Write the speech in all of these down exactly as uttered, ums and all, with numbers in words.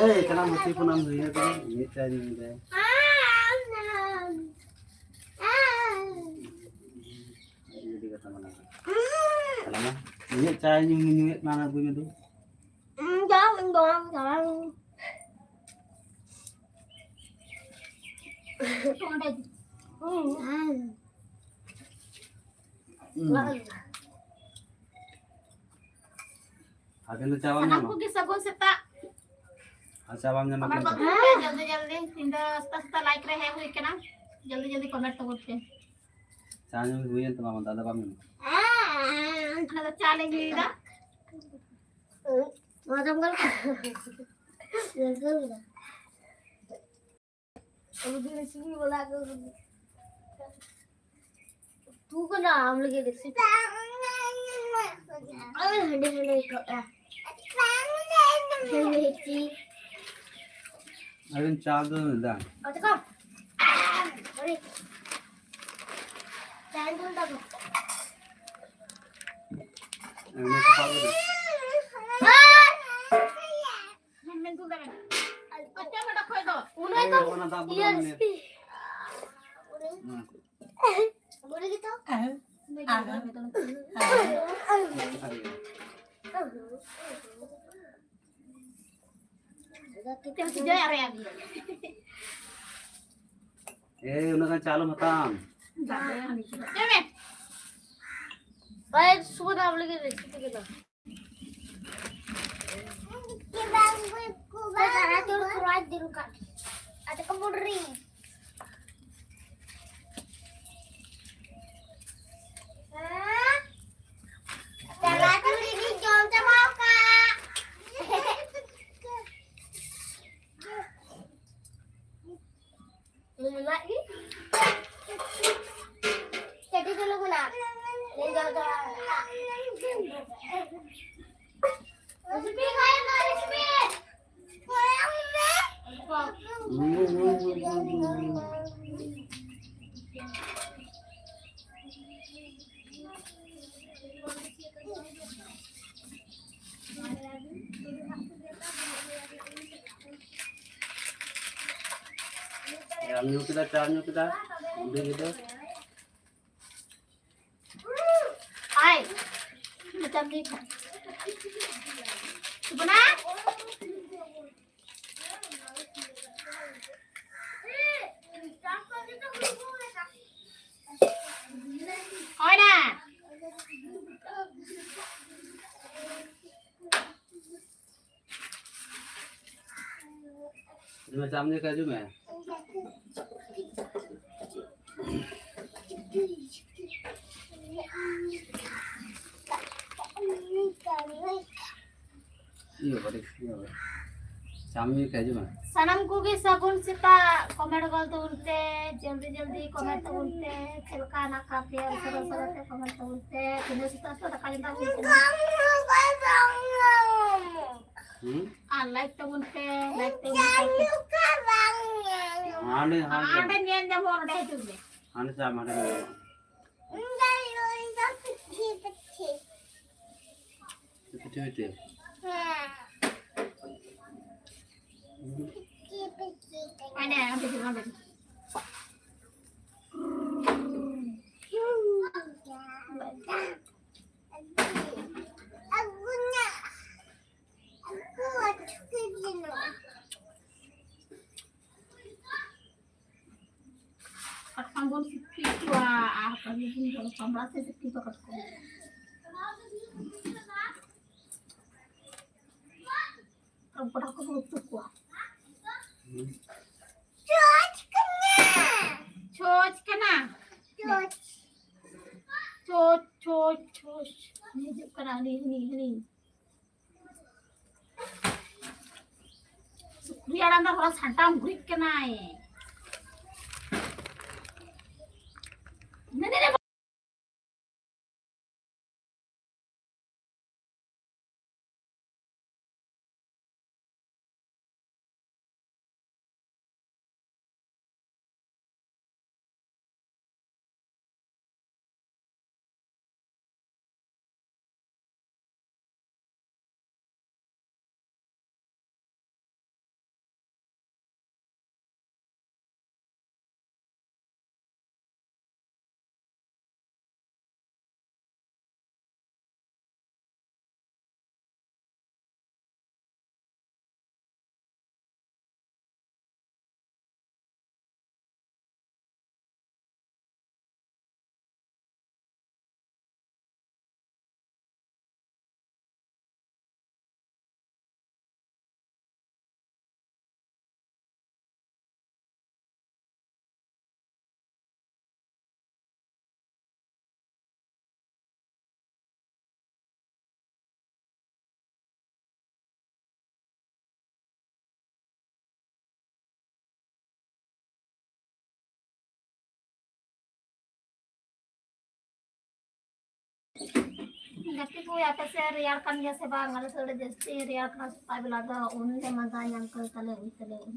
ᱮᱭ, ᱠᱟᱱᱟ ᱢᱩᱪᱤ ᱠᱷᱚᱱᱟᱜ ᱮᱢ ᱦᱩᱭ ᱟᱠᱟᱱᱟ, ᱤᱧᱟᱹᱜ ᱪᱟ ᱧᱩ ᱢᱮ᱾ ᱤᱧᱟᱹᱜ ᱪᱟ ᱧᱩ, ᱧᱩᱭᱮᱫ ᱠᱟᱱᱟ, ᱟᱹᱜᱩᱭ ᱢᱮ ᱫᱩ᱾ ᱦᱩᱸ᱾ ᱟᱵᱮᱱ ᱫᱚ ᱪᱟ ᱵᱟᱢ ᱥᱟᱱᱟᱢ ᱧᱟᱢᱟ? ᱠᱚᱜᱮ ᱥᱟᱹᱜᱩᱱ ᱥᱮᱛᱟᱜ᱾ ᱟᱨ ᱪᱟ ᱵᱟᱢ ᱧᱟᱢᱟ ᱟᱵᱟᱨ ᱠᱤᱱᱛᱩ? ᱵᱟᱹᱵᱩ ᱯᱮ ᱡᱚᱞᱫᱤ ᱡᱚᱞᱫᱤ, ᱤᱧ ᱫᱚ ᱥᱮᱛᱟᱜ ᱥᱮᱛᱟᱜ live ᱨᱮ ᱦᱮᱡ ᱦᱩᱭ ᱠᱟᱱᱟ᱾ ᱡᱚᱞᱫᱤ ᱡᱚᱞᱫᱤ comment ᱛᱟᱵᱚᱱ ᱯᱮ᱾ ᱪᱟ ᱧᱩ ᱦᱩᱭᱮᱱ ᱛᱟᱢᱟ, ᱟᱢ ᱫᱚ ᱟᱫᱚ ᱵᱟᱢ ᱧᱟᱢᱟ? ᱟᱞᱮ ᱫᱚ ᱪᱟ ᱞᱮ ᱧᱩᱭᱮᱫᱟ᱾ ᱱᱚᱣᱟ ᱡᱚᱢ ᱜᱚᱞ ᱠᱟᱜ᱾ ᱟᱵᱚ ᱫᱚ ᱨᱮᱥᱤᱯᱤ ᱵᱟᱞᱟ ᱠᱚ᱾ ᱛᱩ ᱠᱟᱱᱟ ᱟᱢ ᱞᱟᱹᱜᱤᱫ ᱨᱮᱥᱤᱯᱤ᱾ ᱟᱨ ᱦᱟᱸᱰᱮ ᱦᱟᱸᱰᱮ ᱠᱚᱜᱼᱟ᱾ ᱦᱮᱸ, ᱪᱤ᱾ ᱟᱨᱮ ᱪᱟ ᱫᱚ ᱫᱟ᱾ ᱚᱛᱮ ᱠᱚ᱾ ᱟᱨᱮ᱾ ᱪᱟ ᱫᱚ ᱫᱟ ᱠᱚ᱾ ᱮᱢ ᱪᱟᱯᱟᱫ ᱠᱮᱫᱟ᱾ ᱦᱮᱸ, ᱢᱮᱱ ᱫᱩᱞ ᱫᱟᱵᱮᱱ᱾ ᱟᱪᱪᱷᱟ, ᱵᱮᱴᱟ, ᱠᱷᱚᱡ ᱫᱚ᱾ ᱩᱱᱟᱹᱜ ᱫᱚ ᱚᱱᱟ ᱫᱟᱜ ᱵᱚᱫᱚᱞ ᱤᱭᱟᱹ ᱢᱮ᱾ ᱨᱮᱥᱤᱯᱤ᱾ ᱦᱮᱸ᱾ ᱵᱚᱞᱮ ᱜᱮ ᱛᱚ᱾ ᱟᱦ᱾ ᱟᱦ᱾ ᱟᱦ᱾ ᱮᱭ, ᱩᱱᱟᱹᱜ ᱜᱟᱱ ᱪᱟ ᱟᱞᱚᱢ ᱦᱟᱛᱟᱣᱟ᱾ ᱵᱟᱭ ᱥᱩᱵᱚᱫᱟ ᱵᱚᱞᱮ ᱜᱮ ᱨᱮᱥᱤᱯᱤ ᱠᱮᱫᱟ᱾ ᱢᱮᱱᱟᱜ ᱜᱮ᱾ ᱪᱟᱹᱴᱤ ᱫᱚ ᱞᱚᱜᱚᱱᱟ᱾ ᱞᱟᱹᱭ ᱫᱚ ᱫᱚ᱾ ᱨᱮᱥᱤᱯᱤ ᱠᱷᱟᱭ ᱢᱟ ᱨᱮᱥᱤᱯᱤ᱾ ᱧᱩ ᱠᱮᱫᱟ, ᱪᱟ ᱧᱩ ᱠᱮᱫᱟ, ᱵᱩᱰᱷᱤ ᱜᱤᱫᱟᱹᱨ᱾ ᱟᱭ, ᱢᱮᱛᱟᱢ ᱫᱤᱧ ᱠᱷᱟᱱ᱾ ᱪᱩᱯ ᱱᱟ᱾ ᱦᱳᱭ ᱱᱟ᱾ ᱦᱤᱡᱩᱜ ᱢᱮ, ᱪᱟ ᱧᱩ ᱠᱟᱛᱮ ᱦᱤᱡᱩᱜ ᱢᱮ᱾ ᱤᱭᱟᱹ ᱵᱟᱵᱟ, ᱤᱭᱟᱹ ᱵᱟᱵᱟ᱾ ᱪᱟ ᱧᱩ ᱠᱟᱛᱮ ᱦᱤᱡᱩᱜ ᱢᱮ᱾ ᱥᱟᱱᱟᱢ ᱠᱚᱜᱮ ᱥᱟᱹᱜᱩᱱ ᱥᱮᱛᱟᱜ᱾ ᱠᱚᱢᱮᱱᱴ ᱜᱚᱫ ᱛᱟᱵᱚᱱ ᱯᱮ, ᱡᱚᱞᱫᱤ ᱡᱚᱞᱫᱤ ᱠᱚᱢᱮᱱᱴ ᱛᱟᱵᱚᱱ ᱯᱮ᱾ ᱪᱮᱫ ᱞᱮᱠᱟ ᱦᱮᱱᱟᱜ ᱟᱠᱟᱫ ᱯᱮᱭᱟ? ᱩᱥᱟᱹᱨᱟ ᱩᱥᱟᱹᱨᱟ ᱛᱮ ᱠᱚᱢᱮᱱᱴ ᱛᱟᱵᱚᱱ ᱯᱮ᱾ ᱛᱤᱱᱟᱹᱜ ᱥᱮᱛᱟᱜ ᱥᱮᱛᱟᱜ ᱫᱟᱠᱟ ᱡᱚᱢ ᱛᱟᱵᱚᱱ ᱯᱮ᱾ ᱦᱩᱸ? ᱟᱨ ᱞᱟᱭᱤᱠ ᱛᱟᱵᱚᱱ ᱯᱮ, ᱞᱟᱭᱤᱠ ᱛᱟᱵᱚᱱ ᱯᱮ᱾ ᱦᱟᱸᱰᱮ, ᱦᱟᱸᱰᱮ᱾ ᱦᱟᱸᱰᱮ ᱧᱮᱞ ᱧᱟᱢᱚᱜᱼᱟ, ᱱᱚᱰᱮ ᱦᱤᱡᱩᱜ ᱢᱮ᱾ ᱦᱟᱸᱰᱮ ᱪᱟᱞᱟᱜ ᱢᱮ, ᱦᱟᱸᱰᱮ ᱧᱮᱞ ᱧᱟᱢᱚᱜᱼᱟ᱾ ᱯᱤᱴᱷᱟᱹ, ᱯᱤᱴᱷᱟᱹ᱾ ᱦᱟᱸᱰᱮ, ᱦᱟᱸᱰᱮ ᱦᱤᱡᱩᱜ, ᱦᱟᱸᱰᱮ ᱦᱤᱡᱩᱜ᱾ ᱠᱟᱴᱠᱚᱢ ᱵᱚᱱ ᱥᱤᱯᱤ ᱠᱚᱣᱟ ᱟᱨ ᱠᱟᱹᱢᱤ ᱵᱚᱱ ᱡᱚᱢ ᱥᱟᱢᱵᱲᱟ ᱥᱮ ᱥᱤᱯᱤ ᱠᱚᱣᱟ ᱠᱟᱴᱠᱚᱢ᱾ ᱠᱟᱴᱠᱚᱢ ᱠᱚ ᱵᱚᱱ ᱩᱛᱩ ᱠᱚᱣᱟ᱾ ᱪᱷᱚᱪ ᱠᱟᱱᱟ᱾ ᱪᱷᱚᱪ ᱠᱟᱱᱟ᱾ ᱪᱷᱚᱪ᱾ ᱪᱷᱚᱪ, ᱪᱷᱚᱪ, ᱪᱷᱚᱪ᱾ ᱦᱤᱡᱩᱜ ᱠᱟᱱᱟ ᱩᱱᱤ, ᱩᱱᱤ, ᱩᱱᱤ᱾ ᱥᱩᱠᱨᱤ ᱟᱲᱟᱝ ᱫᱚ ᱦᱚᱲ ᱥᱟᱱᱛᱟᱲ ᱜᱩᱨᱤᱡ ᱠᱟᱱᱟᱭ᱾ ᱢᱮᱱᱮᱫ ᱟᱯᱮ ᱥᱮᱫ ᱨᱮᱭᱟᱲ ᱠᱟᱱ ᱜᱮᱭᱟ ᱥᱮ ᱵᱟᱝ? ᱟᱞᱮ ᱥᱮᱫ ᱟᱹᱰᱤ ᱡᱟᱹᱥᱛᱤ ᱨᱮᱭᱟᱲ ᱠᱟᱱᱟ᱾ ᱥᱮᱛᱟᱜ ᱵᱮᱞᱟ ᱫᱚ ᱩᱱ ᱞᱮ ᱢᱟᱸᱫᱟ ᱧᱟᱢ ᱠᱟᱱ ᱛᱟᱞᱮ, ᱩᱱ ᱛᱟᱞᱮ ᱩᱱ᱾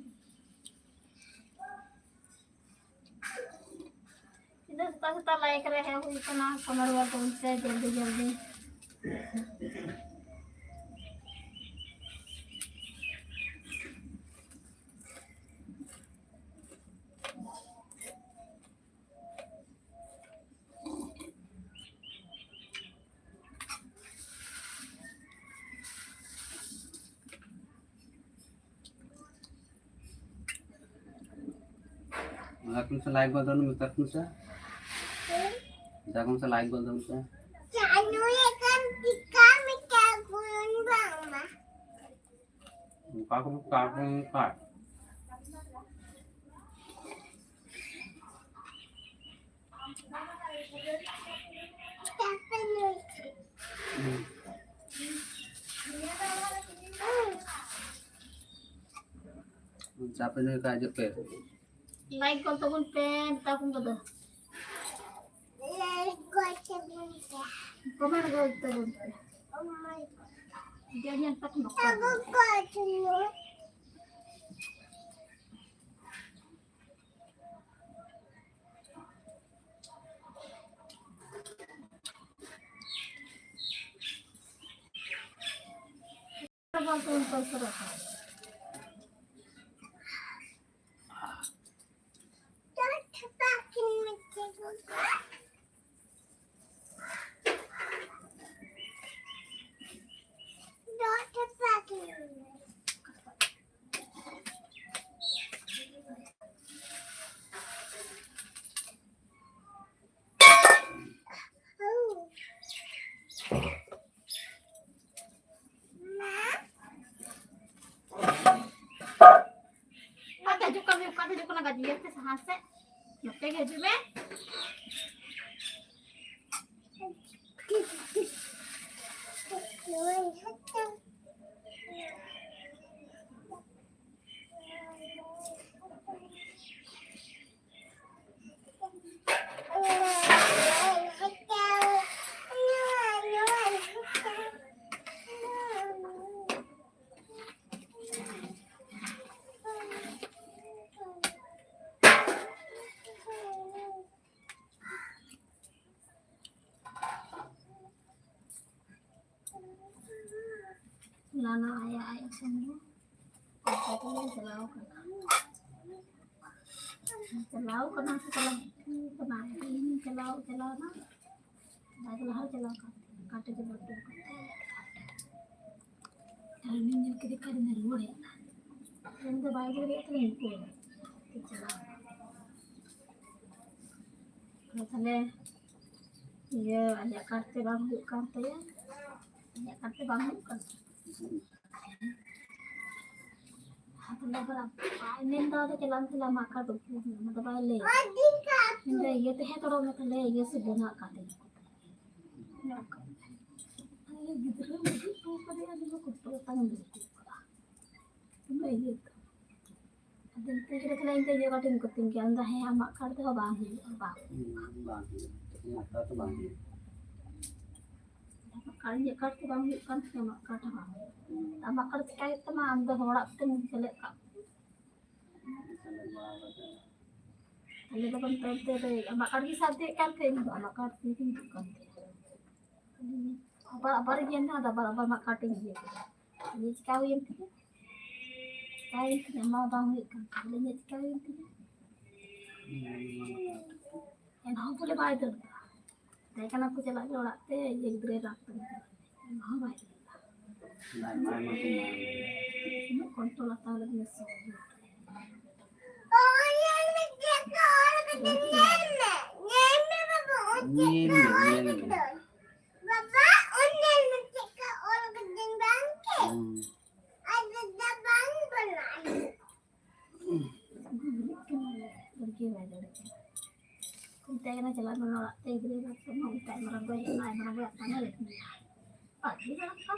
ᱛᱤᱱᱟᱹᱜ ᱥᱮᱛᱟᱜ ᱥᱮᱛᱟᱜ ᱞᱟᱭᱤᱠ ᱨᱮ ᱦᱮᱡ ᱦᱩᱭ ᱠᱟᱱᱟ, ᱠᱚᱢᱮᱱᱴ ᱵᱟᱲᱟ ᱛᱟᱵᱚᱱ ᱯᱮ ᱡᱚᱞᱫᱤ ᱡᱚᱞᱫᱤ᱾ ᱢᱮᱛᱟ ᱠᱚ ᱢᱮᱥᱮ ᱞᱟᱭᱤᱠ ᱜᱚᱫ ᱫᱚ, ᱢᱮᱛᱟ ᱠᱚ ᱢᱮᱥᱮ᱾ ᱢᱮᱛᱟ ᱠᱚ ᱢᱮᱥᱮ ᱞᱟᱭᱤᱠ ᱜᱚᱫ ᱫᱚ ᱢᱮᱥᱮ᱾ ᱪᱟᱱᱩ ᱮᱠᱟᱱ ᱴᱤᱠᱟ ᱢᱤᱴᱟ ᱜᱩᱱ ᱵᱟᱝ ᱢᱟ᱾ ᱚᱱᱠᱟ ᱠᱚ ᱢᱮᱛᱟ ᱠᱚ ᱚᱱᱠᱟ᱾ ᱪᱟᱯᱮ ᱧᱩᱭ ᱠᱷᱟᱡ ᱦᱤᱡᱩᱜ ᱯᱮ᱾ ᱞᱟᱭᱤᱠ ᱜᱚᱫ ᱛᱟᱵᱚᱱ ᱯᱮ, ᱢᱮᱛᱟ ᱠᱚ ᱠᱚᱫᱚ᱾ ᱞᱟᱭᱤᱠ ᱜᱚᱫ ᱛᱟᱵᱚᱱ ᱯᱮ᱾ ᱠᱚᱢᱮᱱᱴ ᱜᱚᱫ ᱛᱟᱵᱚᱱ ᱯᱮ᱾ ᱡᱮ ᱧᱮᱞ ᱛᱟᱠᱚ ᱱᱚᱠᱟ᱾ ᱛᱟᱵᱚᱱ ᱜᱚᱫ ᱛᱟᱵᱚᱱ᱾ ᱚᱠᱟᱛᱮ ᱦᱤᱡᱩᱜ ᱠᱟᱱ, ᱚᱠᱟᱛᱮ ᱦᱤᱡᱩᱜ ᱠᱟᱱᱟ ᱜᱟᱹᱰᱤ? ᱦᱟᱱᱛᱮ ᱥᱟᱦᱟ ᱥᱮᱫ, ᱱᱚᱛᱮ ᱜᱮ ᱦᱤᱡᱩᱜ ᱢᱮ᱾ ᱞᱟᱱᱟ ᱟᱭᱟ ᱟᱡ ᱥᱮᱱ ᱫᱚ ᱚᱱᱠᱟ ᱛᱮᱞᱮ ᱪᱟᱞᱟᱣ ᱠᱟᱱᱟ᱾ ᱪᱟᱞᱟᱣ ᱠᱟᱱᱟ ᱥᱮ ᱪᱟᱞᱟᱣ ᱠᱟᱱᱟ? ᱤᱧ ᱪᱟᱞᱟᱣ, ᱪᱟᱞᱟᱣ ᱮᱱᱟ᱾ ᱟᱡ ᱞᱟᱦᱟ ᱪᱟᱞᱟᱣ ᱠᱟᱱ ᱛᱟᱦᱮᱸ, ᱠᱟᱴᱮ ᱫᱚ ᱵᱟᱹᱲᱛᱤ ᱠᱟᱱ ᱛᱟᱦᱮᱸ᱾ ᱟᱨ ᱩᱱᱤ ᱧᱮᱞ ᱠᱮᱫᱮ ᱠᱷᱟᱱ ᱫᱚ ᱨᱩᱣᱟᱹᱲ ᱦᱮᱡ ᱮᱱᱟ᱾ ᱩᱱᱤ ᱫᱚ ᱵᱟᱭ ᱫᱟᱹᱲ ᱫᱟᱲᱮᱭᱟᱜ ᱠᱟᱱᱟ, ᱤᱧ ᱠᱚ ᱪᱟᱞᱟᱣ ᱮᱱᱟ᱾ ᱛᱟᱦᱞᱮ ᱤᱭᱟᱹ ᱟᱞᱮᱭᱟᱜ ᱠᱟᱨᱰ ᱛᱮ ᱵᱟᱝ ᱦᱩᱭᱩᱜ ᱠᱟᱱ ᱛᱟᱭᱟ, ᱟᱞᱮᱭᱟᱜ ᱠᱟᱨᱰ ᱛᱮ ᱵᱟᱝ ᱦᱩᱭᱩᱜ ᱠᱟᱱ ᱛᱟᱭᱟ᱾ ᱟᱫᱚ ᱞᱮ ᱵᱟᱲᱟ ᱵᱟᱭ ᱢᱮᱱ ᱫᱟ, ᱟᱫᱚ ᱪᱟᱞᱟᱣ ᱛᱮᱞᱮ ᱟᱢᱟᱜ ᱠᱟᱨᱰ ᱩᱫᱩᱜ ᱢᱮ, ᱚᱱᱟ ᱫᱚ ᱵᱟᱭ ᱞᱟᱹᱭ᱾ ᱤᱧ ᱫᱚ ᱤᱭᱟᱹ ᱛᱟᱦᱮᱸ ᱛᱚᱨᱚ ᱢᱮ ᱛᱟᱦᱞᱮ, ᱤᱭᱟᱹ ᱥᱮ ᱵᱚᱱᱟᱜ ᱠᱟᱛᱮ᱾ ᱟᱞᱮ ᱜᱤᱫᱽᱨᱟᱹ ᱩᱫᱩᱜ ᱦᱚᱴᱚ ᱠᱟᱫᱮᱭᱟ, ᱟᱫᱚ ᱠᱚᱛᱚ ᱜᱚᱴᱟᱝ ᱩᱫᱩᱜ ᱦᱚᱴᱚ ᱠᱟᱫᱟ᱾ ᱩᱱᱟᱹᱜ ᱤᱭᱟᱹ ᱫᱚ᱾ ᱟᱫᱚ ᱤᱱᱠᱟᱹ ᱜᱮ ᱛᱟᱦᱞᱮ ᱤᱧ ᱫᱚ ᱤᱭᱟᱹ ᱠᱟᱹᱴᱤᱡ ᱤᱧ ᱠᱚᱛᱤᱧ ᱜᱮᱭᱟ, ᱟᱫᱚ ᱦᱮᱸ, ᱟᱢᱟᱜ ᱠᱟᱨᱰ ᱛᱮᱦᱚᱸ ᱵᱟᱝ ᱦᱩᱭᱩᱜᱼᱟ, ᱵᱟᱝ ᱦᱩᱭᱩᱜᱼᱟ᱾ ᱦᱩᱸ, ᱵᱟᱝ ᱦᱩᱭᱩᱜᱼᱟ, ᱟᱢᱟᱜ ᱠᱟᱨᱰ ᱛᱮ ᱵᱟᱝ ᱦᱩᱭᱩᱜᱼᱟ᱾ ᱟᱢᱟᱜ ᱠᱟᱨᱰ, ᱤᱧᱟᱹᱜ ᱠᱟᱨᱰ ᱛᱮ ᱵᱟᱝ ᱦᱩᱭᱩᱜ ᱠᱟᱱ ᱛᱤᱧᱟ, ᱟᱢᱟᱜ ᱠᱟᱨᱰ ᱦᱚᱸ ᱵᱟᱝ ᱦᱩᱭᱩᱜᱼᱟ᱾ ᱦᱩᱸ᱾ ᱟᱢᱟᱜ ᱠᱟᱨᱰ ᱪᱤᱠᱟᱹ ᱦᱩᱭᱩᱜ ᱛᱟᱢᱟ? ᱟᱢ ᱫᱚ ᱦᱚᱲᱟᱜ ᱛᱮᱢ ᱥᱮᱞᱮᱫ ᱠᱟᱜ ᱠᱚᱣᱟ᱾ ᱦᱩᱸ, ᱥᱮᱞᱮᱫ ᱵᱟᱲᱟ ᱠᱟᱛᱮ᱾ ᱛᱟᱦᱞᱮ ᱫᱚ ᱵᱟᱝ ᱛᱟᱭᱚᱢ ᱛᱮ ᱟᱢᱟᱜ ᱠᱟᱨᱰ ᱜᱮ ᱥᱟᱵ ᱤᱫᱤᱭᱮᱫ ᱠᱟᱱ ᱛᱟᱦᱮᱸᱫ, ᱤᱧ ᱫᱚ ᱟᱢᱟᱜ ᱠᱟᱨᱰ ᱛᱮᱜᱮᱧ ᱦᱤᱡᱩᱜ ᱠᱟᱱ ᱛᱟᱦᱮᱸᱫ᱾ ᱟᱵᱟᱨ, ᱟᱵᱟᱨ ᱤᱧ ᱧᱮᱞ ᱫᱟ, ᱟᱵᱟᱨ, ᱟᱵᱟᱨ ᱟᱢᱟᱜ ᱠᱟᱨᱰ ᱤᱧ ᱤᱫᱤᱭᱮᱫ ᱠᱟᱱᱟ᱾ ᱤᱧ ᱪᱤᱠᱟ ᱦᱩᱭᱮᱱ ᱛᱤᱧᱟ? ᱪᱤᱠᱟ ᱦᱩᱭᱮᱱ ᱛᱤᱧᱟ? ᱟᱢᱟᱜ ᱵᱟᱝ ᱦᱩᱭᱩᱜ ᱠᱟᱱ ᱛᱤᱧᱟ᱾ ᱤᱧᱟᱹᱜ ᱪᱤᱠᱟ ᱦᱩᱭᱮᱱ ᱛᱤᱧᱟ? ᱮᱱᱦᱚᱸ ᱵᱚᱞᱮ ᱵᱟᱭ ᱫᱟᱹᱲ ᱫᱟ᱾ ᱢᱮᱛᱟᱭ ᱠᱟᱱᱟ ᱠᱚ ᱪᱟᱞᱟᱜ ᱜᱮ ᱚᱲᱟᱜ ᱛᱮ, ᱤᱭᱟᱹ ᱜᱤᱫᱽᱨᱟᱹᱭ ᱨᱟᱜ ᱛᱟᱢᱟ᱾ ᱮᱱᱦᱚᱸ ᱵᱟᱭ ᱫᱟᱹᱲ ᱫᱟ᱾ ᱟᱭᱢᱟ, ᱟᱭᱢᱟ ᱠᱚ ᱢᱟᱨᱟᱝ ᱜᱮᱭᱟ᱾ ᱩᱱᱟᱹᱜ control ᱦᱟᱛᱟᱣ ᱞᱟᱹᱜᱤᱫ ᱥᱚᱦᱚᱡ ᱜᱮᱭᱟ᱾ ᱧᱮᱞ ᱢᱮ, ᱧᱮᱞ ᱢᱮ᱾ ᱵᱟᱵᱟ, ᱚᱱᱮ ᱢᱤᱫᱴᱮᱡ ᱠᱚ ᱚᱞ ᱠᱟᱹᱫᱟᱹᱧ ᱵᱟᱝ ᱠᱮ? ᱦᱩᱸ᱾ ᱟᱨ ᱫᱟᱫᱟ ᱵᱟᱝ ᱵᱚᱞᱚ᱾ ᱢᱮᱛᱟᱭ ᱠᱟᱱᱟ, ᱪᱟᱞᱟᱜ ᱢᱮ ᱚᱲᱟᱜ ᱛᱮ, ᱜᱤᱫᱽᱨᱟᱹ ᱵᱟᱠᱚ ᱢᱮᱛᱟᱭ, ᱢᱟᱨᱟᱝ ᱵᱚᱭ ᱦᱮᱡ ᱮᱱᱟ, ᱢᱟᱨᱟᱝ ᱵᱚᱭ ᱟᱯᱟᱱ ᱮ ᱞᱟᱹᱭ ᱠᱮᱫᱟ᱾ ᱯᱟᱹᱴᱤ ᱵᱟᱲᱟ ᱠᱚ᱾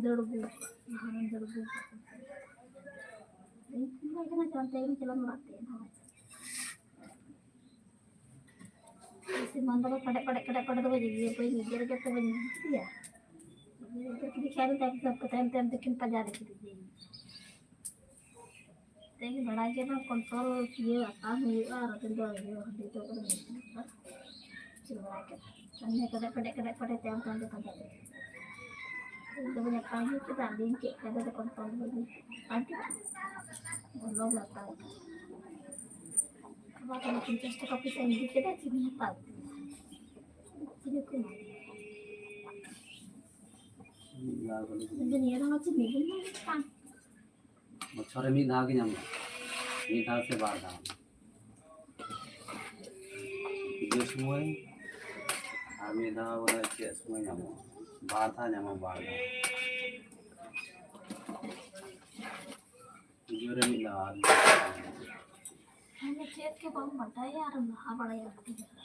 ᱫᱟᱹᱲ ᱟᱹᱜᱩ ᱠᱟᱜᱼᱟ, ᱫᱟᱹᱲ ᱟᱹᱜᱩ ᱠᱟᱜᱼᱟ᱾ ᱤᱧ ᱠᱩᱞᱤ ᱠᱟᱱᱟ, ᱪᱟᱞᱟᱜ ᱢᱮ ᱚᱲᱟᱜ ᱛᱮ᱾ ᱥᱤᱢᱟᱱ ᱫᱚ ᱯᱟᱰᱮ, ᱯᱟᱰᱮ, ᱯᱟᱰᱮ, ᱯᱟᱰᱮ ᱫᱚ ᱵᱟᱹᱧ ᱤᱫᱤᱭᱟ, ᱵᱟᱹᱧ ᱤᱫᱤᱭᱟ, ᱨᱮᱜᱮ ᱛᱚ ᱵᱟᱹᱧ ᱤᱫᱤᱭᱟ᱾ ᱤᱫᱤ ᱠᱮᱫ ᱠᱷᱟᱱ ᱛᱟᱭᱚᱢ ᱛᱮ, ᱛᱟᱭᱚᱢ ᱛᱮ ᱛᱤᱠᱤᱱ ᱯᱟᱸᱡᱟ ᱨᱮ ᱠᱮᱫᱮᱭᱟᱹᱧ᱾ ᱛᱮᱜᱮ ᱵᱟᱲᱟᱭ ᱜᱮ ᱵᱟᱝ, ᱠᱚᱱᱴᱨᱳᱞ ᱤᱭᱟᱹ ᱟᱛᱟᱝ ᱦᱩᱭᱩᱜᱼᱟ, ᱟᱨ ᱟᱵᱮᱱ ᱫᱚ ᱤᱭᱟᱹ ᱦᱟᱺᱰᱤ ᱫᱚ ᱚᱠᱚᱭ ᱵᱮᱱ ᱧᱩᱭᱟ? ᱪᱮᱫ ᱵᱟᱲᱟᱭ ᱠᱮᱫᱟ? ᱟᱨ ᱱᱤᱭᱟᱹ ᱠᱟᱰᱮᱡ, ᱠᱟᱰᱮᱡ, ᱠᱟᱰᱮᱡ, ᱠᱟᱰᱮᱡ ᱛᱟᱭᱚᱢ, ᱛᱟᱭᱚᱢ ᱛᱮ ᱯᱟᱸᱡᱟ ᱠᱮᱫᱟ᱾ ᱤᱧ ᱫᱚ ᱵᱟᱹᱧ ᱟᱛᱟᱝ ᱦᱩᱭ ᱠᱮᱫᱟ, ᱟᱫᱚᱧ ᱪᱮᱫ ᱠᱟᱭᱫᱟ ᱛᱮ ᱠᱚᱱᱴᱨᱳᱞ ᱵᱟᱹᱧ ᱟᱛᱟᱝ ᱠᱮᱫᱟ᱾ ᱵᱚᱞᱚ ᱜᱮ ᱟᱛᱟᱝ ᱠᱮᱫᱟ᱾ ᱟᱵᱟᱨ ᱛᱟᱦᱞᱮ ᱯᱚᱧᱪᱟᱥ ᱴᱟᱠᱟ ᱯᱚᱭᱥᱟᱧ ᱤᱫᱤ ᱠᱮᱫᱟ, ᱪᱤᱱᱤ ᱦᱟᱛᱟᱣ ᱠᱮᱫᱟ᱾ ᱪᱤᱱᱤ ᱠᱚ ᱮᱢᱟ ᱫᱤᱧᱟ᱾ ᱤᱧ ᱫᱚ ᱱᱤᱭᱟᱹ ᱫᱷᱟᱣ ᱪᱤᱱᱤ ᱵᱟᱹᱧ ᱧᱟᱢ ᱠᱟᱱ᱾ ᱵᱚᱪᱷᱚᱨ ᱨᱮ ᱢᱤᱫ ᱫᱷᱟᱣ ᱜᱮ ᱧᱟᱢᱚᱜᱼᱟ, ᱢᱤᱫ ᱫᱷᱟᱣ ᱥᱮ ᱵᱟᱨ ᱫᱷᱟᱣ᱾ ᱯᱩᱡᱟᱹ ᱥᱚᱢᱚᱭ ᱟᱨ ᱢᱤᱫ ᱫᱷᱟᱣ ᱵᱚᱞᱮ ᱪᱮᱫ ᱥᱚᱢᱚᱭ ᱧᱟᱢᱚᱜᱼᱟ, ᱵᱟᱨ ᱫᱷᱟᱣ ᱧᱟᱢᱚᱜᱼᱟ, ᱵᱟᱨ ᱫᱷᱟᱣ᱾ ᱯᱩᱡᱟᱹ ᱨᱮ ᱢᱤᱫ ᱫᱷᱟᱣ ᱟᱨ ᱢᱤᱫ ᱫᱷᱟᱣ ᱧᱟᱢᱚᱜᱼᱟ᱾ ᱢᱟᱱᱮ ᱪᱮᱫ ᱜᱮ ᱵᱟᱢ ᱵᱟᱰᱟᱭᱟ ᱟᱨᱮᱢ ᱞᱟᱦᱟ ᱵᱟᱲᱟᱭᱟ ᱟᱹᱰᱤ ᱡᱟᱭᱜᱟ᱾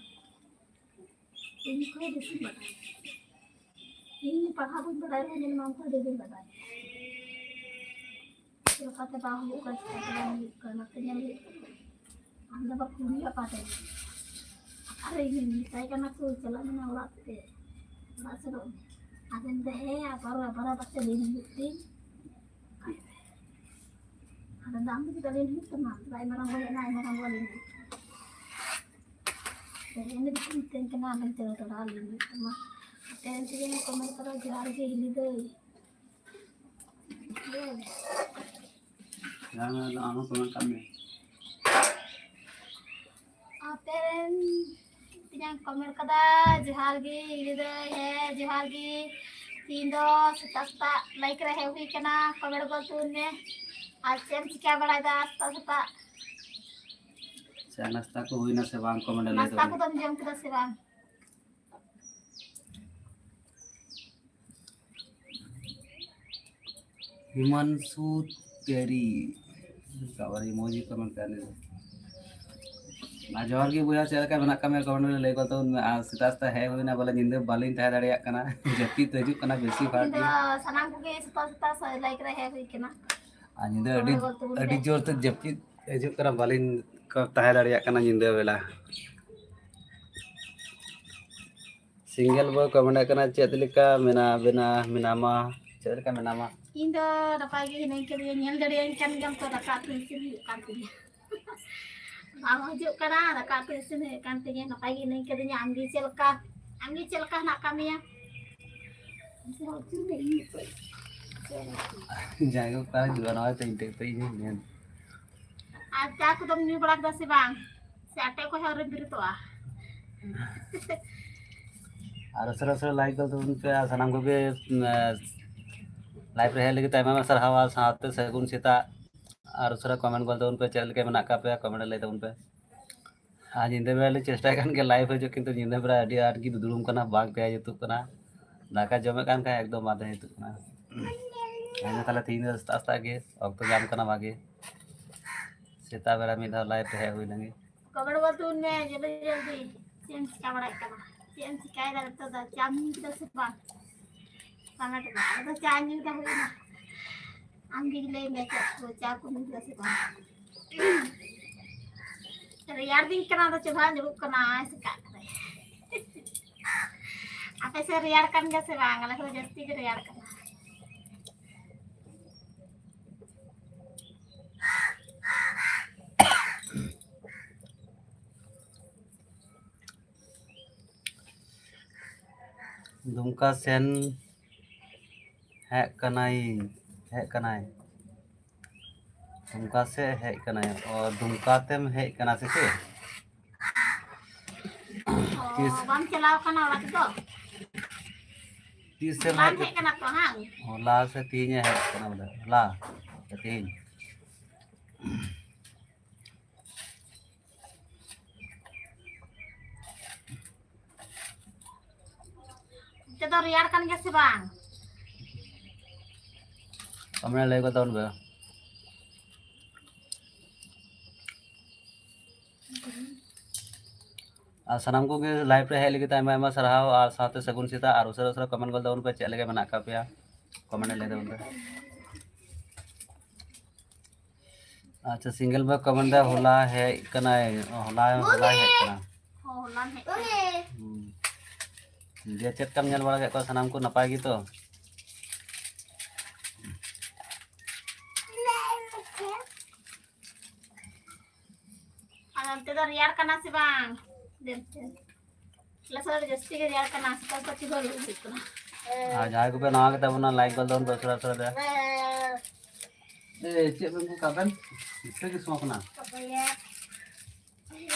ᱤᱧ ᱠᱷᱚᱱ ᱵᱮᱥᱤ ᱵᱟᱰᱟᱭᱟ᱾ ᱤᱧ ᱯᱟᱲᱦᱟᱣ ᱵᱟᱹᱧ ᱵᱟᱰᱟᱭ ᱨᱮᱦᱚᱸ ᱧᱮᱞ ᱢᱮ ᱟᱢ ᱠᱷᱚᱱ ᱰᱷᱮᱨᱤᱧ ᱵᱟᱰᱟᱭᱟ᱾ ᱪᱮᱫ ᱞᱮᱠᱟᱛᱮ ᱵᱟᱝ ᱦᱩᱭᱩᱜ ᱠᱟᱱᱟ, ᱪᱮᱠᱟᱛᱮ ᱵᱟᱝ ᱦᱩᱭᱩᱜ ᱠᱟᱱᱟ, ᱚᱱᱟ ᱠᱚ ᱧᱮᱞ ᱦᱩᱭᱩᱜ ᱠᱟᱱᱟ᱾ ᱟᱢ ᱫᱚ ᱵᱟᱠᱚ ᱦᱩᱭᱩᱜᱼᱟ ᱯᱟᱴᱮ᱾ ᱟᱨ ᱤᱧ ᱢᱮᱛᱟᱭ ᱠᱟᱱᱟ ᱠᱚ, ᱪᱟᱞᱟᱜ ᱢᱮ ᱚᱲᱟᱜ ᱛᱮ, ᱚᱲᱟᱜ ᱥᱮᱱᱚᱜ ᱢᱮ᱾ ᱟᱫᱚᱧ ᱢᱮᱱᱫᱟ, ᱦᱮᱸ, ᱟᱵᱟᱨ, ᱟᱵᱟᱨ, ᱟᱵᱟᱨ ᱪᱮᱫ ᱞᱟᱹᱭ ᱦᱩᱭᱩᱜ ᱛᱤᱧ? ᱟᱫᱚ ᱟᱢ ᱫᱚ ᱪᱮᱫᱟᱜ ᱞᱟᱹᱭ ᱦᱩᱭᱩᱜ ᱛᱟᱢᱟ? ᱟᱭᱢᱟ ᱨᱟᱱ ᱵᱚᱱ ᱦᱮᱡ ᱮᱱᱟ, ᱟᱭᱢᱟ ᱨᱟᱱ ᱵᱚᱱ ᱞᱟᱹᱭ ᱦᱩᱭᱩᱜ ᱛᱟᱢᱟ᱾ ᱛᱮᱦᱮᱧ ᱫᱚ ᱵᱟᱠᱚ ᱢᱤᱛᱟᱹᱧ ᱠᱟᱱᱟ, ᱟᱞᱚᱢ ᱪᱟᱞᱟᱣ ᱛᱚᱨᱟ, ᱟᱞᱚᱢ ᱦᱤᱡᱩᱜ ᱛᱟᱢᱟ᱾ ᱛᱮᱦᱮᱧ ᱛᱮᱜᱮ ᱠᱚ ᱢᱮᱱ ᱠᱟᱫᱟ, ᱡᱚᱦᱟᱨ ᱜᱮ ᱦᱤᱞᱤ ᱫᱟᱹᱭ᱾ ᱦᱮᱸ᱾ ᱡᱟᱦᱟᱸ ᱢᱮᱱᱟᱜ ᱫᱚ ᱟᱢ ᱦᱚᱸ ᱠᱚᱢᱮᱱᱴ ᱠᱟᱜ ᱢᱮ᱾ ᱟᱯᱮ ᱨᱮᱱ ᱛᱤᱧᱟᱝ ᱠᱚᱢᱮᱱᱴ ᱠᱟᱫᱟ, ᱡᱚᱦᱟᱨ ᱜᱮ ᱦᱤᱞᱤ ᱫᱟᱹᱭ, ᱦᱮᱸ ᱡᱚᱦᱟᱨ ᱜᱮ᱾ ᱛᱤᱦᱤᱧ ᱫᱚ ᱥᱮᱛᱟᱜ ᱥᱮᱛᱟᱜ ᱞᱟᱭᱤᱠ ᱨᱮ ᱦᱮᱡ ᱦᱩᱭ ᱠᱟᱱᱟ, ᱠᱚᱢᱮᱱᱴ ᱜᱚᱞ ᱛᱩᱞ ᱢᱮ᱾ ᱟᱨ ᱪᱮᱫ ᱮᱢ ᱪᱤᱠᱟ ᱵᱟᱲᱟᱭᱮᱫᱟ ᱥᱮᱛᱟᱜ ᱥᱮᱛᱟᱜ? ᱪᱟ ᱱᱟᱥᱛᱟ ᱠᱚ ᱦᱩᱭᱱᱟ ᱥᱮ ᱵᱟᱝ? ᱠᱚᱢᱮᱱᱴ ᱨᱮ ᱞᱟᱹᱭ ᱱᱟᱥᱛᱟ ᱛᱟᱵᱚᱱ ᱢᱮ᱾ ᱠᱚᱫᱚᱢ ᱡᱚᱢ ᱠᱮᱫᱟ ᱥᱮ ᱵᱟᱝ? ᱦᱤᱢᱟᱝᱥᱩ ᱛᱮᱨᱤ, ᱵᱟᱵᱟᱨᱮ, ᱢᱚᱡᱽ ᱜᱮ ᱠᱚᱢᱮᱱᱴ ᱠᱟᱜ ᱞᱮ᱾ ᱟᱨ ᱡᱚᱦᱟᱨ ᱜᱮ ᱵᱚᱭᱦᱟ, ᱪᱮᱫ ᱞᱮᱠᱟ ᱢᱮᱱᱟᱜ ᱠᱟᱜ ᱢᱮᱭᱟ? ᱠᱚᱢᱮᱱᱴ ᱨᱮ ᱞᱟᱹᱭ ᱜᱚᱫ ᱛᱟᱵᱚᱱ ᱢᱮ᱾ ᱟᱨ ᱥᱮᱛᱟᱜ ᱥᱮᱛᱟᱜ ᱦᱮᱡ ᱦᱩᱭᱱᱟ, ᱵᱚᱞᱮ ᱧᱤᱫᱟᱹ ᱵᱟᱹᱞᱤᱧ ᱛᱟᱦᱮᱸ ᱫᱟᱲᱮᱭᱟᱜ ᱠᱟᱱᱟ, ᱡᱟᱹᱯᱤᱫ ᱦᱤᱡᱩᱜ ᱠᱟᱱᱟ ᱵᱮᱥᱤ ᱵᱷᱟᱜᱽ ᱤᱧ ᱜᱮ᱾ ᱫᱚ ᱥᱟᱱᱟᱢ ᱠᱚᱜᱮ ᱥᱮᱛᱟᱜ ᱥᱮᱛᱟᱜ ᱥᱟ-, ᱞᱟᱭᱤᱠ ᱨᱮ ᱦᱮᱡ ᱦᱩᱭ ᱠᱟᱱᱟ᱾ ᱟᱨ ᱧᱤᱫᱟᱹ ᱟᱹᱰᱤ, ᱠᱚᱢᱮᱱᱴ ᱜᱚᱫ ᱛᱟᱵᱚᱱ ᱟᱹᱰᱤ ᱯᱮ᱾ ᱡᱳᱨ ᱛᱮ ᱡᱟᱹᱯᱤᱫ ᱦᱤᱡᱩᱜ ᱠᱟᱱᱟ, ᱵᱟᱹᱞᱤᱧ ᱠᱚ ᱛᱟᱦᱮᱸ ᱫᱟᱲᱮᱭᱟᱜ ᱠᱟᱱᱟ ᱧᱤᱫᱟᱹ ᱵᱮᱲᱟ᱾ ᱥᱤᱝᱜᱮᱞ ᱵᱚᱭ ᱠᱚ ᱢᱮᱱᱮᱫ ᱠᱟᱱᱟ, ᱪᱮᱫ ᱞᱮᱠᱟ ᱢᱮᱱᱟᱜ ᱵᱮᱱᱟ, ᱢᱮᱱᱟᱢᱟ, ᱪᱮᱫ ᱞᱮᱠᱟ ᱢᱮᱱᱟᱢᱟ? ᱤᱧ ᱫᱚ ᱱᱟᱯᱟᱭ ᱜᱮ ᱦᱤᱱᱟᱹᱧ ᱠᱟᱹᱫᱤᱧᱟ, ᱧᱮᱞ ᱫᱟᱲᱮᱭᱟᱹᱧ ᱠᱟᱱ ᱜᱮᱭᱟᱢ ᱛᱚ, ᱫᱟᱠᱟ ᱩᱛᱩ ᱤᱥᱤᱱ ᱦᱩᱭᱩᱜ ᱠᱟᱱ ᱛᱤᱧᱟ᱾ ᱵᱟᱢ ᱦᱤᱡᱩᱜ ᱠᱟᱱᱟ, ᱫᱟᱠᱟ ᱩᱛᱩ ᱤᱥᱤᱱ ᱦᱩᱭᱩᱜ ᱠᱟᱱ ᱛᱤᱧᱟ, ᱱᱟᱯᱟᱭ ᱜᱮ ᱦᱤᱱᱟᱹᱧ ᱠᱟᱹᱫᱤᱧᱟ᱾ ᱟᱢᱜᱮ ᱪᱮᱫ ᱞᱮᱠᱟ, ᱟᱢᱜᱮ ᱪᱮᱫ ᱞᱮᱠᱟ ᱦᱮᱱᱟᱜ ᱟᱠᱟᱫ ᱢᱮᱭᱟ? ᱡᱟᱭᱦᱳᱠ, ᱛᱟᱦᱞᱮ ᱡᱩᱣᱟᱹᱱ ᱦᱚᱲ ᱛᱮ ᱤᱧ ᱴᱷᱮᱡ ᱛᱮ ᱤᱧ ᱢᱮᱱ᱾ ᱟᱨ ᱪᱟ ᱠᱚᱫᱚᱢ ᱧᱩ ᱵᱟᱲᱟ ᱠᱮᱫᱟ ᱥᱮ ᱵᱟᱝ? ᱥᱮ ᱟᱴᱮᱫ ᱠᱷᱚᱡ ᱦᱚᱸ ᱟᱹᱣᱨᱤᱢ ᱵᱮᱨᱮᱫᱚᱜᱼᱟ? ᱟᱨ ᱩᱥᱟᱹᱨᱟ ᱩᱥᱟᱹᱨᱟ ᱞᱟᱭᱤᱠ ᱜᱚᱫ ᱛᱟᱵᱚᱱ ᱯᱮ, ᱟᱨ ᱥᱟᱱᱟᱢ ᱠᱚᱜᱮ, ᱮᱸ, ᱞᱟᱭᱤᱵᱷ ᱨᱮ ᱦᱮᱡ ᱞᱟᱹᱜᱤᱫ ᱛᱮ ᱟᱭᱢᱟ ᱟᱭᱢᱟ ᱥᱟᱨᱦᱟᱣ, ᱟᱨ ᱥᱟᱶᱛᱮ ᱥᱟᱹᱜᱩᱱ ᱥᱮᱛᱟᱜ᱾ ᱟᱨ ᱩᱥᱟᱹᱨᱟ ᱠᱚᱢᱮᱱᱴ ᱜᱚᱫ ᱛᱟᱵᱚᱱ ᱯᱮ, ᱪᱮᱫ ᱞᱮᱠᱟ ᱢᱮᱱᱟᱜ ᱟᱠᱟᱫ ᱯᱮᱭᱟ, ᱠᱚᱢᱮᱱᱴ ᱨᱮ ᱞᱟᱹᱭ ᱛᱟᱵᱚᱱ ᱯᱮ᱾ ᱟᱨ ᱧᱤᱫᱟᱹ ᱵᱮᱲᱟ ᱞᱮ ᱪᱮᱥᱴᱟᱭ ᱠᱟᱱ ᱜᱮᱭᱟ ᱞᱟᱭᱤᱵᱷ ᱦᱤᱡᱩᱜ, ᱠᱤᱱᱛᱩ ᱧᱤᱫᱟᱹ ᱵᱮᱲᱟ ᱟᱹᱰᱤ ᱟᱸᱴ ᱜᱮ ᱫᱩᱫᱲᱩᱢ ᱠᱟᱱᱟ, ᱵᱟᱝ ᱛᱟᱦᱮᱸ ᱡᱩᱛᱩᱜ ᱠᱟᱱᱟ᱾ ᱫᱟᱠᱟ ᱡᱚᱢᱮᱫ ᱠᱟᱱ ᱠᱷᱟᱡ ᱮᱠᱫᱚᱢ ᱵᱟᱝ ᱛᱟᱦᱮᱸ ᱡᱩᱛᱩᱜ ᱠᱟᱱᱟ᱾ ᱟᱫᱚ ᱛᱟᱦᱞᱮ ᱛᱮᱦᱮᱧ ᱫᱚ ᱥᱮᱛᱟᱜ ᱥᱮᱛᱟᱜ ᱜᱮ ᱚᱠᱛᱚ ᱧᱟᱢ ᱠᱟᱱᱟ ᱵᱷᱟᱜᱮ, ᱥᱮᱛᱟᱜ ᱵᱮᱲᱟ ᱢᱤᱫ ᱫᱷᱟᱣ ᱞᱟᱭᱤᱵᱷ ᱨᱮ ᱦᱮᱡ ᱦᱩᱭ ᱞᱮᱱ ᱜᱮ᱾ ᱠᱚᱢᱮᱱᱴ ᱵᱚᱞ ᱛᱩᱞ ᱢᱮ, ᱡᱚᱞᱫᱤ ᱡᱚᱞᱫᱤ᱾ ᱪᱮᱫ ᱮᱢ ᱪᱤᱠᱟ ᱵᱟᱲᱟᱭᱮᱫ ᱠᱟᱱᱟ? ᱪᱮᱫ ᱮᱢ ᱪᱤᱠᱟᱭᱮᱫᱟ ᱱᱤᱛᱚᱜ ᱫᱚ? ᱪᱟᱢ ᱧᱩ ᱠᱮᱫᱟ ᱥᱮ ᱵᱟᱝ? ᱠᱚᱢᱮᱱᱴ ᱢᱮ᱾ ᱟᱞᱮ ᱫᱚ ᱪᱟ ᱧᱩ ᱫᱚ ᱦᱩᱭᱱᱟ᱾ ᱟᱢ ᱜᱮ ᱞᱟᱹᱭ ᱢᱮ, ᱪᱮᱫ ᱠᱚ ᱪᱟ ᱠᱚ ᱧᱩ ᱠᱮᱫᱟ ᱥᱮ ᱵᱟᱝ? ᱨᱮᱭᱟᱲ ᱫᱤᱱ ᱠᱟᱱᱟ, ᱟᱫᱚ ᱪᱮᱫ ᱦᱚᱸ ᱫᱩᱲᱩᱵ ᱠᱟᱱᱟ ᱥᱮᱛᱟᱜ ᱠᱟᱱᱟ᱾ ᱟᱯᱮ ᱥᱮᱫ ᱨᱮᱭᱟᱲ ᱠᱟᱱ ᱜᱮᱭᱟ ᱥᱮ ᱵᱟᱝ? ᱟᱞᱮ ᱥᱮᱫ ᱫᱚ ᱡᱟᱹᱥᱛᱤ ᱜᱮ ᱨᱮᱭᱟᱲ ᱠᱟᱱᱟ᱾ ᱫᱩᱢᱠᱟ ᱥᱮᱱ ᱦᱮᱡ ᱠᱟᱱᱟᱭ, ᱦᱮᱡ ᱠᱟᱱᱟᱭ᱾ ᱫᱩᱢᱠᱟ ᱥᱮᱫ ᱦᱮᱡ ᱠᱟᱱᱟᱭ᱾ ᱚ, ᱫᱩᱢᱠᱟ ᱛᱮᱢ ᱦᱮᱡ ᱠᱟᱱᱟ ᱥᱮ ᱪᱮᱫ? ᱚ, ᱛᱤᱥ? ᱵᱟᱢ ᱪᱟᱞᱟᱣ ᱠᱟᱱᱟ ᱚᱲᱟᱜ ᱫᱚ? ᱛᱤᱥᱮᱢ ᱵᱟᱢ ᱦᱮᱡ ᱦᱮᱡ ᱠᱟᱱᱟ ᱛᱚ, ᱦᱟᱝ? ᱦᱚᱞᱟ ᱥᱮ ᱛᱮᱦᱮᱧ ᱮ ᱦᱮᱡ ᱠᱟᱱᱟ ᱵᱚᱞᱮ, ᱦᱚᱞᱟ ᱥᱮ ᱛᱮᱦᱮᱧ᱾ ᱚᱱᱛᱮ ᱫᱚ ᱨᱮᱭᱟᱲ ᱠᱟᱱ ᱜᱮᱭᱟ ᱥᱮ ᱵᱟᱝ? ᱠᱚᱢᱮᱱᱴ ᱞᱟᱹᱭ ᱠᱟᱛᱮ ᱵᱚᱱ ᱵᱮ᱾ ᱟᱨ ᱥᱟᱱᱟᱢ ᱠᱚᱜᱮ ᱞᱟᱭᱤᱵᱷ ᱨᱮ ᱦᱮᱡ ᱞᱟᱹᱜᱤᱫ ᱛᱮ ᱟᱭᱢᱟ ᱟᱭᱢᱟ ᱥᱟᱨᱦᱟᱣ, ᱟᱨ ᱥᱟᱶᱛᱮ ᱥᱟᱹᱜᱩᱱ ᱥᱮᱛᱟᱜ, ᱟᱨ ᱩᱥᱟᱹᱨᱟ ᱩᱥᱟᱹᱨᱟ ᱠᱚᱢᱮᱱᱴ ᱜᱚᱫ ᱛᱟᱵᱚᱱ ᱯᱮ, ᱪᱮᱫ ᱞᱮᱠᱟ ᱢᱮᱱᱟᱜ ᱟᱠᱟᱫ ᱯᱮᱭᱟ, ᱠᱚᱢᱮᱱᱴ ᱨᱮ ᱞᱟᱹᱭ ᱛᱟᱵᱚᱱ ᱯᱮ᱾ ᱟᱪᱪᱷᱟ, ᱥᱤᱝᱜᱮᱞ ᱵᱚᱭ ᱠᱚᱢᱮᱱᱴ ᱫᱟ, "ᱦᱚᱞᱟ ᱦᱮᱡ ᱠᱟᱱᱟᱭ", ᱦᱚᱞᱟ, ᱦᱚᱞᱟ ᱦᱮᱡ ᱠᱟᱱᱟ᱾ ᱦᱚᱸ, ᱦᱚᱞᱟᱢ ᱦᱮᱡ ᱠᱟᱱᱟ᱾ ᱦᱩᱸ᱾ ᱫᱤᱭᱮ ᱪᱮᱫ ᱞᱮᱠᱟᱢ ᱧᱮᱞ ᱵᱟᱲᱟ ᱠᱮᱫ ᱠᱚᱣᱟ ᱥᱟᱱᱟᱢ ᱠᱚ, ᱱᱟᱯᱟᱭ ᱜᱮᱛᱚ? ᱚᱱᱛᱮ ᱫᱚ ᱨᱮᱭᱟᱲ ᱠᱟᱱᱟ ᱥᱮ ᱵᱟᱝ? ᱫᱮᱱ ᱛᱮ᱾ ᱟᱞᱮ ᱥᱮᱫ ᱫᱚ ᱡᱟᱹᱥᱛᱤ ᱜᱮ ᱨᱮᱭᱟᱲ ᱠᱟᱱᱟ, ᱥᱤᱛᱩᱝ ᱛᱮ ᱪᱩᱞᱦᱟᱹ ᱞᱩ ᱦᱩᱭᱩᱜ ᱠᱟᱱᱟ᱾ ᱟᱨ ᱡᱟᱦᱟᱸᱭ ᱠᱚᱯᱮ ᱱᱟᱣᱟ ᱜᱮᱛᱟ ᱵᱚᱱᱟ, ᱞᱟᱭᱤᱠ ᱜᱚᱞ ᱛᱟᱵᱚᱱ ᱯᱮ ᱩᱥᱟᱹᱨᱟ ᱩᱥᱟᱹᱨᱟ ᱛᱮ᱾ ᱮ, ᱪᱮᱫ ᱵᱮᱱ ᱠᱟᱵᱮᱱ? ᱤᱛᱟᱹ ᱜᱮ ᱥᱚ ᱠᱟᱱᱟ᱾ ᱪᱚᱠᱞᱮᱴ᱾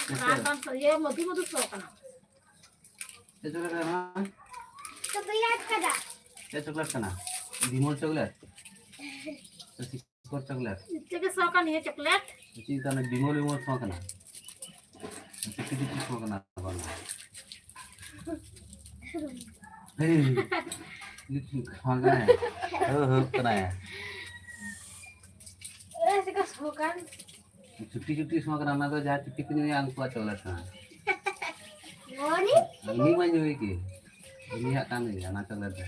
ᱪᱮᱫ ᱪᱚᱠᱞᱮᱴ? ᱵᱟᱝ, ᱵᱟᱝ, ᱤᱭᱟᱹ, ᱢᱚᱫᱷᱩ ᱢᱚᱫᱷᱩ ᱥᱚ ᱠᱟᱱᱟ᱾ ᱪᱮᱫ ᱪᱚᱠᱞᱮᱴ ᱠᱟᱱᱟ? ᱪᱚᱠᱞᱮᱴ ᱠᱟᱱᱟ᱾ ᱪᱮᱫ ᱪᱚᱠᱞᱮᱴ ᱠᱟᱱᱟ? ᱵᱤᱢᱚᱞ ᱪᱚᱠᱞᱮᱴ? ᱥᱮ ᱥᱤᱠᱚᱨ ᱪᱚᱠᱞᱮᱴ? ᱪᱮᱫ ᱜᱮ ᱥᱚ ᱠᱟᱱ ᱱᱤᱭᱟᱹ ᱪᱚᱠᱞᱮᱴ? ᱪᱮᱫ ᱠᱟᱱᱟ? ᱵᱤᱢᱚᱞ, ᱵᱤᱢᱚᱞ ᱥᱚ ᱠᱟᱱᱟ᱾ ᱪᱤᱴᱤ ᱪᱤᱴᱤ ᱥᱚ ᱠᱟᱱᱟ ᱵᱟᱝ? ᱦᱮᱸ, ᱥᱚ ᱠᱟᱱᱟᱭ᱾ ᱦᱳ, ᱦᱳ ᱠᱟᱱᱟᱭ᱾ ᱮ, ᱪᱮᱫ ᱠᱟ ᱥᱚ ᱠᱟᱱ? ᱪᱩᱴᱤ ᱪᱩᱴᱤ ᱥᱚ ᱠᱟᱱᱟ, ᱚᱱᱟ ᱫᱚ ᱡᱟᱦᱟᱸ ᱪᱩᱴᱤ ᱠᱚ ᱧᱩᱭᱟ, ᱩᱱᱠᱩᱣᱟᱜ ᱪᱚᱠᱞᱮᱴ ᱠᱟᱱᱟ᱾ ᱩᱱᱤ ᱢᱟ ᱧᱩᱭ ᱜᱮ᱾ ᱩᱱᱤᱭᱟᱜ ᱠᱟᱱ ᱜᱮᱭᱟ ᱚᱱᱟ ᱪᱚᱠᱞᱮᱴ ᱫᱚ᱾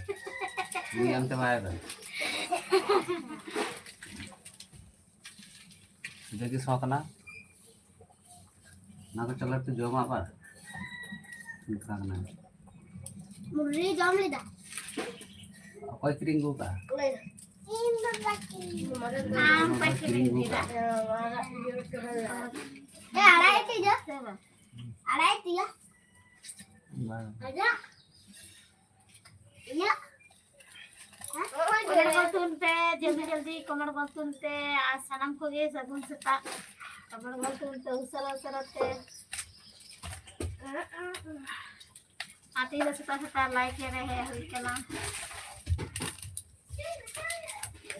ᱩᱱᱤ ᱟᱢ ᱪᱟᱵᱟᱭᱟ ᱵᱮᱱ᱾ ᱡᱩᱫᱟᱹ ᱜᱮ ᱥᱚ ᱠᱟᱱᱟ᱾ ᱚᱱᱟ ᱠᱚ ᱪᱚᱠᱞᱮᱴ ᱯᱮ ᱡᱚᱢᱟ ᱟᱵᱟᱨ? ᱚᱱᱠᱟ ᱠᱟᱱᱟ᱾ ᱢᱩᱨᱨᱤ ᱡᱚᱢ ᱞᱮᱫᱟ᱾ ᱚᱠᱚᱭ ᱠᱤᱨᱤᱧ ᱟᱹᱜᱩ ᱠᱟᱜᱼᱟ? ᱤᱧ ᱵᱟᱵᱟ ᱠᱤᱨᱤᱧ᱾ ᱟᱢ ᱯᱮ ᱠᱤᱨᱤᱧ ᱟᱹᱜᱩ ᱠᱟᱜᱼᱟ? ᱮ, ᱟᱲᱟᱭ ᱴᱤ ᱡᱚ᱾ ᱟᱲᱟᱭ ᱴᱤ ᱡᱚ᱾ ᱵᱟᱝ᱾ ᱟᱡᱟᱜ᱾ ᱤᱧᱟᱹᱜ᱾ ᱠᱚᱢᱮᱱᱴ ᱜᱚᱞ ᱛᱟᱵᱚᱱ ᱯᱮ, ᱡᱚᱞᱫᱤ ᱡᱚᱞᱫᱤ ᱠᱚᱢᱮᱱᱴ ᱜᱚᱞ ᱛᱟᱵᱚᱱ ᱯᱮ, ᱟᱨ ᱥᱟᱱᱟᱢ ᱠᱚᱜᱮ ᱥᱟᱹᱜᱩᱱ ᱥᱮᱛᱟᱜ᱾ ᱠᱚᱢᱮᱱᱴ ᱜᱚᱞ ᱛᱟᱵᱚᱱ ᱯᱮ ᱩᱥᱟᱹᱨᱟ ᱩᱥᱟᱹᱨᱟ ᱛᱮ᱾ ᱟᱨ ᱛᱮᱦᱮᱧ ᱫᱚ ᱥᱮᱛᱟᱜ ᱥᱮᱛᱟᱜ ᱞᱟᱭᱤᱵᱷ ᱨᱮ ᱦᱮᱡ ᱦᱩᱭ ᱠᱟᱱᱟ᱾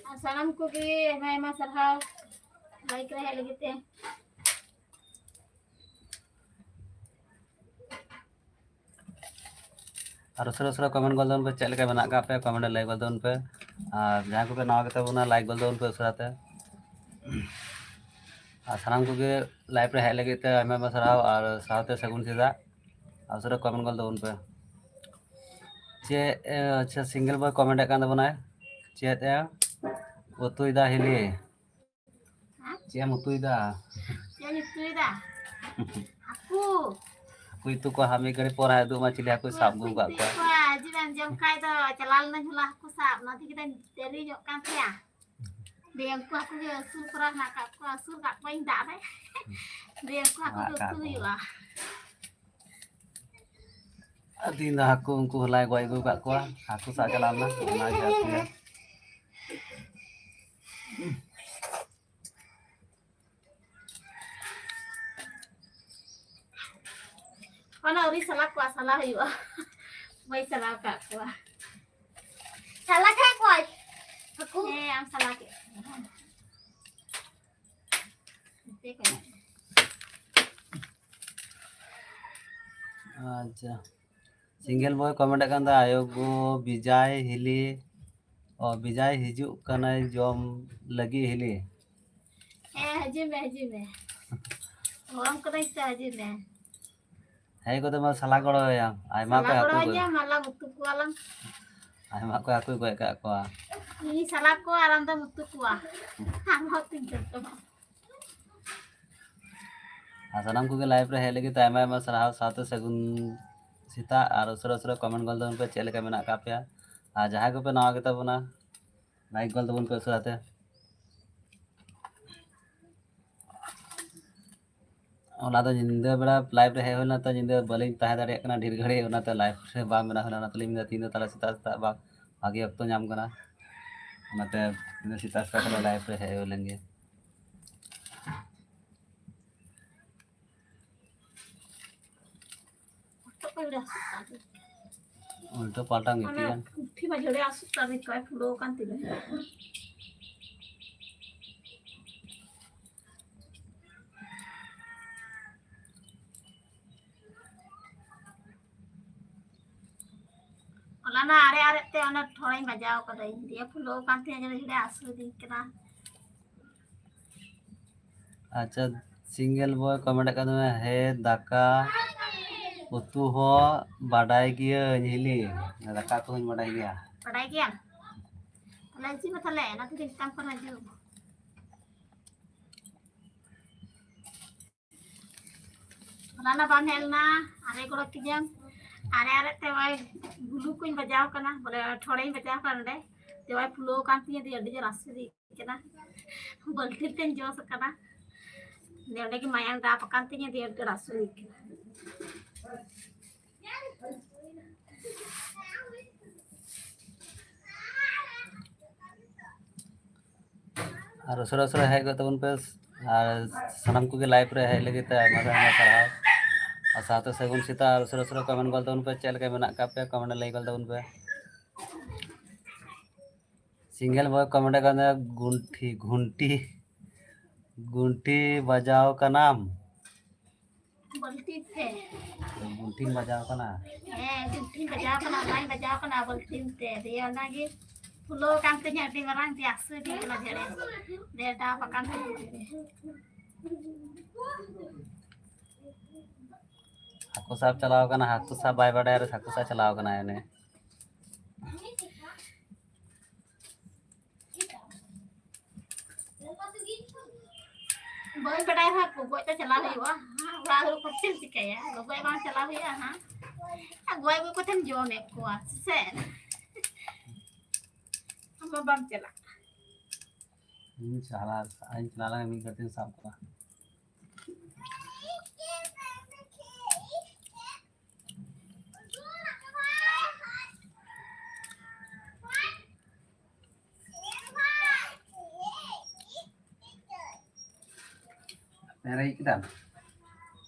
ᱟᱨ ᱥᱟᱱᱟᱢ ᱠᱚᱜᱮ ᱟᱭᱢᱟ ᱟᱭᱢᱟ ᱥᱟᱨᱦᱟᱣ ᱞᱟᱭᱤᱵᱷ ᱨᱮ ᱦᱮᱡ ᱞᱟᱹᱜᱤᱫ ᱛᱮ᱾ ᱟᱨ ᱩᱥᱟᱹᱨᱟ ᱩᱥᱟᱹᱨᱟ ᱠᱚᱢᱮᱱᱴ ᱜᱚᱞ ᱛᱟᱵᱚᱱ ᱯᱮ, ᱪᱮᱫ ᱞᱮᱠᱟ ᱢᱮᱱᱟᱜ ᱠᱟᱜ ᱯᱮ, ᱠᱚᱢᱮᱱᱴ ᱨᱮ ᱞᱟᱹᱭ ᱜᱚᱞ ᱛᱟᱵᱚᱱ ᱯᱮ᱾ ᱟᱨ ᱡᱟᱦᱟᱸᱭ ᱠᱚᱯᱮ ᱱᱟᱣᱟ ᱜᱮᱛᱟ ᱵᱚᱱᱟ, ᱞᱟᱭᱤᱠ ᱜᱚᱞ ᱛᱟᱵᱚᱱ ᱯᱮ ᱩᱥᱟᱹᱨᱟ ᱛᱮ᱾ ᱟᱨ ᱥᱟᱱᱟᱢ ᱠᱚᱜᱮ ᱞᱟᱭᱤᱵᱷ ᱨᱮ ᱦᱮᱡ ᱞᱟᱹᱜᱤᱫ ᱛᱮ ᱟᱭᱢᱟ ᱟᱭᱢᱟ ᱥᱟᱨᱦᱟᱣ ᱟᱨ ᱥᱟᱶᱛᱮ ᱥᱟᱹᱜᱩᱱ ᱥᱮᱛᱟᱜ᱾ ᱟᱨ ᱩᱥᱟᱹᱨᱟ ᱠᱚᱢᱮᱱᱴ ᱜᱚᱞ ᱛᱟᱵᱚᱱ ᱯᱮ᱾ ᱪᱮᱫ, ᱮ, ᱟᱪᱪᱷᱟ, ᱥᱤᱝᱜᱮᱞ ᱵᱚᱭ ᱠᱚᱢᱮᱱᱴ ᱮᱫ ᱠᱟᱱ ᱛᱟᱵᱚᱱᱟᱭ, ᱪᱮᱫ ᱮ ᱩᱛᱩᱭᱮᱫᱟ ᱦᱤᱞᱤ? ᱦᱮᱸ? ᱪᱮᱫ ᱮᱢ ᱩᱛᱩᱭᱮᱫᱟ? ᱪᱮᱫ ᱤᱧ ᱩᱛᱩᱭᱮᱫᱟ? ᱦᱟᱹᱠᱩ᱾ ᱦᱟᱹᱠᱩ ᱩᱛᱩ ᱠᱚ ᱦᱟᱸᱜ ᱢᱤᱫ ᱜᱷᱟᱹᱲᱤ ᱯᱚᱨ ᱦᱟᱸᱜ ᱩᱫᱩᱜ ᱟᱢᱟ, ᱪᱤᱞᱤ ᱦᱟᱹᱠᱩᱭ ᱥᱟᱵ ᱟᱹᱜᱩ ᱟᱠᱟᱫ ᱠᱚᱣᱟ᱾ ᱡᱩᱫᱤ ᱵᱟᱢ ᱡᱚᱢ ᱠᱷᱟᱡ ᱫᱚ ᱪᱟᱞᱟᱣ ᱞᱮᱱᱟᱧ ᱦᱚᱞᱟ ᱦᱟᱹᱠᱩ ᱥᱟᱵ, ᱚᱱᱟ ᱛᱮᱜᱮ ᱫᱚᱧ ᱫᱮᱨᱤ ᱧᱚᱜ ᱠᱟᱱ ᱛᱟᱦᱮᱸᱜᱼᱟ᱾ ᱫᱤᱭᱮ ᱩᱱᱠᱩ ᱦᱟᱹᱠᱩ ᱜᱮ ᱟᱹᱥᱩᱞ ᱠᱚᱨᱟ ᱦᱮᱱᱟᱜ ᱠᱟᱜ ᱠᱚᱣᱟ, ᱟᱹᱥᱩᱞ ᱠᱟᱜ ᱠᱚᱣᱟᱧ ᱫᱟᱜ ᱨᱮ᱾ ᱫᱤᱭᱮ ᱩᱱᱠᱩ ᱦᱟᱹᱠᱩ ᱜᱮ ᱩᱛᱩ ᱦᱩᱭᱩᱜᱼᱟ᱾ ᱟᱨ ᱛᱤᱦᱤᱧ ᱫᱚ ᱦᱟᱹᱠᱩ ᱩᱱᱠᱩ ᱦᱚᱞᱟᱭ ᱜᱚᱡ ᱟᱹᱜᱩ ᱠᱟᱜ ᱠᱚᱣᱟ, ᱦᱟᱹᱠᱩ ᱥᱟᱵ ᱪᱟᱞᱟᱣ ᱞᱮᱱᱟ, ᱚᱱᱟ ᱜᱮ ᱦᱟᱹᱠᱩ ᱜᱮ᱾ ᱚᱱᱟ ᱟᱹᱣᱨᱤ ᱥᱟᱞᱟ ᱠᱚᱣᱟ, ᱥᱟᱞᱟ ᱦᱩᱭᱩᱜᱼᱟ᱾ ᱵᱟᱹᱧ ᱥᱟᱞᱟ ᱟᱠᱟᱫ ᱠᱚᱣᱟ᱾ ᱥᱟᱞᱟ ᱠᱮᱫ ᱠᱚᱣᱟᱭ ᱦᱟᱹᱠᱩ? ᱦᱮᱸ, ᱟᱢ ᱥᱟᱞᱟ ᱠᱮᱫ ᱠᱚᱣᱟ᱾ ᱟᱪᱪᱷᱟ, single boy comment ᱮᱫ ᱠᱟᱱ ᱫᱚ, ᱟᱭᱳ ᱜᱳ ᱵᱤᱡᱟᱭ ᱦᱤᱞᱤ, ᱚ, ᱵᱤᱡᱟᱭ ᱦᱤᱡᱩᱜ ᱠᱟᱱᱟᱭ ᱡᱚᱢ ᱞᱟᱹᱜᱤᱫ ᱦᱤᱞᱤ᱾ ᱦᱮᱸ, ᱦᱤᱡᱩᱜ ᱢᱮ, ᱦᱤᱡᱩᱜ ᱢᱮ᱾ ᱜᱚᱲᱚᱢ ᱠᱟᱹᱱᱟᱹᱧ ᱛᱚ, ᱦᱤᱡᱩᱜ ᱢᱮ᱾ ᱦᱮᱡ ᱠᱟᱛᱮ ᱢᱟ ᱥᱟᱞᱟ ᱜᱚᱲᱚ ᱟᱭᱟᱢ, ᱟᱭᱢᱟ ᱥᱟᱞᱟ ᱠᱚ ᱦᱟᱹᱠᱩ ᱜᱚᱲᱚ ᱠᱚ᱾ ᱟᱹᱧᱟᱢ, ᱟᱞᱟᱝ ᱩᱛᱩ ᱠᱚᱣᱟᱞᱟᱝ᱾ ᱟᱭᱢᱟ ᱠᱚ ᱦᱟᱹᱠᱩ ᱜᱚᱡ ᱟᱠᱟᱫ ᱠᱚᱣᱟ᱾ ᱤᱧ ᱥᱟᱞᱟ ᱠᱚᱣᱟ ᱟᱨ ᱟᱢ ᱫᱚᱢ ᱩᱛᱩ ᱠᱚᱣᱟ᱾ ᱟᱢ ᱦᱚᱸ ᱩᱛᱩᱧ ᱡᱚᱢ ᱛᱟᱢᱟ᱾ ᱟᱨ ᱥᱟᱱᱟᱢ ᱠᱚᱜᱮ live ᱨᱮ ᱦᱮᱡ ᱞᱟᱹᱜᱤᱫ ᱛᱮ ᱟᱭᱢᱟ ᱟᱭᱢᱟ ᱥᱟᱨᱦᱟᱣ, ᱥᱟᱶᱛᱮ ᱥᱟᱹᱜᱩᱱ ᱥᱮᱛᱟᱜ᱾ ᱟᱨ ᱩᱥᱟᱹᱨᱟ ᱩᱥᱟᱹᱨᱟ comment ᱜᱚᱫ ᱛᱟᱵᱚᱱ ᱯᱮ, ᱪᱮᱫ ᱞᱮᱠᱟ ᱢᱮᱱᱟᱜ ᱟᱠᱟᱫ ᱯᱮᱭᱟ᱾ ᱟᱨ ᱡᱟᱦᱟᱸᱭ ᱠᱚᱯᱮ ᱱᱟᱣᱟ ᱜᱮᱛᱟ ᱵᱚᱱᱟ, like ᱜᱚᱫ ᱛᱟᱵᱚᱱ ᱯᱮ ᱩᱥᱟᱹᱨᱟ ᱛᱮ᱾ ᱦᱚᱞᱟ ᱫᱚ ᱧᱤᱫᱟᱹ ᱵᱮᱲᱟ live ᱨᱮ ᱦᱮᱡ ᱦᱩᱭ ᱞᱮᱱᱟ, ᱛᱚ ᱧᱤᱫᱟᱹ ᱵᱟᱹᱞᱤᱧ ᱛᱟᱦᱮᱸ ᱫᱟᱲᱮᱭᱟᱜ ᱠᱟᱱᱟ ᱰᱷᱮᱨ ᱜᱷᱟᱹᱲᱤᱡ, ᱚᱱᱟᱛᱮ live ᱨᱮ ᱵᱟᱝ ᱵᱮᱱᱟᱣ ᱦᱩᱭ ᱞᱮᱱᱟ᱾ ᱚᱱᱟᱛᱮ ᱞᱤᱧ ᱢᱮᱱᱫᱟ ᱛᱤᱦᱤᱧ ᱫᱚ ᱛᱟᱦᱞᱮ ᱥᱮᱛᱟᱜ ᱥᱮᱛᱟᱜ ᱵᱟᱝ ᱵᱷᱟᱜᱮ ᱚᱠᱛᱚ ᱧᱟᱢ ᱠᱟᱱᱟ, ᱚᱱᱟᱛᱮ ᱛᱤᱦᱤᱧ ᱫᱚ ᱥᱮᱛᱟᱜ ᱥᱮᱛᱟᱜ ᱠᱷᱚᱱ live ᱨᱮ ᱦᱮᱡ ᱦᱩᱭ ᱞᱮᱱ ᱜᱮ᱾ ᱦᱚᱴᱚᱜ ᱠᱚ ᱟᱹᱰᱤ ᱟᱹᱥᱩᱜ ᱠᱟᱱ ᱛᱤᱧᱟ᱾ ᱩᱞᱴᱟᱹ ᱯᱟᱞᱴᱟ ᱢᱟᱱᱮ ᱜᱤᱛᱤᱡ ᱮᱱ᱾ ᱯᱩᱴᱷᱤ ᱢᱟ ᱡᱷᱟᱹᱲᱮ ᱟᱹᱥᱩᱜ ᱠᱟᱱ ᱛᱤᱧ, ᱠᱚᱭ ᱯᱷᱩᱞᱟᱹᱣ ᱠᱟᱱ ᱛᱤᱧᱟ᱾ ᱦᱚᱞᱟᱱᱟ ᱟᱨᱮ ᱟᱨᱮ ᱛᱮ ᱚᱱᱟ ᱴᱷᱚᱲᱟᱧ ᱵᱟᱡᱟᱣ ᱠᱟᱫᱟᱹᱧ, ᱫᱤᱭᱮ ᱯᱷᱩᱞᱟᱹᱣ ᱠᱟᱱ ᱛᱤᱧᱟ, ᱡᱷᱟᱹᱲᱮ ᱡᱷᱟᱹᱲᱮ ᱟᱹᱥᱩᱫᱤᱧ ᱠᱟᱱᱟ᱾ ᱟᱪᱪᱷᱟ, single boy comment ᱠᱟᱱ ᱛᱟᱢᱟ, ᱦᱮᱸ, ᱫᱟᱠᱟ ᱩᱛᱩ ᱦᱚᱸ ᱵᱟᱰᱟᱭ ᱜᱤᱭᱟᱹᱧ ᱦᱤᱞᱤ, ᱫᱟᱠᱟ ᱩᱛᱩ ᱦᱚᱸᱧ ᱵᱟᱰᱟᱭ ᱜᱮᱭᱟ᱾ ᱵᱟᱰᱟᱭ ᱜᱮᱭᱟᱢ? ᱛᱟᱦᱞᱮ ᱦᱤᱡᱩᱜ ᱢᱮ ᱛᱟᱦᱞᱮ, ᱚᱱᱟ ᱛᱮᱜᱮ ᱢᱮᱛᱟᱢ ᱠᱟᱱᱟ, ᱦᱤᱡᱩᱜ᱾ ᱦᱚᱞᱟᱱᱟ ᱵᱟᱢ ᱦᱮᱡ ᱞᱮᱱᱟ, ᱟᱨᱮ ᱜᱚᱲᱚ ᱠᱤᱧᱟᱢ᱾ ᱟᱨᱮ ᱟᱨᱮ ᱛᱮ ᱱᱚᱜᱼᱚᱭ ᱜᱩᱞᱩ ᱠᱚᱧ ᱵᱟᱡᱟᱣ ᱠᱟᱱᱟ, ᱵᱚᱞᱮ ᱴᱷᱚᱲᱮᱧ ᱵᱟᱡᱟᱣ ᱠᱟᱱᱟ ᱱᱚᱰᱮ᱾ ᱪᱟᱵᱟᱭ ᱯᱷᱩᱞᱟᱹᱣ ᱟᱠᱟᱱ ᱛᱤᱧᱟᱹ, ᱫᱤᱭᱮ ᱟᱹᱰᱤ ᱡᱳᱨ ᱦᱟᱹᱥᱩ ᱤᱫᱤᱜ ᱠᱟᱱᱟ᱾ ᱵᱟᱹᱞᱴᱤᱱ ᱛᱮᱧ ᱡᱚᱥ ᱟᱠᱟᱱᱟ᱾ ᱫᱤᱭᱮ ᱚᱸᱰᱮ ᱜᱮ ᱢᱟᱭᱟᱝ ᱫᱟᱵ ᱟᱠᱟᱱ ᱛᱤᱧᱟᱹ, ᱫᱤᱭᱮ ᱟᱹᱰᱤ ᱡᱳᱨ ᱦᱟᱹᱥᱩ ᱤᱫᱤᱜ ᱠᱟᱱᱟ᱾ ᱟᱨ ᱩᱥᱟᱹᱨᱟ ᱩᱥᱟᱹᱨᱟ ᱦᱮᱡ ᱜᱚᱫ ᱛᱟᱵᱚᱱ ᱯᱮ᱾ ᱟᱨ ᱥᱟᱱᱟᱢ ᱠᱚᱜᱮ live ᱨᱮ ᱦᱮᱡ ᱞᱟᱹᱜᱤᱫ ᱛᱮ ᱟᱭᱢᱟ ᱟᱭᱢᱟ ᱥᱟᱨᱦᱟᱣ᱾ ᱟᱨ ᱥᱟᱶᱛᱮ ᱥᱟᱹᱜᱩᱱ ᱥᱮᱛᱟᱜ᱾ ᱟᱨ ᱩᱥᱟᱹᱨᱟ ᱩᱥᱟᱹᱨᱟ comment ᱜᱚᱫ ᱛᱟᱵᱚᱱ ᱯᱮ, ᱪᱮᱫ ᱞᱮᱠᱟ ᱢᱮᱱᱟᱜ ᱟᱠᱟᱫ ᱯᱮᱭᱟ comment ᱨᱮ ᱞᱟᱹᱭ ᱜᱚᱫ ᱛᱟᱵᱚᱱ ᱯᱮ᱾ Single boy comment ᱠᱟᱱᱟ, ᱜᱩᱱᱴᱷᱤ, ᱜᱷᱩᱱᱴᱤ, ᱜᱩᱱᱴᱷᱤ ᱵᱟᱡᱟᱣ ᱠᱟᱱᱟᱢ? ᱵᱟᱹᱞᱴᱤᱱ ᱛᱮ᱾ ᱜᱩᱱᱴᱷᱤᱢ ᱵᱟᱡᱟᱣ ᱠᱟᱱᱟ? ᱦᱮᱸ, ᱜᱩᱱᱴᱷᱤᱧ ᱵᱟᱡᱟᱣ ᱠᱟᱱᱟ, ᱚᱱᱟᱧ ᱵᱟᱡᱟᱣ ᱠᱟᱱᱟ ᱵᱟᱹᱞᱴᱤᱱ ᱛᱮ᱾ ᱫᱤᱭᱮ ᱚᱱᱟᱜᱮ ᱯᱷᱩᱞᱟᱹᱣ ᱟᱠᱟᱱ ᱛᱤᱧᱟᱹ ᱟᱹᱰᱤ ᱢᱟᱨᱟᱝ, ᱫᱤᱭᱮ ᱦᱟᱹᱥᱩ ᱤᱫᱤ ᱠᱟᱱᱟ ᱡᱷᱮᱲᱮ᱾ ᱫᱤᱭᱮ ᱫᱟᱵ ᱟᱠᱟᱱ ᱛᱤᱧᱟᱹ᱾ ᱦᱟᱹᱠᱩ ᱥᱟᱵ ᱪᱟᱞᱟᱣ ᱠᱟᱱᱟ, ᱦᱟᱹᱠᱩ ᱥᱟᱵ ᱵᱟᱭ ᱵᱟᱰᱟᱭᱟ ᱨᱮ ᱦᱟᱹᱠᱩ ᱥᱟᱵ ᱪᱟᱞᱟᱣ ᱠᱟᱱᱟᱭ ᱩᱱᱤ᱾ ᱵᱟᱹᱧ ᱵᱟᱰᱟᱭᱟ ᱦᱟᱸᱜ, ᱜᱚᱜᱚᱡ ᱛᱮ ᱪᱟᱞᱟᱣ ᱦᱩᱭᱩᱜᱼᱟ᱾ ᱦᱟᱸᱜ, ᱚᱲᱟᱜ ᱫᱩᱲᱩᱵ ᱠᱟᱛᱮ ᱪᱮᱫ ᱮᱢ ᱪᱤᱠᱟᱹᱭᱟ? ᱜᱚᱜᱚᱡ ᱵᱟᱝ ᱪᱟᱞᱟᱣ ᱦᱩᱭᱩᱜᱼᱟ ᱦᱟᱸᱜ᱾ ᱟᱨ ᱜᱚᱡ ᱟᱹᱜᱩ ᱠᱟᱛᱮᱢ ᱡᱚᱢᱮᱫ ᱠᱚᱣᱟ, ᱥᱮ ᱪᱮᱫ? ᱟᱢ ᱢᱟ ᱵᱟᱢ ᱪᱟᱞᱟᱜ᱾ ᱤᱧ ᱪᱟᱞᱟᱜ, ᱤᱧ ᱪᱟᱞᱟᱣ ᱞᱮᱱ ᱢᱤᱫ ᱜᱷᱟᱹᱲᱤᱡ ᱛᱤᱧ ᱥᱟᱵ ᱠᱚᱣᱟ᱾ ᱯᱮᱨᱮᱡ ᱠᱮᱫᱟᱢ?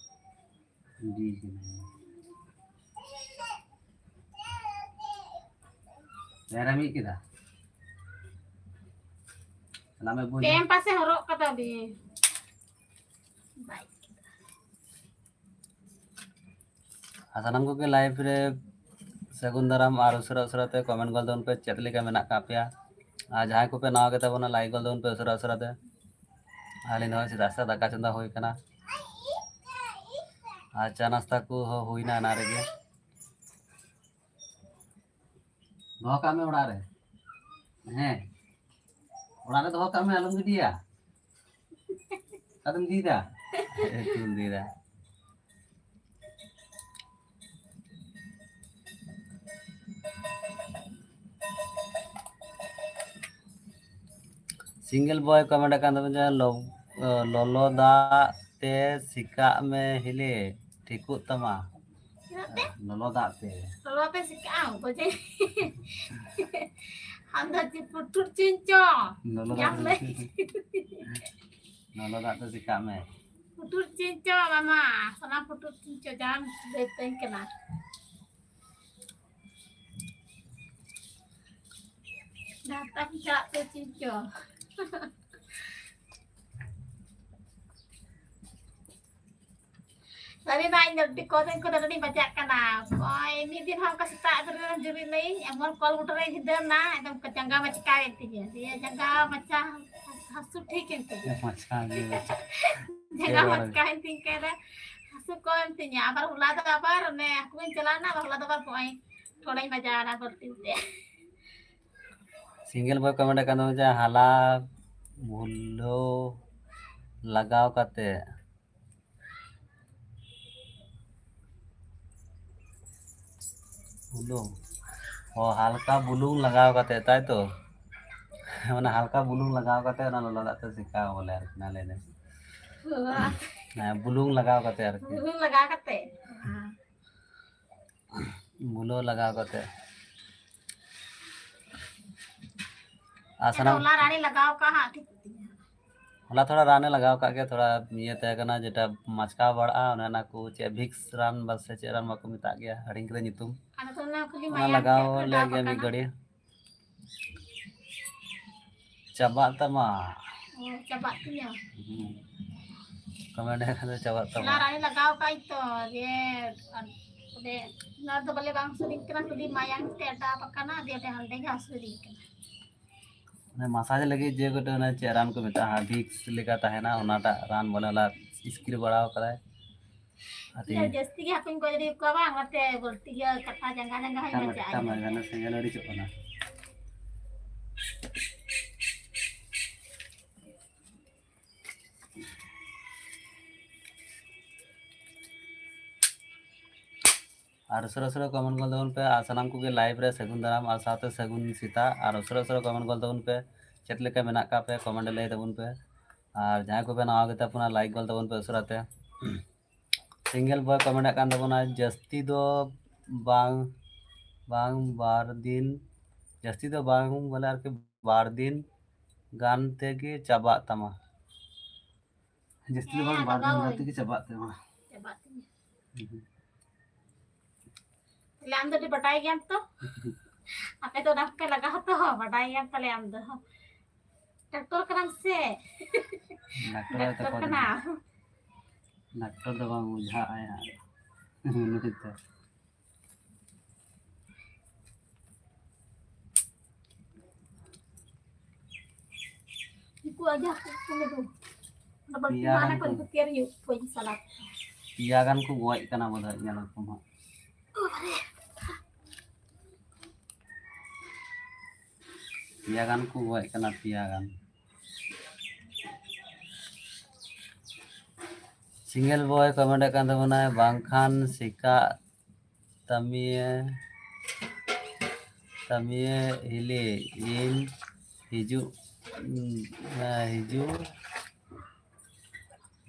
ᱤᱫᱤ ᱠᱟᱱᱟ᱾ ᱯᱮᱨᱮᱡ ᱢᱤᱫ ᱠᱮᱫᱟ᱾ ᱥᱟᱱᱟᱢᱮ ᱵᱩᱡᱽ ᱯᱮᱱ ᱯᱟᱥᱮ ᱦᱚᱨᱚᱜ ᱠᱟᱫᱟ ᱵᱤᱱ᱾ ᱟᱨ ᱥᱟᱱᱟᱢ ᱠᱚᱜᱮ live ᱨᱮ ᱥᱟᱹᱜᱩᱱ ᱫᱟᱨᱟᱢ ᱟᱨ ᱩᱥᱟᱹᱨᱟ ᱩᱥᱟᱹᱨᱟ ᱛᱮ comment ᱜᱚᱫ ᱛᱟᱵᱚᱱ ᱯᱮ, ᱪᱮᱫ ᱞᱮᱠᱟ ᱢᱮᱱᱟᱜ ᱟᱠᱟᱫ ᱯᱮᱭᱟ᱾ ᱟᱨ ᱡᱟᱦᱟᱸᱭ ᱠᱚᱯᱮ ᱱᱟᱣᱟ ᱜᱮᱛᱟ ᱵᱚᱱᱟ, like ᱜᱚᱫ ᱛᱟᱵᱚᱱ ᱯᱮ ᱩᱥᱟᱹᱨᱟ ᱩᱥᱟᱹᱨᱟ ᱛᱮ᱾ ᱟᱨ ᱱᱚᱜᱼᱚᱭ ᱥᱮᱛᱟᱜ ᱥᱮᱛᱟᱜ ᱫᱟᱠᱟ ᱪᱚᱸᱫᱟ ᱦᱩᱭ ᱠᱟᱱᱟ᱾ ᱟᱨ ᱪᱟ ᱱᱟᱥᱛᱟ ᱠᱚ ᱦᱚᱸ ᱦᱩᱭᱱᱟ ᱮᱱᱟ ᱨᱮᱜᱮ᱾ ᱫᱚᱦᱚ ᱠᱟᱜ ᱢᱮ ᱚᱲᱟᱜ ᱨᱮ᱾ ᱦᱮᱸ, ᱚᱲᱟᱜ ᱨᱮ ᱫᱚᱦᱚ ᱠᱟᱜ ᱢᱮ, ᱟᱞᱚᱢ ᱜᱤᱰᱤᱭᱟ᱾ ᱟᱫᱚᱢ ᱤᱫᱤᱭᱮᱫᱟ? ᱪᱮᱫ ᱮᱢ ᱤᱫᱤᱭᱮᱫᱟ? Single boy comment ᱟᱠᱟᱱ ᱛᱟᱵᱚᱱ ᱡᱮ ᱞᱚ-, ᱞᱚᱞᱚ ᱫᱟᱜ ᱛᱮ ᱥᱤᱠᱟᱜ ᱢᱮ ᱦᱤᱞᱤ, ᱴᱷᱤᱠᱚᱜ ᱛᱟᱢᱟ᱾ ᱪᱮᱫᱟᱜ ᱛᱮ? ᱞᱚᱞᱚ ᱫᱟᱜ ᱛᱮ᱾ ᱞᱚᱞᱚ ᱛᱮ ᱥᱤᱠᱟᱜ ᱟᱢ, ᱵᱩᱡᱷᱟᱹᱣ? ᱟᱢ ᱫᱚ ᱪᱮᱫ ᱯᱩᱴᱩᱨ ᱪᱤᱱᱪᱚ? ᱞᱚᱞᱚ ᱫᱟᱜ ᱧᱟᱢ ᱛᱮ ᱢᱮ᱾ ᱞᱚᱞᱚ ᱫᱟᱜ ᱛᱮ ᱥᱤᱠᱟᱜ ᱢᱮ᱾ ᱯᱩᱴᱩᱨ ᱪᱤᱱᱪᱚ ᱢᱟᱢᱟ, ᱥᱟᱱᱟᱢ ᱯᱩᱴᱩᱨ ᱪᱤᱱᱪᱚ ᱡᱟᱦᱟᱸᱢ ᱞᱟᱹᱭ ᱛᱟᱹᱧ ᱠᱟᱱᱟ᱾ ᱰᱟᱠᱛᱟᱨ ᱪᱟᱞᱟᱜ ᱛᱮ ᱪᱤᱱᱪᱚ᱾ ᱥᱟᱹᱨᱤ ᱱᱟ, ᱤᱧ ᱫᱚ ᱟᱹᱰᱤ ᱠᱚᱫᱮᱧ ᱠᱚᱫᱮ ᱟᱹᱰᱤᱧ ᱵᱟᱡᱟᱜ ᱠᱟᱱᱟ᱾ ᱱᱚᱜᱼᱚᱭ ᱢᱤᱫ ᱫᱤᱱ ᱦᱚᱸ ᱚᱱᱠᱟ ᱥᱮᱛᱟᱜ ᱵᱮᱨᱮᱫ ᱨᱮ ᱡᱩᱨᱤ ᱱᱟᱹᱧ, ᱮᱢᱚᱱ ᱠᱚᱞ ᱵᱩᱴᱟᱹ ᱨᱮᱧ ᱵᱷᱤᱸᱫᱟᱹᱲ ᱱᱟ, ᱮᱠᱫᱚᱢ ᱡᱟᱸᱜᱟ ᱢᱟᱪᱠᱟᱣᱮᱱ ᱛᱤᱧᱟᱹ᱾ ᱫᱤᱭᱮ ᱡᱟᱸᱜᱟ ᱢᱟᱪᱟ ᱦᱟᱹᱥᱩ ᱴᱷᱤᱠ ᱮᱱ ᱛᱤᱧᱟᱹ᱾ ᱢᱟᱪᱟ ᱜᱮ ᱢᱟᱪᱟ᱾ ᱡᱟᱸᱜᱟ ᱮᱵᱟᱨ ᱢᱟᱪᱠᱟᱣᱮᱱ ᱛᱤᱧ ᱠᱷᱟᱡ ᱫᱚ ᱦᱟᱹᱥᱩ ᱠᱚᱢ ᱮᱱ ᱛᱤᱧᱟᱹ᱾ ᱟᱵᱟᱨ ᱦᱚᱞᱟ ᱫᱚ ᱟᱵᱟᱨ ᱚᱱᱮ ᱦᱟᱹᱠᱩᱧ ᱪᱟᱞᱟᱣ ᱮᱱᱟ, ᱟᱵᱟᱨ ᱦᱚᱞᱟ ᱫᱚ ᱟᱵᱟᱨ ᱱᱚᱜᱼᱚᱭ ᱛᱷᱚᱲᱟᱧ ᱵᱟᱡᱟᱣ ᱮᱱᱟ ᱵᱟᱹᱞᱴᱤᱱ ᱛᱮ᱾ Single boy comment ᱟᱠᱟᱱ ᱛᱟᱵᱚᱱᱟ ᱡᱮ ᱦᱟᱞᱟ ᱵᱷᱩᱞᱟᱹᱣ ᱞᱟᱜᱟᱣ ᱠᱟᱛᱮ᱾ ᱵᱩᱞᱩᱝ᱾ ᱚ, ᱦᱟᱞᱠᱟ ᱵᱩᱞᱩᱝ ᱞᱟᱜᱟᱣ ᱠᱟᱛᱮ, ᱛᱟᱭ ᱛᱚ? ᱚᱱᱟ ᱦᱟᱞᱠᱟ ᱵᱩᱞᱩᱝ ᱞᱟᱜᱟᱣ ᱠᱟᱛᱮ ᱚᱱᱟ ᱞᱚᱞᱚ ᱫᱟᱜ ᱛᱮ ᱥᱮᱠᱟᱣ ᱵᱚᱞᱮ ᱟᱨᱠᱤ, ᱚᱱᱟ ᱞᱟᱹᱭ ᱫᱟᱭ᱾ ᱦᱮᱸ, ᱵᱩᱞᱩᱝ ᱞᱟᱜᱟᱣ ᱠᱟᱛᱮ ᱟᱨᱠᱤ᱾ ᱵᱩᱞᱩᱝ ᱞᱟᱜᱟᱣ ᱠᱟᱛᱮ? ᱦᱮᱸ᱾ ᱵᱩᱞᱟᱹᱣ ᱞᱟᱜᱟᱣ ᱠᱟᱛᱮ᱾ ᱟᱨ ᱟᱫᱚ ᱥᱟᱱᱟᱢ ᱦᱚᱞᱟ ᱨᱟᱱᱤ ᱞᱟᱜᱟᱣ ᱠᱟᱜ ᱦᱟᱸᱜ, ᱴᱷᱤᱠ ᱜᱮᱭᱟ᱾ ᱦᱚᱞᱟ ᱛᱷᱚᱲᱟ ᱨᱟᱱᱮ ᱞᱟᱜᱟᱣ ᱠᱟᱜ ᱜᱮᱭᱟ, ᱛᱷᱚᱲᱟ ᱤᱭᱟᱹ ᱛᱟᱦᱮᱸ ᱠᱟᱱᱟ, ᱡᱮᱴᱟ ᱢᱟᱪᱠᱟᱣ ᱵᱟᱲᱟᱜᱼᱟ, ᱚᱱᱮ ᱚᱱᱟ ᱠᱚ ᱪᱮᱫ ᱵᱷᱤᱠᱥ ᱨᱟᱱ ᱵᱟ ᱥᱮ ᱪᱮᱫ ᱨᱟᱱ ᱵᱟᱠᱚ ᱢᱮᱛᱟᱜ ᱜᱮᱭᱟ, ᱦᱤᱲᱤᱧ ᱠᱮᱫᱟ ᱧᱩᱛᱩᱢ᱾ ᱟᱫᱚ ᱛᱚ ᱚᱱᱟ ᱠᱷᱟᱹᱞᱤ ᱚᱱᱟ ᱢᱟᱭᱟᱢ ᱞᱟᱜᱟᱣ ᱛᱮᱫ ᱞᱮ ᱞᱟᱜᱟᱣ ᱜᱮᱭᱟ ᱢᱤᱫ ᱠᱟᱱᱟ᱾ ᱜᱷᱟᱹᱲᱤ᱾ ᱪᱟᱵᱟᱜ ᱛᱟᱢᱟ᱾ ᱚ, ᱪᱟᱵᱟᱜ ᱛᱤᱧᱟ᱾ ᱦᱩᱸ᱾ comment ᱮ ᱠᱷᱟᱱ ᱫᱚ ᱪᱟᱵᱟᱜ ᱛᱟᱢᱟ᱾ ᱚᱱᱟ ᱨᱟᱱᱤ ᱞᱟᱜᱟᱣ ᱠᱟᱜ ᱛᱚ, ᱡᱮ, ᱚᱸᱰᱮ, ᱚᱱᱟ ᱫᱚ ᱵᱚᱞᱮ ᱵᱟᱝ ᱦᱟᱹᱥᱩ ᱞᱤᱧ ᱠᱟᱱᱟ, ᱠᱷᱟᱹᱞᱤ ᱢᱟᱭᱟᱢ ᱛᱮ ᱰᱟᱵ ᱟᱠᱟᱱᱟ, ᱫᱤᱭᱮ ᱚᱸᱰᱮ ᱦᱟᱸᱰᱮ ᱜᱮ ᱦᱟᱹᱥᱩ ᱞᱤᱧ ᱠᱟᱱᱟ᱾ ᱚᱱᱮ massage ᱞᱟᱹᱜᱤᱫ ᱡᱮ ᱜᱚᱴᱟ ᱚᱱᱮ ᱪᱮᱫ ᱨᱟᱱ ᱠᱚ ᱢᱮᱛᱟᱜᱼᱟ, ᱵᱷᱤᱠᱥ ᱞᱮᱠᱟ ᱛᱟᱦᱮᱱᱟ, ᱚᱱᱟᱴᱟᱜ ᱨᱟᱱ ᱵᱚᱞᱮ ᱚᱱᱟ ᱤᱥᱠᱤᱨ ᱵᱟᱲᱟᱣ ᱠᱟᱫᱟᱭ᱾ ᱟᱹᱰᱤ ᱤᱧ ᱫᱚ ᱡᱟᱹᱥᱛᱤ ᱜᱮ ᱦᱟᱹᱠᱩᱧ ᱜᱚᱡ ᱞᱮᱫ ᱠᱚᱣᱟ ᱵᱟᱝ, ᱚᱱᱟᱛᱮ ᱵᱟᱹᱲᱛᱤ ᱜᱮ ᱠᱟᱴᱟ ᱡᱟᱸᱜᱟ, ᱡᱟᱸᱜᱟ ᱦᱚᱸᱧ ᱠᱟᱴᱟ ᱢᱟ, ᱵᱟᱡᱟᱜ ᱠᱟᱴᱟ ᱢᱟ, ᱠᱟᱱᱟ᱾ ᱜᱟᱱᱟ ᱥᱮᱸᱜᱮᱞ ᱟᱹᱲᱤᱥᱚᱜ ᱠᱟᱱᱟ᱾ ᱟᱨ ᱩᱥᱟᱹᱨᱟ ᱩᱥᱟᱹᱨᱟ comment ᱜᱚᱞ ᱛᱟᱵᱚᱱ ᱯᱮ, ᱟᱨ ᱥᱟᱱᱟᱢ ᱠᱚᱜᱮ live ᱨᱮ ᱥᱟᱹᱜᱩᱱ ᱫᱟᱨᱟᱢ ᱟᱨ ᱥᱟᱶᱛᱮ ᱥᱟᱹᱜᱩᱱ ᱥᱮᱛᱟᱜ, ᱟᱨ ᱩᱥᱟᱹᱨᱟ ᱩᱥᱟᱹᱨᱟ comment ᱜᱚᱞ ᱛᱟᱵᱚᱱ ᱯᱮ᱾ ᱪᱮᱫ ᱞᱮᱠᱟ ᱢᱮᱱᱟᱜ ᱠᱟᱜ ᱯᱮ, ᱠᱚᱢᱮᱱᱴ ᱨᱮ ᱞᱟᱹᱭ ᱛᱟᱵᱚᱱ ᱯᱮ᱾ ᱟᱨ ᱡᱟᱦᱟᱸᱭ ᱠᱚᱯᱮ ᱱᱟᱣᱟ ᱜᱮᱛᱟ ᱵᱚᱱᱟ, ᱞᱟᱭᱤᱠ ᱜᱚᱞ ᱛᱟᱵᱚᱱ ᱯᱮ ᱩᱥᱟᱹᱨᱟ ᱛᱮ᱾ ᱥᱤᱝᱜᱮᱞ ᱵᱚᱭ ᱠᱚᱢᱮᱱᱴ ᱠᱟᱱ ᱛᱟᱵᱚᱱᱟ, ᱡᱟᱹᱥᱛᱤ ᱫᱚ ᱵᱟᱝ, ᱵᱟᱝ ᱵᱟᱨ ᱫᱤᱱ, ᱡᱟᱹᱥᱛᱤ ᱫᱚ ᱵᱟᱝ ᱵᱚᱞᱮ ᱟᱨᱠᱤ ᱵᱟᱨ ᱫᱤᱱ ᱜᱟᱱ ᱛᱮᱜᱮ ᱪᱟᱵᱟᱜ ᱛᱟᱢᱟ᱾ ᱡᱟᱹᱥᱛᱤ ᱫᱚ ᱵᱟᱝ, ᱦᱮᱸ, ᱵᱟᱨ ᱫᱤᱱ ᱞᱟᱜᱟᱣ ᱜᱟᱱ ᱟᱹᱧ᱾ ᱛᱮᱜᱮ ᱪᱟᱵᱟᱜ ᱛᱟᱢᱟ᱾ ᱪᱟᱵᱟᱜ ᱛᱤᱧᱟᱹ᱾ ᱦᱩᱸ᱾ ᱛᱟᱦᱞᱮ ᱟᱢ ᱫᱚ ᱟᱹᱰᱤ ᱵᱟᱰᱟᱭ ᱜᱮᱭᱟᱢ ᱛᱚ᱾ ᱟᱯᱮ ᱫᱚ ᱚᱱᱟ ᱠᱚᱯᱮ ᱞᱟᱜᱟᱣᱟ ᱛᱚ, ᱵᱟᱰᱟᱭ ᱜᱮᱭᱟᱢ ᱛᱟᱦᱞᱮ ᱟᱢ ᱫᱚ᱾ ᱰᱟᱠᱛᱚᱨ ᱠᱟᱱᱟᱢ ᱥᱮ? ᱰᱟᱠᱛᱚᱨ ᱦᱚᱭᱛᱚ ᱰᱟᱠᱛᱚᱨ ᱠᱚ ᱠᱟᱱᱟᱢ᱾ ᱰᱟᱠᱛᱚᱨ ᱫᱚ ᱵᱟᱝ ᱵᱩᱡᱷᱟᱹᱜ ᱟᱭ ᱦᱟᱸᱜ᱾ ᱩᱱᱤ ᱫᱚ᱾ ᱩᱱᱠᱩ ᱟᱡᱟᱜ ᱠᱚ ᱠᱚ ᱫᱚ᱾ ᱚᱱᱟ ᱵᱟᱹᱲᱛᱤ ᱯᱮᱭᱟ ᱢᱟ ᱚᱱᱟ ᱜᱟᱱ ᱠᱚ ᱠᱚ ᱤᱭᱟᱹ ᱠᱮᱭᱟ ᱨᱮᱭᱟᱜ ᱯᱚᱭᱥᱟ ᱞᱟᱜᱟᱜ᱾ ᱯᱮᱭᱟ ᱜᱟᱱ ᱠᱚ ᱜᱚᱡ ᱠᱟᱱᱟ ᱵᱚᱞᱮ, ᱧᱮᱞ ᱟᱠᱚ ᱦᱟᱸᱜ᱾ ᱯᱮᱭᱟ ᱜᱟᱱ ᱠᱚ ᱜᱚᱡ ᱠᱟᱱᱟ, ᱯᱮᱭᱟ ᱜᱟᱱ᱾ ᱥᱤᱝᱜᱮᱞ ᱵᱚᱭ ᱠᱚᱢᱮᱱᱴ ᱠᱟᱱ ᱛᱟᱵᱚᱱᱟᱭ, ᱵᱟᱝᱠᱷᱟᱱ ᱥᱮᱠᱟᱜ ᱛᱟᱢᱤᱭᱮ, ᱛᱟᱢᱤᱭᱮ ᱦᱤᱞᱤ, ᱤᱧ ᱦᱤᱡᱩᱜ, ᱦᱤᱡᱩᱜ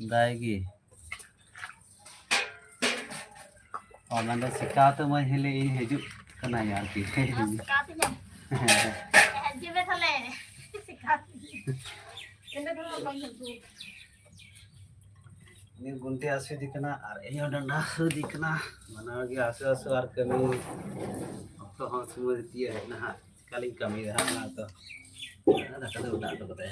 ᱫᱟᱭ ᱜᱮ᱾ ᱚ, ᱢᱮᱱᱫᱚ ᱥᱮᱠᱟᱣ ᱛᱮ ᱢᱟᱹᱭ ᱦᱤᱞᱤ ᱤᱧ ᱦᱤᱡᱩᱜ ᱠᱟᱱᱟᱧ ᱟᱨᱠᱤ᱾ ᱦᱮᱸ, ᱥᱮᱠᱟᱣ ᱛᱤᱧᱟᱹᱢ᱾ ᱦᱮᱸ᱾ ᱦᱤᱡᱩᱜ ᱢᱮ ᱛᱟᱦᱞᱮ᱾ ᱥᱮᱠᱟᱣ ᱛᱤᱧᱟᱹᱢ᱾ ᱮᱸᱰᱮ ᱫᱚ ᱵᱟᱝ ᱦᱤᱡᱩᱜ᱾ ᱩᱱᱤ ᱜᱩᱱᱴᱷᱤ ᱦᱟᱹᱥᱩᱭᱮᱫᱮ ᱠᱟᱱᱟ ᱟᱨ ᱤᱧ ᱦᱚᱸ ᱰᱟᱸᱰᱟ ᱦᱟᱹᱥᱩᱭᱮᱫᱤᱧ ᱠᱟᱱᱟ᱾ ᱵᱟᱱᱟᱨ ᱜᱮ ᱦᱟᱹᱥᱩ ᱦᱟᱹᱥᱩ ᱟᱨ ᱠᱟᱹᱢᱤ ᱚᱠᱛᱚ ᱦᱚᱸ ᱥᱚᱢᱚᱭ ᱛᱤᱭᱟᱹᱜ ᱦᱮᱡ ᱮᱱᱟ ᱦᱟᱸᱜ᱾ ᱪᱮᱠᱟᱞᱤᱧ ᱠᱟᱹᱢᱤᱭᱮᱫᱟ ᱦᱟᱸᱜ ᱚᱱᱟ ᱫᱚ᱾ ᱫᱟᱠᱟ ᱫᱚ ᱚᱰᱟᱜ ᱦᱚᱴᱚ ᱠᱟᱫᱟᱭ᱾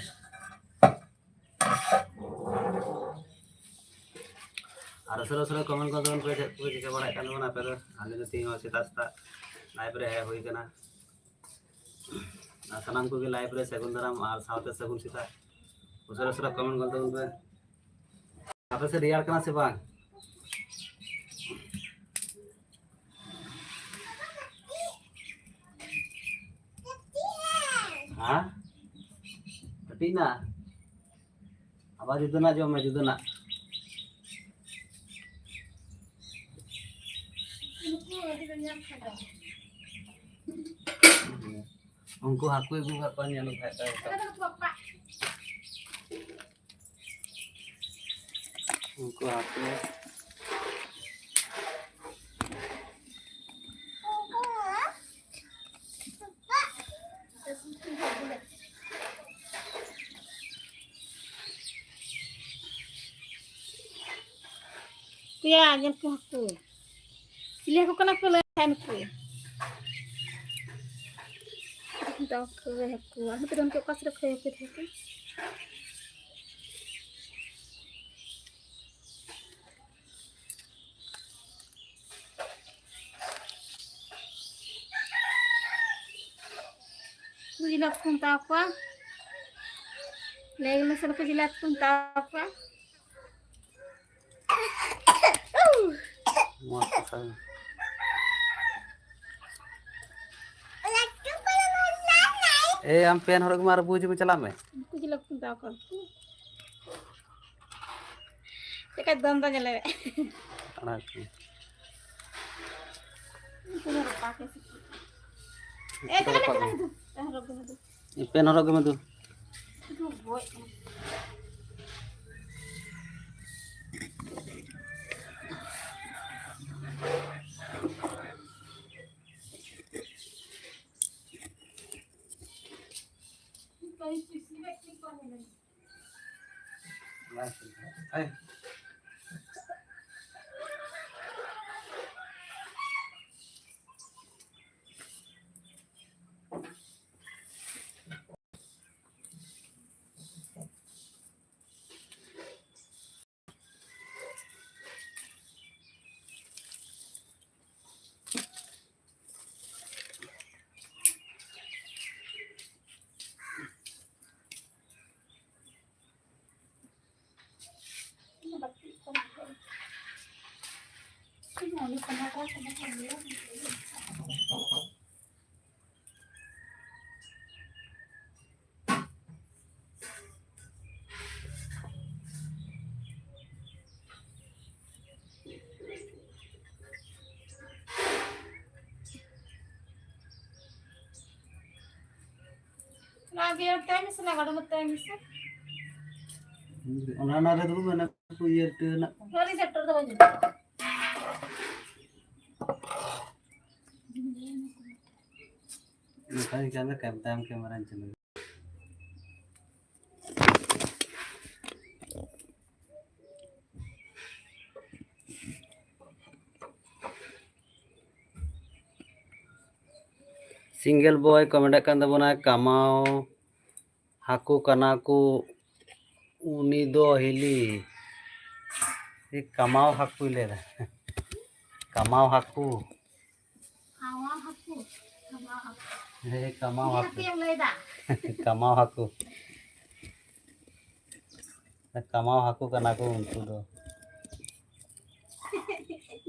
ᱟᱨ ᱩᱥᱟᱹᱨᱟ ᱩᱥᱟᱹᱨᱟ ᱠᱚᱢᱮᱱᱴ ᱠᱚ ᱛᱟᱵᱚᱱ ᱯᱮ, ᱪᱮᱫ ᱠᱚᱯᱮ ᱪᱤᱠᱟᱹ ᱵᱟᱲᱟᱭᱮᱫ ᱠᱟᱱ ᱛᱟᱵᱚᱱᱟ ᱟᱯᱮ ᱫᱚ? ᱟᱞᱮ ᱫᱚ ᱛᱮᱦᱮᱧ ᱦᱚᱸ ᱥᱮᱛᱟᱜ ᱥᱮᱛᱟᱜ ᱞᱟᱭᱤᱵᱷ ᱨᱮ ᱦᱮᱡ ᱦᱩᱭ ᱠᱟᱱᱟ᱾ ᱟᱨ ᱥᱟᱱᱟᱢ ᱠᱚᱜᱮ ᱞᱟᱭᱤᱵᱷ ᱨᱮ ᱥᱟᱹᱜᱩᱱ ᱫᱟᱨᱟᱢ ᱟᱨ ᱥᱟᱶᱛᱮ ᱥᱟᱹᱜᱩᱱ ᱥᱮᱛᱟᱜ᱾ ᱩᱥᱟᱹᱨᱟ ᱩᱥᱟᱹᱨᱟ ᱠᱚᱢᱮᱱᱴ ᱜᱚᱞ ᱛᱟᱵᱚᱱ ᱯᱮ᱾ ᱟᱯᱮ ᱥᱮᱫ ᱨᱮᱭᱟᱲ ᱠᱟᱱᱟ ᱥᱮ ᱵᱟᱝ? ᱦᱮᱸ? ᱠᱟᱹᱴᱤᱡ ᱱᱟ? ᱟᱵᱟᱨ ᱡᱩᱫᱟᱹᱱᱟᱜ ᱡᱚᱢ ᱢᱮ, ᱡᱩᱫᱟᱹᱱᱟᱜ᱾ ᱩᱱᱠᱩ ᱦᱟᱹᱠᱩ ᱟᱹᱜᱩ ᱠᱟᱜ ᱠᱚᱣᱟ, ᱧᱮᱞ ᱠᱷᱟᱡ ᱫᱚ᱾ ᱩᱱᱠᱩ ᱦᱟᱹᱠᱩ᱾ ᱯᱮᱭᱟ ᱧᱮᱞ ᱠᱚ ᱦᱟᱹᱠᱩ᱾ ᱪᱤᱞᱤ ᱦᱟᱹᱠᱩ ᱠᱟᱱᱟ ᱠᱚ ᱞᱟᱹᱭ ᱠᱷᱟᱱ ᱠᱚ᱾ ᱫᱚ ᱠᱚ ᱦᱟᱹᱠᱩ᱾ ᱟᱨ ᱱᱚᱛᱮ ᱫᱚ ᱚᱠᱟ ᱥᱮᱫ ᱠᱷᱚᱡ ᱦᱟᱹᱠᱩ ᱛᱟᱦᱮᱸ ᱠᱟᱱᱟ? ᱠᱩᱡᱞᱟ ᱠᱚ ᱢᱮᱛᱟ ᱠᱚᱣᱟ᱾ ᱞᱟᱹᱭ ᱢᱮᱥᱮ ᱠᱩᱡᱞᱟ ᱠᱚ ᱢᱮᱛᱟ ᱠᱚᱣᱟ᱾ ᱢᱚᱡᱽ ᱠᱟᱛᱷᱟ ᱜᱮ᱾ ᱮ, ᱟᱢ ᱯᱮᱱ ᱦᱚᱨᱚᱜ ᱢᱮ ᱟᱨ ᱵᱩᱡᱽ ᱢᱮ, ᱪᱟᱞᱟᱜ ᱢᱮ᱾ ᱩᱱᱠᱩ ᱡᱮ ᱞᱟᱹᱴᱩ ᱫᱟᱣ ᱠᱚ᱾ ᱪᱮᱫ ᱞᱮᱠᱟ ᱫᱚᱱ ᱫᱚ ᱧᱮᱞᱮ ᱢᱮ᱾ ᱟᱲᱟᱜ ᱠᱚ᱾ ᱩᱱᱠᱩ ᱫᱚ ᱨᱟᱯᱟᱜ ᱠᱚ᱾ ᱮ, ᱪᱟᱞᱟᱜ ᱢᱮ, ᱨᱟᱯᱟᱜ ᱪᱟᱞᱟᱜ ᱢᱮ᱾ ᱢᱮ, ᱫᱩ᱾ ᱯᱮᱱ ᱦᱚᱨᱚᱜ ᱜᱮ ᱢᱮ, ᱫᱩ᱾ ᱯᱮᱱ ᱦᱚᱨᱚᱜ ᱜᱮ ᱢᱮ, ᱫᱩ᱾ ᱫᱩ ᱜᱚᱡ ᱮᱱᱟ᱾ ᱚᱱᱟ ᱜᱮ ᱛᱟᱭᱚᱢ ᱥᱮ ᱞᱟᱜᱟ ᱫᱚ ᱛᱟᱭᱚᱢ ᱥᱮ᱾ ᱚᱱᱟ, ᱚᱱᱟ ᱨᱮ ᱫᱩᱲᱩᱵ ᱢᱮ, ᱚᱱᱟ ᱠᱚ ᱤᱭᱟᱹ ᱛᱮ ᱱᱟᱜ᱾ ᱱᱚᱣᱟ ᱨᱤᱡᱮᱠᱴᱚᱨ ᱫᱚ ᱵᱟᱹᱧ ᱚᱱᱠᱟ ᱜᱮ ᱠᱟᱹᱢᱤ ᱠᱟᱱ ᱛᱟᱭᱚᱢ ᱠᱮᱢᱮᱨᱟᱧ ᱪᱟᱹᱞᱩᱭᱟ᱾ Single boy ᱠᱚ ᱢᱮᱱᱮᱫ ᱠᱟᱱ ᱛᱟᱵᱚᱱᱟ, ᱠᱟᱢᱟᱣ ᱦᱟᱹᱠᱩ ᱠᱟᱱᱟ ᱠᱚ, ᱩᱱᱤ ᱫᱚ ᱦᱤᱞᱤ᱾ ᱮ, ᱠᱟᱢᱟᱣ ᱦᱟᱹᱠᱩᱭ ᱞᱟᱹᱭᱫᱟ᱾ ᱠᱟᱢᱟᱣ ᱦᱟᱹᱠᱩ᱾ ᱠᱟᱢᱟᱣ ᱦᱟᱹᱠᱩ᱾ ᱠᱟᱢᱟᱣ ᱦᱟᱹᱠᱩ᱾ ᱦᱮᱸ, ᱠᱟᱢᱟᱣ ᱪᱤᱞᱤ ᱦᱟᱹᱠᱩ᱾ ᱦᱟᱹᱠᱩᱭᱮᱢ ᱞᱟᱹᱭᱫᱟ? ᱠᱟᱢᱟᱣ ᱦᱟᱹᱠᱩ᱾ ᱠᱟᱢᱟᱣ ᱦᱟᱹᱠᱩ ᱠᱟᱱᱟ ᱠᱚ ᱩᱱᱠᱩ ᱫᱚ᱾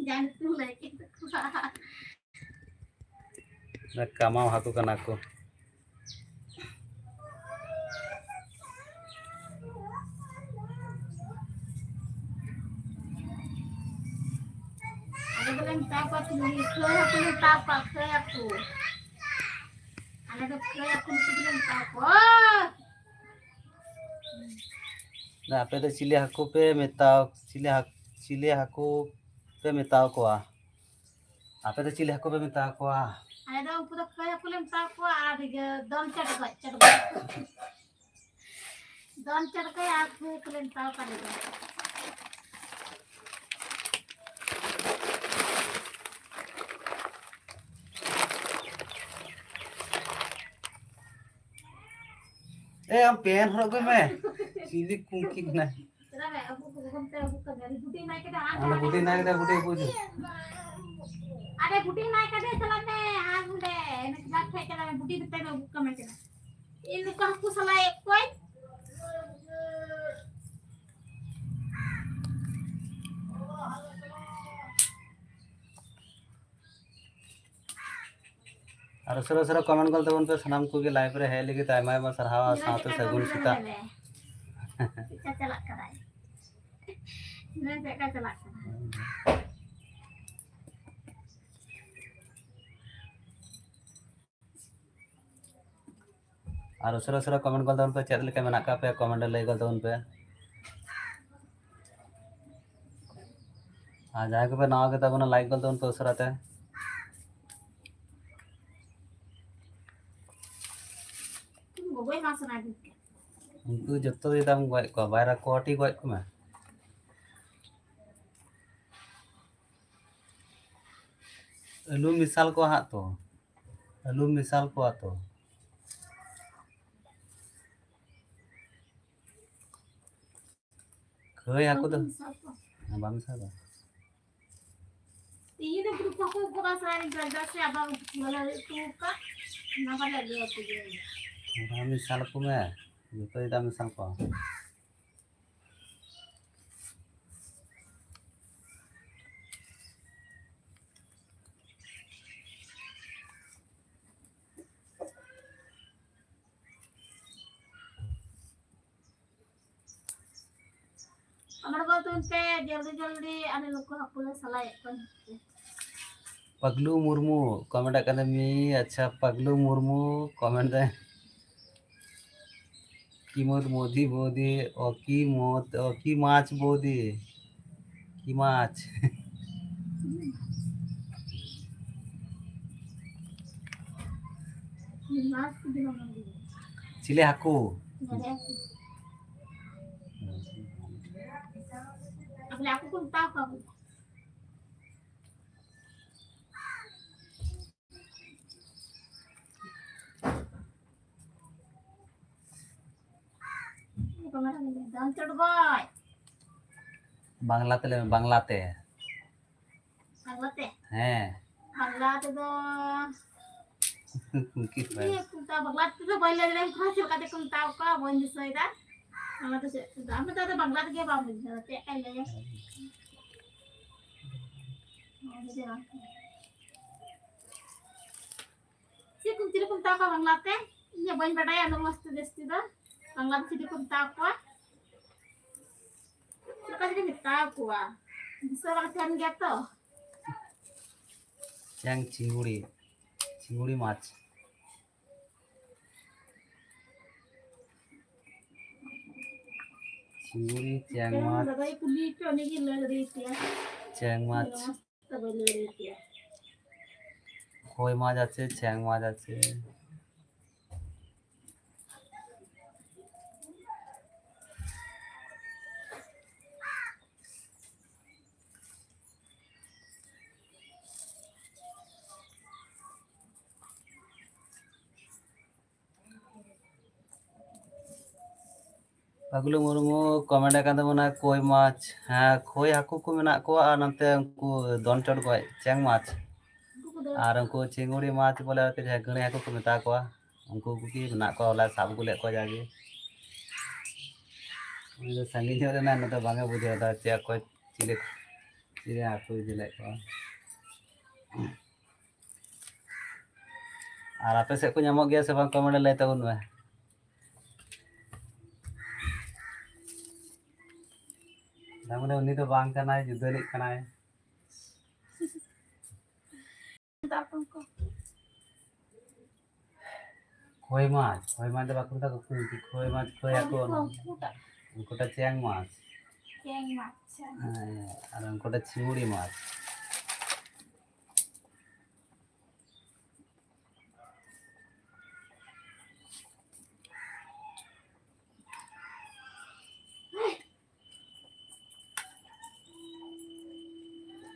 ᱡᱟᱹᱱᱛᱩ ᱞᱟᱹᱭ ᱠᱮᱫ ᱠᱚᱣᱟ᱾ ᱠᱟᱢᱟᱣ ᱦᱟᱹᱠᱩ ᱠᱟᱱᱟ ᱠᱚ᱾ ᱟᱞᱮ ᱫᱚᱞᱮ ᱢᱮᱛᱟ ᱠᱚᱣᱟ ᱪᱤᱞᱤ? ᱠᱷᱟᱹᱭ ᱦᱟᱹᱠᱩ ᱞᱮ ᱢᱮᱛᱟ ᱠᱚᱣᱟ, ᱠᱷᱟᱹᱭ ᱦᱟᱹᱠᱩ᱾ ᱟᱞᱮ ᱫᱚ ᱠᱷᱟᱹᱭ ᱦᱟᱹᱠᱩ ᱱᱩᱠᱩ ᱫᱚᱞᱮ ᱢᱮᱛᱟ ᱠᱚᱣᱟ᱾ ᱟᱯᱮ ᱫᱚ ᱪᱤᱞᱤ ᱦᱟᱹᱠᱩ ᱯᱮ ᱢᱮᱛᱟ, ᱪᱤᱞᱤ ᱦᱟᱹᱠ-, ᱪᱤᱞᱤ ᱦᱟᱹᱠᱩ ᱯᱮ ᱢᱮᱛᱟ ᱠᱚᱣᱟ? ᱟᱯᱮ ᱫᱚ ᱪᱤᱞᱤ ᱦᱟᱹᱠᱩ ᱯᱮ ᱢᱮᱛᱟ ᱠᱚᱣᱟ? ᱟᱞᱮ ᱫᱚ ᱩᱱᱠᱩ ᱫᱚ ᱠᱷᱟᱹᱭ ᱦᱟᱹᱠᱩ ᱞᱮ ᱢᱮᱛᱟ ᱠᱚᱣᱟ ᱟᱨ ᱤᱭᱟᱹ ᱫᱚᱱ ᱪᱚᱰᱜᱚᱡ, ᱪᱚᱰᱜᱚᱡ᱾ ᱫᱚᱱ ᱪᱚᱰᱜᱚᱡ ᱟᱨ ᱠᱷᱟᱹᱭ ᱦᱟᱹᱠᱩ ᱞᱮ ᱢᱮᱛᱟ ᱠᱚᱣᱟ ᱟᱞᱮ ᱫᱚ᱾ ᱮ, ᱟᱢ ᱯᱮᱱ ᱦᱚᱨᱚᱜ ᱟᱹᱜᱩᱭ ᱢᱮ᱾ ᱪᱤᱞᱤ ᱠᱩᱝᱠᱤ ᱠᱟᱱᱟᱭ? ᱪᱟᱞᱟᱜ ᱢᱮ, ᱟᱹᱜᱩ ᱠᱚ ᱜᱚᱜᱚᱢ ᱛᱮ ᱟᱹᱜᱩ ᱠᱟᱢᱮ᱾ ᱟᱞᱮ ᱵᱩᱰᱤ ᱮᱢᱟᱭ ᱠᱟᱫᱟ, ᱟᱨ ᱟᱞᱮ ᱵᱩᱰᱤ ᱮᱢᱟᱭ ᱠᱟᱫᱟ, ᱵᱩᱰᱤ ᱟᱹᱜᱩ ᱦᱤᱡᱩᱜ᱾ ᱟᱞᱮ ᱵᱩᱰᱤ ᱮᱢᱟᱭ ᱠᱟᱫᱟ, ᱪᱟᱞᱟᱜ ᱢᱮ, ᱟᱨ ᱚᱸᱰᱮ ᱮᱱᱮᱡ ᱠᱞᱟᱵᱽ ᱴᱷᱮᱡ ᱪᱟᱞᱟᱜ ᱢᱮ, ᱵᱩᱰᱤ ᱢᱮᱛᱟᱭ ᱢᱮ, ᱟᱹᱜᱩ ᱠᱟᱢᱮ ᱠᱟᱱᱟ᱾ ᱤᱧ ᱱᱩᱠᱩ ᱦᱟᱹᱠᱩ ᱥᱟᱞᱟᱭᱮᱫ ᱠᱚᱣᱟᱧ᱾ ᱟᱨ ᱩᱥᱟᱹᱨᱟ ᱩᱥᱟᱹᱨᱟ comment ᱜᱚᱫ ᱛᱟᱵᱚᱱ ᱯᱮ, ᱥᱟᱱᱟᱢ ᱠᱚᱜᱮ live ᱨᱮ ᱦᱮᱡ ᱞᱟᱹᱜᱤᱫ ᱟᱭᱢᱟ ᱟᱭᱢᱟ ᱥᱟᱨᱦᱟᱣ, ᱧᱮᱞ ᱥᱟᱶᱛᱮ ᱪᱮᱫᱠᱟ ᱥᱟᱹᱜᱩᱱ ᱫᱚᱱ ᱥᱮᱛᱟᱜ᱾ ᱠᱟᱱᱟᱭ᱾ ᱪᱮᱫᱠᱟ ᱪᱟᱞᱟᱜ ᱠᱟᱱᱟᱭ? ᱧᱮᱞ ᱪᱮᱫᱠᱟ ᱪᱟᱞᱟᱜ ᱠᱟᱱᱟᱭ? ᱟᱨ ᱩᱥᱟᱹᱨᱟ ᱩᱥᱟᱹᱨᱟ ᱠᱚᱢᱮᱱᱴ ᱜᱚᱫ ᱛᱟᱵᱚᱱ ᱯᱮ, ᱪᱮᱫ ᱞᱮᱠᱟ ᱢᱮᱱᱟᱜ ᱟᱠᱟᱫ ᱯᱮᱭᱟ, ᱠᱚᱢᱮᱱᱴ ᱨᱮ ᱞᱟᱹᱭ ᱜᱚᱫ ᱛᱟᱵᱚᱱ ᱯᱮ᱾ ᱟᱨ ᱡᱟᱦᱟᱸᱭ ᱠᱚᱯᱮ ᱱᱟᱣᱟ ᱜᱮᱛᱟ ᱵᱚᱱᱟ, ᱞᱟᱭᱤᱠ ᱜᱚᱫ ᱛᱟᱵᱚᱱ ᱯᱮ ᱩᱥᱟᱹᱨᱟ ᱛᱮ᱾ ᱜᱚᱜᱚᱭ ᱢᱟ ᱥᱟᱱᱟ ᱜᱮ᱾ ᱩᱱᱠᱩ ᱡᱚᱛᱚ ᱜᱮ ᱫᱟᱢ ᱜᱚᱡ ᱠᱚᱣᱟ, ᱵᱟᱭᱨᱟ ᱠᱚᱴᱤ ᱜᱚᱡ ᱠᱚᱢᱮ᱾ ᱟᱹᱞᱩ ᱢᱮᱥᱟᱞ ᱠᱚᱣᱟ ᱦᱟᱸᱜ ᱛᱚ, ᱟᱹᱞᱩ ᱢᱮᱥᱟᱞ ᱠᱚᱣᱟ ᱛᱚ᱾ ᱠᱷᱟᱹᱭ ᱦᱟᱹᱠᱩ ᱫᱚ ᱵᱟᱢ ᱢᱮᱥᱟᱞ ᱠᱚᱣᱟ? ᱦᱮᱸ, ᱵᱟᱢ ᱢᱮᱥᱟᱞ ᱠᱚᱣᱟ? ᱤᱧ ᱫᱚ ᱜᱨᱩᱯ ᱦᱟᱹᱠᱩ ᱠᱚ ᱵᱟᱝ ᱥᱟᱱᱟᱧ ᱠᱟᱱ, ᱪᱮᱫᱟᱜ ᱥᱮ ᱟᱵᱟᱨ ᱵᱟᱞᱮ ᱩᱛᱩ ᱟᱠᱟᱫ, ᱚᱱᱟ ᱵᱟᱞᱮ ᱟᱹᱜᱩ ᱟᱠᱟᱫᱟ᱾ ᱚᱱᱟ ᱢᱮᱥᱟᱞ ᱠᱚᱢᱮ, ᱡᱚᱛᱚ ᱡᱟᱭᱜᱟ ᱢᱮᱥᱟᱞ ᱠᱚ᱾ ᱟᱢᱟᱨ ᱵᱚᱞ ᱛᱩᱱ ᱯᱮ, ᱡᱚᱞᱫᱤ ᱡᱚᱞᱫᱤ, ᱟᱞᱮ ᱱᱩᱠᱩ ᱦᱟᱹᱠᱩ ᱞᱮ ᱥᱟᱞᱟᱭᱮᱫ ᱠᱚᱣᱟ᱾ ᱯᱟᱜᱽᱞᱩ ᱢᱩᱨᱢᱩ ᱠᱚᱢᱮᱱᱴ ᱟᱠᱟᱫᱟ ᱢᱤ, ᱟᱪᱪᱷᱟ, ᱯᱟᱜᱽᱞᱩ ᱢᱩᱨᱢᱩ ᱠᱚᱢᱮᱱᱴ ᱫᱟᱭ᱾ ᱠᱤᱢᱚᱛ ᱢᱳᱫᱤ ᱵᱳᱫᱤ, ᱚ ᱠᱤᱢᱚᱛ, ᱚ ᱠᱤ ᱢᱟᱪ ᱵᱳᱫᱤ, ᱠᱤ ᱢᱟᱪ᱾ ᱪᱤᱞᱤ ᱦᱟᱹᱠᱩ? ᱟᱵᱚ ᱦᱟᱹᱠᱩ ᱠᱚ ᱢᱮᱛᱟ ᱠᱚᱣᱟ᱾ ᱫᱟᱢ ᱪᱚᱰᱜᱚᱡ᱾ ᱵᱟᱝᱞᱟ ᱛᱮ ᱞᱟᱹᱭ ᱢᱮ, ᱵᱟᱝᱞᱟ ᱛᱮ᱾ ᱵᱟᱝᱞᱟ ᱛᱮ? ᱦᱮᱸ᱾ ᱵᱟᱝᱞᱟ ᱛᱮᱫᱚ ᱩᱱᱠᱤᱱ ᱵᱟᱭ ᱤᱭᱟᱹ ᱠᱚ ᱢᱮᱛᱟᱜᱼᱟ, ᱵᱟᱝᱞᱟ ᱛᱮᱫᱚ ᱵᱟᱹᱧ ᱞᱟᱹᱭ ᱫᱟᱲᱮᱭᱟᱜ ᱠᱟᱱᱟ, ᱪᱮᱫ ᱞᱮᱠᱟ ᱛᱮᱠᱚ ᱢᱮᱛᱟ ᱠᱚᱣᱟ, ᱵᱟᱹᱧ ᱫᱤᱥᱟᱹᱭᱮᱫᱟ᱾ ᱚᱱᱟ ᱫᱚ ᱪᱮᱫ ᱠᱚ ᱢᱮᱛᱟᱜᱼᱟ? ᱟᱢ ᱫᱚ ᱟᱫᱚ ᱵᱟᱝᱞᱟ ᱛᱮᱜᱮ ᱵᱟᱢ ᱵᱩᱡᱷᱟᱹᱣᱟ, ᱪᱮᱫ ᱞᱮᱠᱟᱧ ᱞᱟᱹᱭᱟ? ᱚᱱᱟ ᱫᱚ ᱵᱟᱝ᱾ ᱪᱮᱫ ᱠᱚ, ᱪᱤᱞᱤ ᱠᱚ ᱢᱮᱛᱟ ᱠᱚᱣᱟ ᱵᱟᱝᱞᱟ ᱛᱮ? ᱤᱧ ᱦᱚᱸ ᱵᱟᱹᱧ ᱵᱟᱰᱟᱭᱟ ᱩᱱᱟᱹᱜ ᱢᱚᱡᱽ ᱛᱮ ᱡᱟᱹᱥᱛᱤ ᱫᱚ᱾ ᱵᱟᱝᱞᱟ ᱛᱮ ᱪᱤᱞᱤ ᱠᱚ ᱢᱮᱛᱟ ᱠᱚᱣᱟ? ᱪᱮᱫ ᱞᱮᱠᱟ ᱪᱤᱞᱤ ᱢᱮᱛᱟ ᱠᱚᱣᱟ? ᱫᱤᱥᱟᱹ ᱵᱟᱝ ᱛᱟᱦᱮᱱ ᱜᱮᱭᱟ ᱛᱚ᱾ ᱪᱮᱝ ᱪᱤᱝᱜᱩᱲᱤ, ᱪᱤᱝᱜᱩᱲᱤ ᱢᱟᱪ᱾ চিংড়ি, চ্যাং মাছ। দাদাই কুলি একটু অনেকে লেগে দিয়েছে। চ্যাং মাছ। তো বলে দিয়েছে। কই মাছ আছে, চ্যাং মাছ আছে। ᱯᱟᱜᱽᱞᱩ ᱢᱩᱨᱢᱩ comment ᱟᱠᱟᱱ ᱛᱟᱵᱚᱱᱟ, ᱠᱳᱭ ᱢᱟᱪᱷ᱾ ᱦᱮᱸ, ᱠᱳᱭ ᱦᱟᱹᱠᱩ ᱠᱚ ᱢᱮᱱᱟᱜ ᱠᱚᱣᱟ, ᱟᱨ ᱱᱚᱛᱮ ᱩᱱᱠᱩ ᱫᱚᱱ ᱪᱚᱰᱜᱚᱡ, ᱪᱮᱝ ᱢᱟᱪᱷ, ᱟᱨ ᱩᱱᱠᱩ ᱪᱤᱝᱲᱤ ᱢᱟᱪᱷ ᱵᱚᱞᱮ, ᱟᱨᱠᱤ ᱡᱟᱦᱟᱸᱭ ᱜᱟᱹᱲᱟᱹᱭ ᱦᱟᱹᱠᱩ ᱠᱚ ᱢᱮᱛᱟ ᱠᱚᱣᱟ, ᱩᱱᱠᱩ ᱠᱚᱜᱮ ᱢᱮᱱᱟᱜ ᱠᱚᱣᱟ᱾ ᱦᱚᱞᱟᱭ ᱥᱟᱵ ᱟᱹᱜᱩ ᱞᱮᱫ ᱠᱚᱣᱟ ᱡᱟᱜᱮ᱾ ᱩᱱᱤ ᱫᱚ ᱥᱟᱺᱜᱤᱧ ᱧᱚᱜ ᱨᱮ ᱢᱮᱱᱟᱜ, ᱱᱚᱛᱮ ᱵᱟᱝ ᱮ ᱵᱩᱡᱷᱟᱹᱣ ᱮᱫᱟ ᱪᱮᱫ ᱚᱠᱚᱭ ᱪᱤᱞᱤ, ᱪᱤᱞᱤ ᱦᱟᱹᱠᱩ ᱤᱫᱤ ᱞᱮᱫ ᱠᱚᱣᱟ᱾ ᱟᱨ ᱟᱯᱮ ᱥᱮᱫ ᱠᱚ ᱧᱟᱢᱚᱜ ᱜᱮᱭᱟ ᱥᱮ ᱵᱟᱝ, comment ᱨᱮ ᱞᱟᱹᱭ ᱛᱟᱵᱚᱱ ᱢᱮ᱾ ᱛᱟᱨ ᱢᱟᱱᱮ ᱩᱱᱤ ᱫᱚ ᱵᱟᱝ ᱠᱟᱱᱟᱭ, ᱡᱩᱫᱟᱹ ᱨᱤᱱᱤᱡ ᱠᱟᱱᱟᱭ᱾ ᱠᱷᱚᱭ ᱢᱟᱪᱷ, ᱠᱷᱚᱭ ᱢᱟᱪᱷ ᱫᱚ ᱵᱟᱠᱚ ᱢᱮᱛᱟ ᱠᱚᱣᱟ, ᱠᱷᱚᱭ ᱢᱟᱪᱷ, ᱠᱷᱚᱭ ᱦᱟᱹᱠᱩ᱾ ᱩᱱᱠᱩᱴᱟ ᱪᱮᱝ ᱢᱟᱪᱷ᱾ ᱪᱮᱝ ᱢᱟᱪᱷ, ᱟᱪᱪᱷᱟ᱾ ᱦᱮᱸ, ᱟᱨ ᱩᱱᱠᱩᱴᱟ ᱪᱤᱝᱲᱤ ᱢᱟᱪᱷ᱾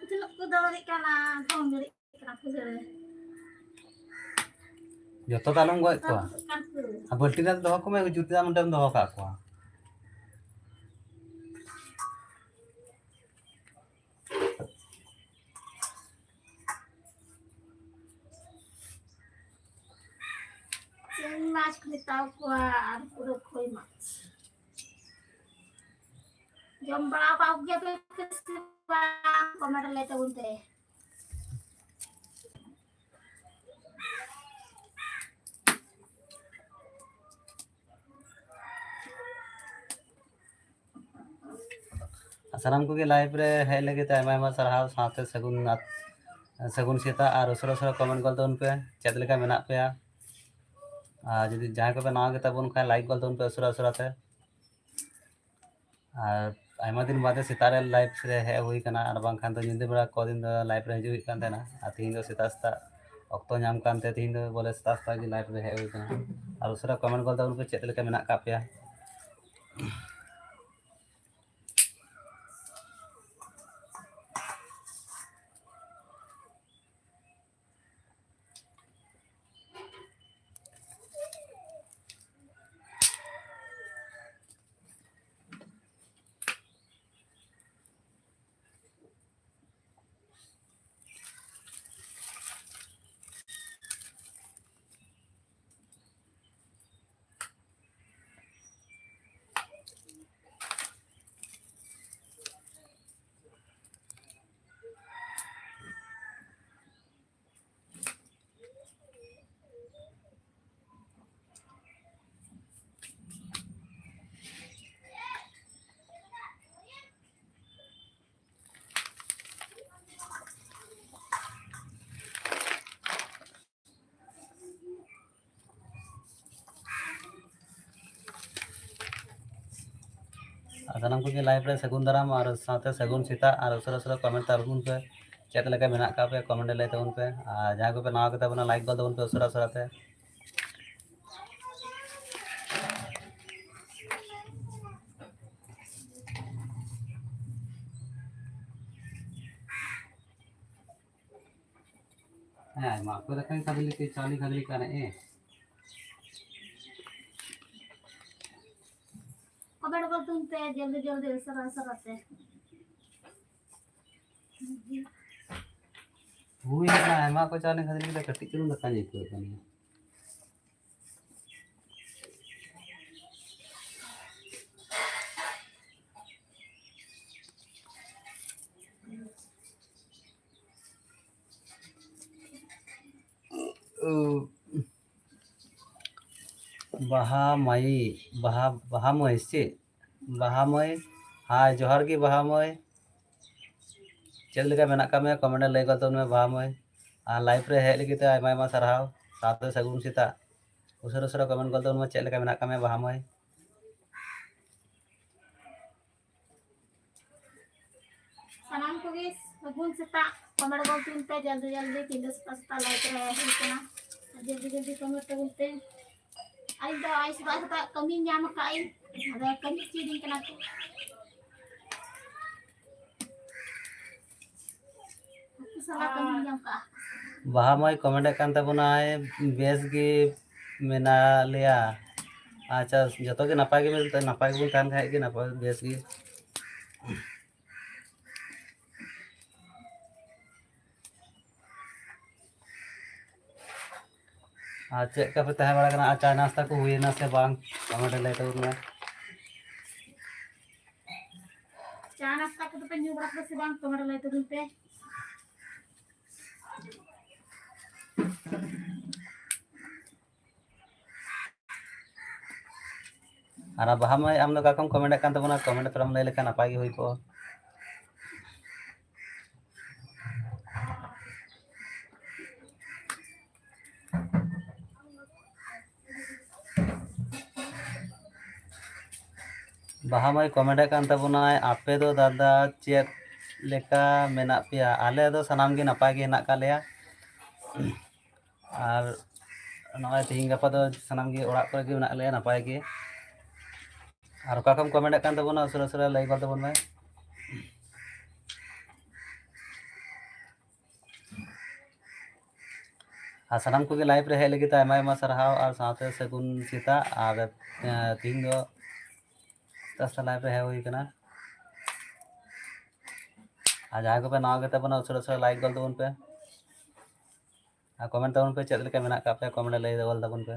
ᱛᱤᱱᱟᱹᱜ ᱠᱚ ᱫᱟᱹᱲᱮᱫ ᱠᱟᱱᱟ, ᱫᱚᱱ ᱫᱟᱲᱮᱜ ᱠᱟᱱᱟ ᱠᱚ ᱫᱟᱹᱲ᱾ ᱡᱚᱛᱚ ᱫᱚ ᱟᱞᱚᱢ ᱜᱚᱡ ᱠᱚᱣᱟ᱾ ᱫᱚᱱ ᱠᱟᱱ ᱠᱚ᱾ ᱟᱨ ᱵᱟᱹᱞᱴᱤᱱ ᱨᱮ ᱫᱚᱦᱚ ᱠᱚᱢᱮ, ᱡᱩᱛ ᱨᱮ ᱚᱸᱰᱮᱢ ᱫᱚᱦᱚ ᱠᱟᱜ ᱠᱚᱣᱟ᱾ ᱪᱮᱝ ᱢᱟᱪᱷ ᱠᱚ ᱢᱮᱛᱟ ᱠᱚᱣᱟ ᱟᱨ ᱯᱩᱨᱟᱹ ᱠᱷᱚᱭ ᱢᱟᱪᱷ᱾ ᱡᱚᱢ ᱵᱟᱲᱟ ᱟᱠᱟᱫ ᱠᱚᱜᱮᱭᱟ ᱯᱮ ᱥᱮ ᱵᱟᱝ? comment ᱨᱮ ᱞᱟᱹᱭ ᱛᱟᱵᱚᱱ ᱯᱮ᱾ ᱟᱨ ᱥᱟᱱᱟᱢ ᱠᱚᱜᱮ live ᱨᱮ ᱦᱮᱡ ᱞᱟᱹᱜᱤᱫ ᱛᱮ ᱟᱭᱢᱟ ᱟᱭᱢᱟ ᱥᱟᱨᱦᱟᱣ, ᱥᱟᱶᱛᱮ ᱥᱟᱹᱜᱩᱱ ᱟᱛ-, ᱥᱟᱹᱜᱩᱱ ᱥᱮᱛᱟᱜ᱾ ᱟᱨ ᱩᱥᱟᱹᱨᱟ ᱩᱥᱟᱹᱨᱟ comment ᱜᱚᱫ ᱛᱟᱵᱚᱱ ᱯᱮ, ᱪᱮᱫ ᱞᱮᱠᱟ ᱢᱮᱱᱟᱜ ᱯᱮᱭᱟ᱾ ᱟᱨ ᱡᱩᱫᱤ ᱡᱟᱦᱟᱸᱭ ᱠᱚᱯᱮ ᱱᱟᱣᱟ ᱜᱮᱛᱟ ᱵᱚᱱ ᱠᱷᱟᱱ, like ᱜᱚᱫ ᱛᱟᱵᱚᱱ ᱯᱮ ᱩᱥᱟᱹᱨᱟ ᱩᱥᱟᱹᱨᱟ ᱛᱮ᱾ ᱟᱨ ᱟᱭᱢᱟ ᱫᱤᱱ ᱵᱟᱫᱮ ᱥᱮᱛᱟᱜ ᱨᱮ live ᱨᱮ ᱦᱮᱡ ᱦᱩᱭ ᱠᱟᱱᱟ, ᱟᱨ ᱵᱟᱝᱠᱷᱟᱱ ᱫᱚ ᱧᱤᱫᱟᱹ ᱵᱮᱲᱟ ᱠᱚᱫᱤᱱ ᱫᱚ live ᱨᱮ ᱦᱤᱡᱩᱜ ᱦᱩᱭᱩᱜ ᱠᱟᱱ ᱛᱟᱦᱮᱱᱟ᱾ ᱟᱨ ᱛᱤᱦᱤᱧ ᱫᱚ ᱥᱮᱛᱟᱜ ᱥᱮᱛᱟᱜ ᱚᱠᱛᱚ ᱧᱟᱢ ᱠᱟᱱᱛᱮ ᱛᱤᱦᱤᱧ ᱫᱚ ᱵᱚᱞᱮ ᱥᱮᱛᱟᱜ ᱥᱮᱛᱟᱜ ᱜᱮ live ᱨᱮ ᱦᱮᱡ ᱦᱩᱭ ᱠᱟᱱᱟ᱾ ᱟᱨ ᱩᱥᱟᱹᱨᱟ comment ᱜᱚᱫ ᱛᱟᱵᱚᱱ ᱯᱮ, ᱪᱮᱫ ᱞᱮᱠᱟ ᱢᱮᱱᱟᱜ ᱟᱠᱟᱫ ᱯᱮᱭᱟ? ᱟᱨ ᱥᱟᱱᱟᱢ ᱠᱚᱜᱮ live ᱨᱮ ᱥᱟᱹᱜᱩᱱ ᱫᱟᱨᱟᱢ ᱟᱨ ᱥᱟᱶᱛᱮ ᱥᱟᱹᱜᱩᱱ ᱥᱮᱛᱟᱜ, ᱟᱨ ᱩᱥᱟᱹᱨᱟ ᱩᱥᱟᱹᱨᱟ comment ᱛᱟᱵᱚᱱ ᱯᱮ, ᱪᱮᱫ ᱞᱮᱠᱟ ᱢᱮᱱᱟᱜ ᱟᱠᱟᱫ ᱯᱮ comment ᱨᱮ ᱞᱟᱹᱭ ᱛᱟᱵᱚᱱ ᱯᱮ, ᱟᱨ ᱡᱟᱦᱟᱸᱭ ᱠᱚᱯᱮ ᱱᱟᱣᱟ ᱜᱮᱛᱟ ᱵᱚᱱᱟ like ᱜᱚᱫ ᱛᱟᱵᱚᱱ ᱯᱮ ᱩᱥᱟᱹᱨᱟ ᱩᱥᱟᱹᱨᱟ ᱛᱮ᱾ ᱦᱮᱸ, ᱢᱟ ᱚᱠᱚᱭ ᱫᱟᱠᱟᱧ ᱠᱷᱟᱫᱽᱞᱮ ᱠᱮ, ᱪᱟᱣᱞᱮ ᱠᱷᱟᱫᱽᱞᱮ ᱠᱟᱱᱟ, ᱮ᱾ ᱠᱚᱢᱮᱱᱴ ᱜᱚᱫ ᱛᱟᱵᱚᱱ ᱯᱮ, ᱡᱚᱞᱫᱤ ᱡᱚᱞᱫᱤ, ᱩᱥᱟᱹᱨᱟ ᱩᱥᱟᱹᱨᱟ ᱛᱮ᱾ ᱦᱩᱭ ᱮᱱᱟ, ᱟᱭᱢᱟ ᱠᱚ ᱪᱟᱣᱞᱮ ᱠᱷᱟᱫᱽᱞᱮ ᱠᱮᱫᱟ, ᱠᱟᱹᱴᱤᱡ ᱪᱩᱞᱩᱝ ᱫᱟᱠᱟᱧ ᱟᱹᱭᱠᱟᱹᱣᱮᱫ ᱠᱟᱱ ᱜᱮᱭᱟ᱾ ᱳ, ᱵᱟᱦᱟ ᱢᱟᱹᱭ, ᱵᱟᱦᱟ, ᱵᱟᱦᱟ ᱢᱟᱹᱭ ᱥᱮ ᱪᱮᱫ? ᱵᱟᱦᱟ ᱢᱟᱹᱭ, ᱦᱟᱭ, ᱡᱚᱦᱟᱨ ᱜᱮ ᱵᱟᱦᱟ ᱢᱟᱹᱭ᱾ ᱪᱮᱫ ᱞᱮᱠᱟ ᱢᱮᱱᱟᱜ ᱟᱠᱟᱫ ᱢᱮᱭᱟ? comment ᱨᱮ ᱞᱟᱹᱭ ᱜᱚᱫ ᱛᱟᱵᱚᱱ ᱢᱮ ᱵᱟᱦᱟ ᱢᱟᱹᱭ᱾ ᱟᱨ live ᱨᱮ ᱦᱮᱡ ᱞᱟᱹᱜᱤᱫ ᱛᱮ ᱟᱭᱢᱟ ᱟᱭᱢᱟ ᱥᱟᱨᱦᱟᱣ, ᱥᱟᱶᱛᱮ ᱥᱟᱹᱜᱩᱱ ᱥᱮᱛᱟᱜ᱾ ᱩᱥᱟᱹᱨᱟ ᱩᱥᱟᱹᱨᱟ comment ᱜᱚᱫ ᱛᱟᱵᱚᱱ ᱢᱮ, ᱪᱮᱫ ᱞᱮᱠᱟ ᱢᱮᱱᱟᱜ ᱟᱠᱟᱫ ᱢᱮᱭᱟ ᱵᱟᱦᱟ ᱢᱟᱹᱭ? ᱥᱟᱹᱜᱩᱱ ᱥᱮᱛᱟᱜ᱾ ᱠᱚᱢᱮᱱᱴ ᱜᱚᱞ ᱛᱤᱧ ᱯᱮ ᱡᱚᱞᱫᱤ ᱡᱚᱞᱫᱤ, ᱛᱤᱧ ᱫᱚ ᱥᱮᱛᱟᱜ ᱥᱮᱛᱟᱜ ᱞᱟᱭᱤᱵᱷ ᱨᱮ ᱦᱮᱡ ᱦᱩᱭ ᱠᱟᱱᱟ᱾ ᱡᱚᱞᱫᱤ ᱡᱚᱞᱫᱤ ᱠᱚᱢᱮᱱᱴ ᱛᱟᱵᱚᱱ ᱯᱮ᱾ ᱟᱹᱞᱤᱧ ᱫᱚ ᱟᱭ ᱥᱮᱛᱟᱜ ᱥᱮᱛᱟᱜ ᱠᱟᱹᱢᱤ ᱧᱟᱢ ᱟᱠᱟᱫ ᱟᱹᱧ, ᱟᱫᱚ ᱠᱟᱹᱢᱤ ᱦᱚᱪᱚᱭᱮᱫᱤᱧ ᱠᱟᱱᱟ ᱠᱚ᱾ ᱦᱟᱹᱠᱩ ᱥᱟᱞᱟ ᱠᱟᱹᱢᱤ ᱧᱟᱢ ᱠᱟᱜᱼᱟ᱾ ᱵᱟᱦᱟ ᱢᱟᱹᱭ ᱠᱚᱢᱮᱱᱴ ᱮᱫ ᱠᱟᱱ ᱛᱟᱵᱚᱱᱟᱭ, ᱵᱮᱥ ᱜᱮ ᱢᱮᱱᱟᱜ ᱞᱮᱭᱟ᱾ ᱟᱪᱪᱷᱟ, ᱡᱚᱛᱚ ᱜᱮ ᱱᱟᱯᱟᱭ ᱜᱮ, ᱱᱟᱯᱟᱭ ᱜᱮᱵᱚᱱ ᱛᱟᱦᱮᱱ ᱠᱷᱟᱡ ᱜᱮ ᱱᱟᱯᱟᱭ, ᱵᱮᱥ ᱜᱮ᱾ ᱟᱨ ᱪᱮᱫ ᱞᱮᱠᱟ ᱯᱮ ᱛᱟᱦᱮᱸ ᱵᱟᱲᱟ ᱠᱟᱱᱟ? ᱟᱨ ᱪᱟ ᱱᱟᱥᱛᱟ ᱠᱚ ᱦᱩᱭᱮᱱᱟ ᱥᱮ ᱵᱟᱝ? ᱠᱚᱢᱮᱱᱴ ᱨᱮ ᱞᱟᱹᱭ ᱛᱟᱵᱚᱱ ᱢᱮ᱾ ᱪᱟ ᱱᱟᱥᱛᱟ ᱠᱚᱫᱚ ᱯᱮ ᱧᱩ ᱵᱟᱲᱟ ᱠᱮᱫᱟ ᱥᱮ ᱵᱟᱝ? ᱠᱚᱢᱮᱱᱴ ᱨᱮ ᱞᱟᱹᱭ ᱛᱟᱵᱚᱱ ᱯᱮ᱾ ᱟᱨ ᱵᱟᱦᱟ ᱢᱟᱹᱭ, ᱟᱢ ᱫᱚ ᱚᱠᱟ ᱠᱷᱚᱱ ᱠᱚᱢᱮᱱᱴ ᱮᱫ ᱠᱟᱱ ᱛᱟᱵᱚᱱᱟ? ᱠᱚᱢᱮᱱᱴ ᱛᱷᱚᱲᱟᱢ ᱞᱟᱹᱭ ᱞᱮᱠᱷᱟᱱ ᱱᱟᱯᱟᱭ ᱜᱮ ᱦᱩᱭ ᱠᱚᱜᱼᱟ᱾ ᱵᱟᱦᱟ ᱢᱟᱹᱭ ᱠᱚᱢᱮᱱᱴ ᱮᱫ ᱠᱟᱱ ᱛᱟᱵᱚᱱᱟᱭ, ᱟᱯᱮ ᱫᱚ ᱫᱟᱫᱟ ᱪᱮᱫ ᱞᱮᱠᱟ ᱢᱮᱱᱟᱜ ᱯᱮᱭᱟ? ᱟᱞᱮ ᱫᱚ ᱥᱟᱱᱟᱢ ᱜᱮ ᱱᱟᱯᱟᱭ ᱜᱮ ᱦᱮᱱᱟᱜ ᱟᱠᱟᱫ ᱞᱮᱭᱟ᱾ ᱟᱨ ᱱᱚᱜᱼᱚᱭ ᱛᱮᱦᱮᱧ ᱜᱟᱯᱟ ᱫᱚ ᱥᱟᱱᱟᱢ ᱜᱮ ᱚᱲᱟᱜ ᱠᱚᱨᱮ ᱜᱮ ᱢᱮᱱᱟᱜ ᱞᱮᱭᱟ ᱱᱟᱯᱟᱭ ᱜᱮ᱾ ᱟᱨ ᱚᱠᱟ ᱠᱷᱚᱱ ᱠᱚᱢᱮᱱᱴ ᱮᱫ ᱠᱟᱱ ᱛᱟᱵᱚᱱᱟ, ᱩᱥᱟᱹᱨᱟ ᱩᱥᱟᱹᱨᱟ ᱞᱟᱭᱤᱠ ᱜᱚᱫ ᱛᱟᱵᱚᱱ ᱢᱮ᱾ ᱟᱨ ᱥᱟᱱᱟᱢ ᱠᱚᱜᱮ ᱞᱟᱭᱤᱵᱷ ᱨᱮ ᱦᱮᱡ ᱞᱟᱹᱜᱤᱫ ᱛᱮ ᱟᱭᱢᱟ ᱟᱭᱢᱟ ᱥᱟᱨᱦᱟᱣ ᱟᱨ ᱥᱟᱶᱛᱮ ᱥᱟᱹᱜᱩᱱ ᱥᱮᱛᱟᱜ᱾ ᱟᱨ, ᱮᱸ, ᱛᱤᱦᱤᱧ ᱫᱚ ᱥᱮᱛᱟᱜ ᱥᱮᱛᱟᱜ ᱞᱟᱭᱤᱵᱷ ᱨᱮ ᱦᱮᱡ ᱦᱩᱭ ᱠᱟᱱᱟ᱾ ᱟᱨ ᱡᱟᱦᱟᱸᱭ ᱠᱚᱯᱮ ᱱᱟᱣᱟ ᱜᱮ ᱛᱟᱵᱚᱱᱟ, ᱩᱥᱟᱹᱨᱟ ᱩᱥᱟᱹᱨᱟ ᱞᱟᱭᱤᱠ ᱜᱚᱫ ᱛᱟᱵᱚᱱ ᱯᱮ᱾ ᱟᱨ ᱠᱚᱢᱮᱱᱴ ᱛᱟᱵᱚᱱ ᱯᱮ ᱪᱮᱫ ᱞᱮᱠᱟ ᱢᱮᱱᱟᱜ ᱟᱠᱟᱫ ᱯᱮᱭᱟ, ᱠᱚᱢᱮᱱᱴ ᱨᱮ ᱞᱟᱹᱭ ᱜᱚᱫ ᱛᱟᱵᱚᱱ ᱯᱮ᱾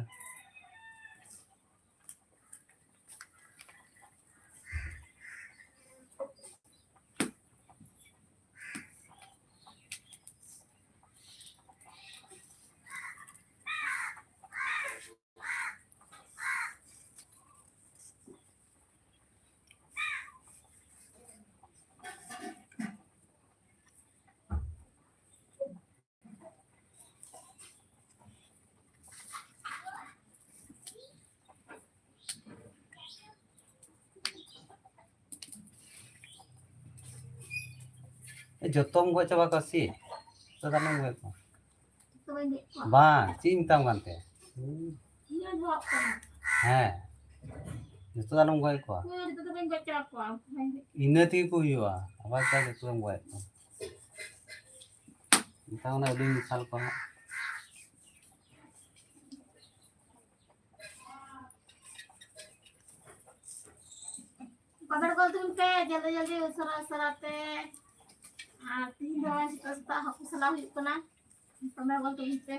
ᱡᱚᱛᱚᱢ ᱜᱚᱡ ᱪᱟᱵᱟ ᱠᱚᱣᱟ ᱥᱤ? ᱡᱚᱛᱚ ᱫᱚ ᱟᱞᱚᱢ ᱜᱚᱡ ᱠᱚᱣᱟ᱾ ᱡᱚᱛᱚ ᱵᱟᱹᱧ ᱜᱚᱡ ᱠᱚᱣᱟ᱾ ᱵᱟᱝ, ᱪᱮᱫ ᱤᱧ ᱢᱮᱛᱟᱢ ᱠᱟᱱ ᱛᱮ? ᱦᱩᱸ᱾ ᱤᱧ ᱦᱚᱸ ᱡᱚᱦᱚᱜ ᱠᱟᱱᱟ᱾ ᱦᱮᱸ᱾ ᱡᱚᱛᱚ ᱫᱚ ᱟᱞᱚᱢ ᱜᱚᱡ ᱠᱚᱣᱟ᱾ ᱦᱳᱭ, ᱡᱚᱛᱚ ᱫᱚ ᱵᱟᱹᱧ ᱜᱚᱡ ᱪᱟᱵᱟ ᱠᱚᱣᱟ᱾ ᱤᱱᱟᱹ ᱛᱮᱜᱮ ᱠᱚ ᱦᱩᱭᱩᱜᱼᱟ᱾ ᱟᱵᱟᱨ ᱪᱮᱫᱟᱜ ᱡᱚᱛᱚ ᱫᱚᱢ ᱜᱚᱡ ᱠᱚᱣᱟ? ᱢᱮᱛᱟᱢ ᱠᱟᱱᱟ ᱟᱹᱰᱤ ᱢᱮᱥᱟᱞ ᱠᱚᱣᱟ ᱦᱟᱸᱜ᱾ ᱠᱚᱢᱮᱱᱴ ᱜᱚᱞ ᱛᱟᱵᱚᱱ ᱯᱮ, ᱡᱚᱞᱫᱤ ᱡᱚᱞᱫᱤ, ᱩᱥᱟᱹᱨᱟ ᱩᱥᱟᱹᱨᱟ ᱛᱮ᱾ ᱟᱨ ᱛᱤᱦᱤᱧ ᱫᱚ ᱥᱮᱛᱟᱜ ᱥᱮᱛᱟᱜ ᱦᱟᱹᱠᱩ ᱥᱟᱞᱟ ᱦᱩᱭᱩᱜ ᱠᱟᱱᱟ᱾ ᱠᱚᱢᱮᱱᱴ ᱜᱚᱞ ᱛᱟᱵᱚᱱ ᱯᱮ᱾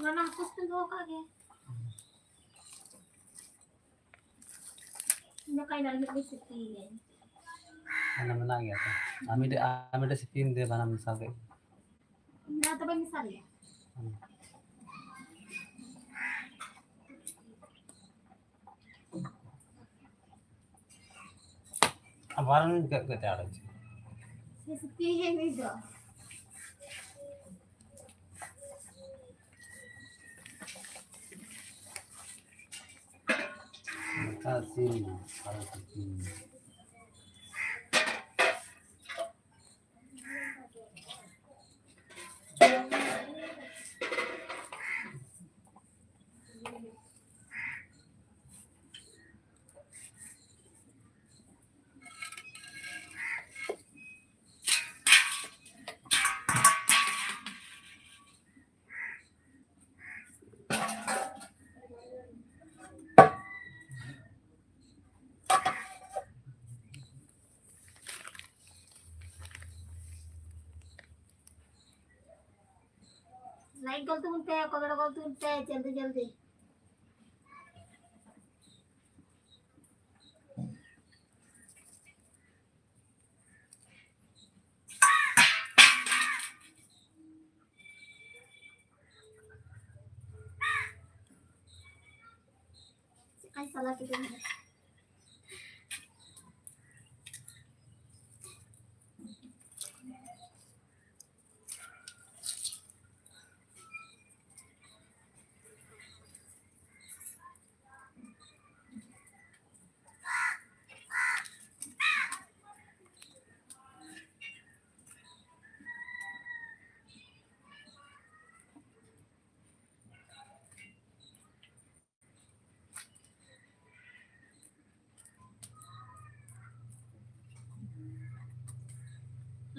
ᱚᱱᱟ ᱦᱟᱹᱠᱩ ᱥᱟᱛᱮᱧ ᱫᱚᱦᱚ ᱠᱟᱜ ᱜᱮ᱾ ᱤᱧ ᱫᱚ ᱠᱟᱭᱨᱟ ᱞᱟᱹᱜᱤᱫ ᱞᱮ ᱥᱤᱯᱤᱭᱮᱫ᱾ ᱚᱱᱟ ᱢᱮᱱᱟᱜ ᱜᱮᱭᱟ ᱛᱚ᱾ ᱟᱨ ᱢᱤᱫᱴᱮᱡ, ᱟᱨ ᱢᱤᱫᱴᱮᱡ ᱥᱤᱯᱤ ᱫᱮ ᱵᱟᱱᱟᱢ ᱢᱮᱥᱟ ᱠᱮᱫ᱾ ᱚᱱᱟ ᱫᱚ ᱵᱟᱹᱧ ᱢᱮᱥᱟ ᱞᱮᱭᱟ᱾ ᱦᱩᱸ᱾ ᱟᱵᱟᱨ ᱜᱮᱫ ᱠᱟᱛᱮ ᱟᱲᱟᱜ ᱥᱤᱯᱤᱭᱮᱫ ᱱᱩᱭ ᱫᱚ᱾ ᱚᱱᱠᱟ ᱥᱤᱱ, ᱟᱨᱚ ᱥᱤᱯᱤ᱾ ᱞᱟᱭᱤᱠ ᱜᱚᱞ ᱛᱟᱵᱚᱱ ᱯᱮ, ᱠᱚᱢᱮᱱᱴ ᱜᱚᱞ ᱛᱟᱵᱚᱱ ᱯᱮ, ᱡᱚᱞᱫᱤ ᱡᱚᱞᱫᱤ᱾ ᱪᱮᱫᱠᱟᱧ ᱥᱟᱞᱟ ᱠᱮᱫᱟ ᱤᱧ ᱫᱚ᱾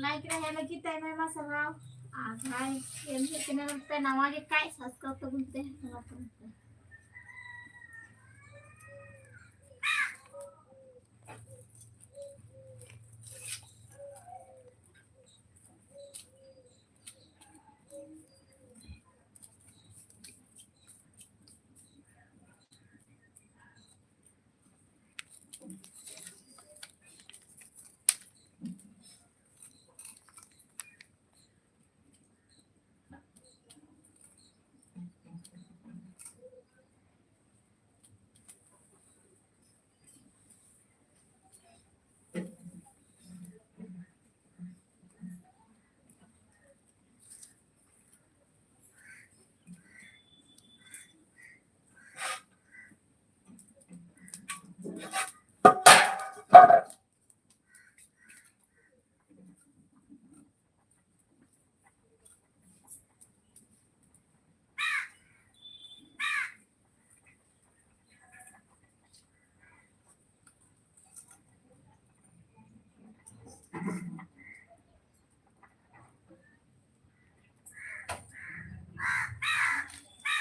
ᱞᱟᱭᱤᱠ ᱨᱮ ᱦᱮᱡ ᱞᱟᱹᱜᱤᱫ ᱛᱮ ᱟᱭᱢᱟ ᱟᱭᱢᱟ ᱥᱟᱨᱦᱟᱣ᱾ ᱟᱨ ᱡᱟᱦᱟᱸᱭ ᱮᱢ ᱦᱩᱭᱩᱜ ᱪᱮᱱᱮᱞ ᱯᱮ ᱱᱟᱣᱟ ᱜᱮ ᱠᱷᱟᱡ, ᱥᱟᱵᱥᱠᱨᱟᱭᱤᱵ ᱛᱟᱵᱚᱱ ᱯᱮ, ᱱᱟᱣᱟ ᱛᱟᱵᱚᱱ ᱯᱮ᱾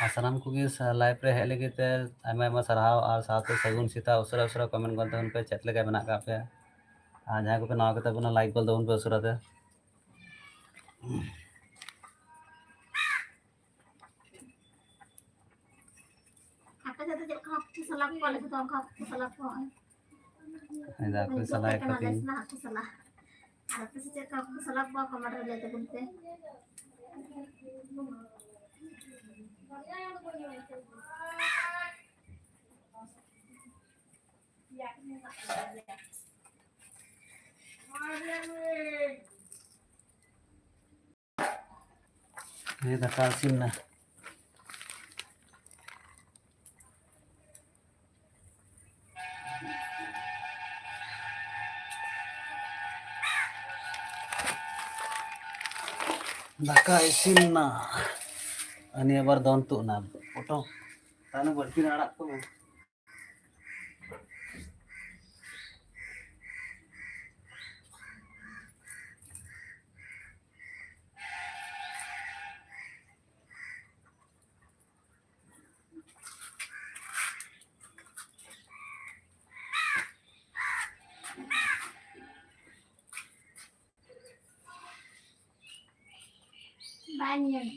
ᱟᱨ ᱥᱟᱱᱟᱢ ᱠᱚᱜᱮ ᱥᱟ-, ᱞᱟᱭᱤᱵᱷ ᱨᱮ ᱦᱮᱡ ᱞᱟᱹᱜᱤᱫ ᱛᱮ ᱟᱭᱢᱟ ᱟᱭᱢᱟ ᱥᱟᱨᱦᱟᱣ, ᱟᱨ ᱥᱟᱶᱛᱮ ᱥᱟᱹᱜᱩᱱ ᱥᱮᱛᱟᱜ᱾ ᱩᱥᱟᱹᱨᱟ ᱩᱥᱟᱹᱨᱟ ᱠᱚᱢᱮᱱᱴ ᱜᱚᱫ ᱛᱟᱵᱚᱱ ᱯᱮ, ᱪᱮᱫ ᱞᱮᱠᱟ ᱢᱮᱱᱟᱜ ᱟᱠᱟᱫ ᱯᱮᱭᱟ᱾ ᱟᱨ ᱡᱟᱦᱟᱸᱭ ᱠᱚᱯᱮ ᱱᱟᱣᱟ ᱜᱮᱛᱟ ᱵᱚᱱᱟ, ᱞᱟᱭᱤᱠ ᱜᱚᱫ ᱛᱟᱵᱚᱱ ᱯᱮ ᱩᱥᱟᱹᱨᱟ ᱛᱮ᱾ ᱟᱯᱮ ᱥᱮᱫ ᱫᱚ ᱪᱮᱫ ᱞᱮᱠᱟ ᱦᱟᱹᱠᱩ ᱠᱚ ᱥᱟᱞᱟ ᱠᱚᱣᱟ? ᱟᱞᱮ ᱥᱮᱫ ᱫᱚ ᱚᱱᱠᱟ ᱦᱟᱹᱠᱩ ᱠᱚ ᱥᱟᱞᱟ ᱠᱚᱣᱟ᱾ ᱦᱮᱸ, ᱫᱟ, ᱦᱟᱹᱠᱩ ᱥᱟᱞᱟ ᱠᱚ ᱛᱤᱧ᱾ ᱦᱟᱹᱠᱩ ᱥᱟᱞᱟ᱾ ᱟᱨ ᱟᱯᱮ ᱥᱮᱫ ᱪᱮᱫ ᱞᱮᱠᱟ ᱦᱟᱹᱠᱩ ᱠᱚ ᱥᱟᱞᱟ ᱠᱚᱣᱟ? ᱠᱚᱢᱮᱱᱴ ᱨᱮ ᱞᱟᱹᱭ ᱛᱟᱵᱚᱱ ᱯᱮ᱾ ᱦᱮᱸ, ᱫᱟᱠᱟ ᱤᱥᱤᱱ ᱱᱟ᱾ ᱫᱟᱠᱟ ᱤᱥᱤᱱ ᱱᱟ᱾ ᱟᱹᱱᱤ ᱟᱵᱟᱨ ᱫᱚᱱ ᱛᱩᱫ ᱱᱟ᱾ ᱯᱚᱴᱚᱢ᱾ ᱛᱟᱦᱞᱮ ᱵᱟᱹᱲᱛᱤ ᱟᱲᱟᱜ ᱠᱚ᱾ ᱧᱮᱞ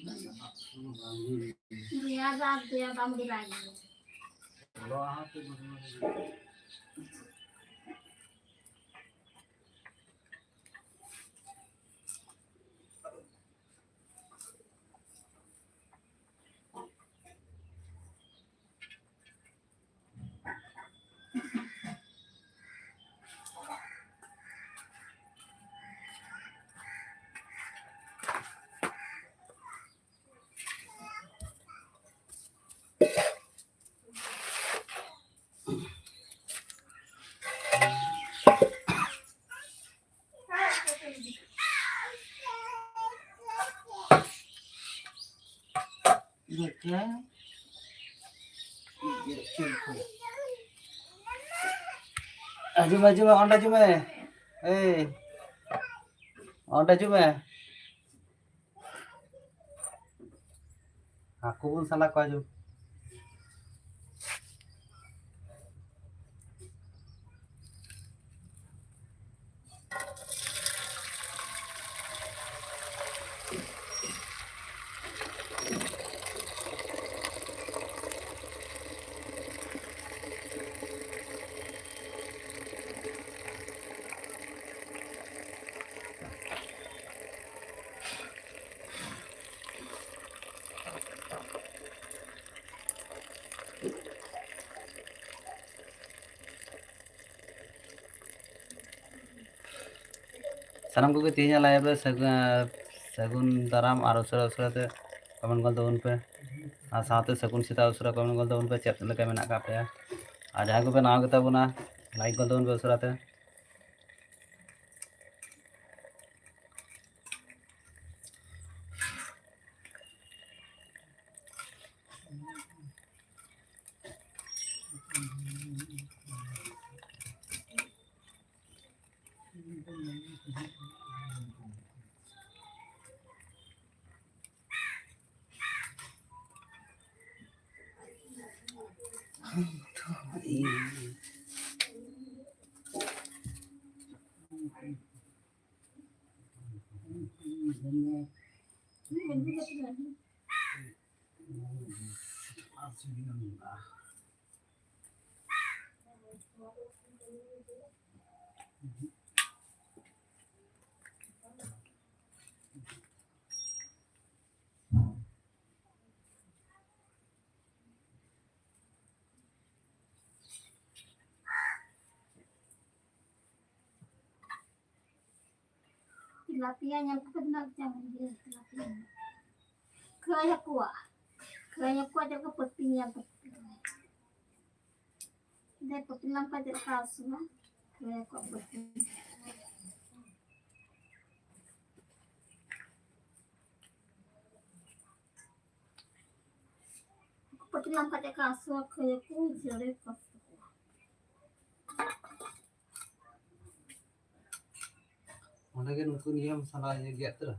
ᱫᱩᱭᱟ ᱫᱟ ᱫᱩᱭᱟ ᱫᱟᱢ ᱜᱮ ᱵᱟᱭ ᱧᱮᱞ᱾ ᱦᱤᱡᱩᱜ ᱢᱮ, ᱦᱤᱡᱩᱜ ᱢᱮ, ᱚᱸᱰᱮ ᱦᱤᱡᱩᱜ ᱢᱮ᱾ ᱮᱭ, ᱚᱸᱰᱮ ᱦᱤᱡᱩᱜ ᱢᱮ᱾ ᱦᱟᱹᱠᱩ ᱵᱚᱱ ᱥᱟᱞᱟ ᱠᱚᱣᱟ, ᱦᱤᱡᱩᱜ᱾ ᱥᱟᱱᱟᱢ ᱠᱚᱜᱮ ᱛᱮᱦᱮᱧᱟᱜ live ᱨᱮ ᱥᱟᱹᱜᱩ-, ᱥᱟᱹᱜᱩᱱ ᱫᱟᱨᱟᱢ ᱟᱨ ᱩᱥᱟᱹᱨᱟ ᱩᱥᱟᱹᱨᱟ ᱛᱮ comment ᱜᱚᱫ ᱛᱟᱵᱚᱱ ᱯᱮ᱾ ᱟᱨ ᱥᱟᱶᱛᱮ ᱥᱟᱹᱜᱩᱱ ᱥᱮᱛᱟᱜ ᱩᱥᱟᱹᱨᱟ comment ᱜᱚᱫ ᱛᱟᱵᱚᱱ ᱯᱮ, ᱪᱮᱫ ᱞᱮᱠᱟ ᱢᱮᱱᱟᱜ ᱟᱠᱟᱫ ᱯᱮᱭᱟ᱾ ᱟᱨ ᱡᱟᱦᱟᱸᱭ ᱠᱚᱯᱮ ᱱᱟᱣᱟ ᱜᱮᱛᱟ ᱵᱚᱱᱟ, like ᱜᱚᱫ ᱛᱟᱵᱚᱱ ᱯᱮ ᱩᱥᱟᱹᱨᱟ ᱛᱮ᱾ ᱛᱤᱞᱟᱯᱤᱭᱟ ᱧᱮᱞ ᱠᱚᱯᱮ ᱛᱤᱱᱟᱹᱜ ᱪᱟᱢ ᱜᱮᱭᱟ ᱛᱤᱞᱟᱯᱤᱭᱟ᱾ ᱠᱷᱟᱹᱭ ᱦᱟᱹᱠᱩᱣᱟᱜ, ᱠᱷᱟᱹᱭ ᱦᱟᱹᱠᱩᱣᱟᱜ ᱪᱮᱫ ᱞᱮᱠᱟ ᱯᱟᱹᱴᱤ ᱧᱮᱞ ᱛᱟᱠᱚ ᱯᱮ᱾ ᱫᱮ ᱯᱟᱹᱴᱤ ᱞᱮᱱᱠᱷᱟᱱ ᱪᱮᱫ ᱞᱮᱠᱟ ᱦᱟᱹᱥᱩᱣᱟ? ᱠᱷᱟᱹᱭ ᱦᱟᱹᱠᱩᱣᱟᱜ ᱯᱟᱹᱴᱤ᱾ ᱯᱟᱹᱴᱤ ᱞᱮᱱᱠᱷᱟᱱ ᱪᱮᱫ ᱞᱮᱠᱟ ᱦᱟᱹᱥᱩᱣᱟ? ᱠᱷᱟᱹᱭ ᱦᱟᱹᱠᱩ ᱡᱟᱹᱲᱤ ᱠᱚ᱾ ᱚᱸᱰᱮ ᱜᱮ ᱱᱩᱠᱩ ᱱᱤᱭᱟᱹ ᱢᱚᱥᱞᱟ ᱤᱭᱟᱹ ᱜᱮᱫ ᱩᱛᱟᱹᱨᱟ᱾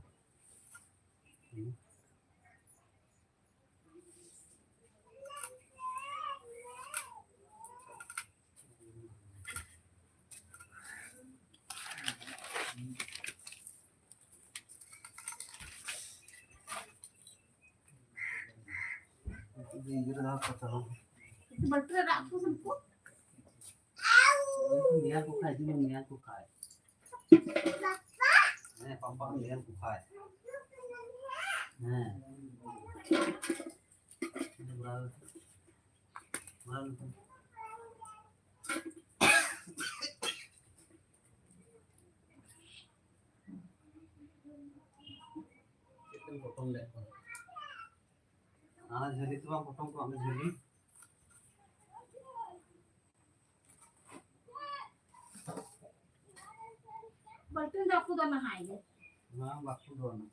ᱵᱟᱹᱴᱤ ᱨᱮ ᱫᱟᱜ ᱠᱚ ᱥᱟᱢᱯᱩ᱾ ᱧᱮᱞ ᱠᱚ ᱠᱷᱟᱡ, ᱡᱮᱢᱚᱱ ᱧᱮᱞ ᱠᱚ ᱠᱷᱟᱡ᱾ ᱦᱮᱸ, ᱯᱟᱯᱟ ᱧᱮᱞ ᱠᱚ ᱠᱷᱟᱡ᱾ ᱦᱮᱸ᱾ ᱪᱮᱫ ᱛᱮᱢ ᱯᱚᱴᱚᱢ ᱞᱮᱫ ᱠᱚᱣᱟ? ᱟᱨ ᱡᱷᱟᱹᱞᱤ ᱛᱮ ᱵᱟᱝ ᱯᱚᱴᱚᱢ ᱠᱚᱣᱟ, ᱚᱱᱟ ᱡᱷᱟᱹᱞᱤ᱾ ᱵᱟᱹᱞᱴᱤᱱ ᱫᱚ ᱟᱹᱠᱩ ᱫᱚ ᱱᱟᱦᱟᱭ ᱜᱮ᱾ ᱵᱟᱝ, ᱵᱟᱠᱚ ᱫᱚᱱᱟ᱾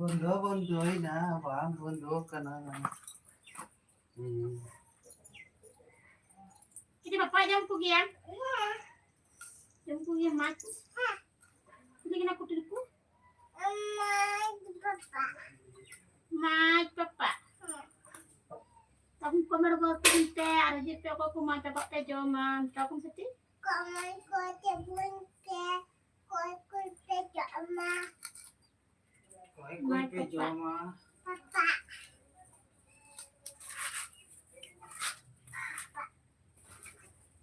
ᱵᱚᱱᱫᱚ ᱵᱚᱱᱫᱚᱭᱮᱱᱟ, ᱵᱟᱝ ᱵᱚᱱᱫᱚ ᱠᱟᱱᱟ᱾ ᱦᱩᱸ᱾ ᱪᱤᱞᱤ ᱵᱟᱯᱟ ᱡᱚᱢ ᱠᱚᱜᱮᱭᱟ? ᱡᱚᱢ ᱠᱚᱜᱮᱭᱟ ᱢᱟᱪ? ᱪᱤᱞᱤ ᱠᱟᱱᱟ ᱠᱩᱴᱤᱨ ᱠᱚ? ᱢᱟᱪ ᱯᱟᱯᱟ᱾ ᱢᱟᱪ ᱯᱟᱯᱟ᱾ ᱛᱟᱵᱚᱱ comment ᱜᱚᱫ ᱛᱟᱵᱚᱱ ᱯᱮ, ᱟᱨ ᱡᱩᱫᱤ ᱯᱮ ᱚᱠᱚᱭ ᱠᱚ ᱢᱟᱪ ᱯᱟᱯᱟ ᱯᱮ ᱡᱚᱢᱟ, ᱛᱟᱵᱚᱱ ᱥᱮ ᱪᱮᱫ? Comment ᱜᱚᱫ ᱛᱟᱵᱚᱱ ᱯᱮ, ᱚᱠᱚᱭ ᱠᱚ ᱯᱮ ᱡᱚᱢᱟ᱾ ᱚᱠᱚᱭ ᱠᱚ ᱯᱮ ᱡᱚᱢᱟ? ᱯᱟᱯᱟ᱾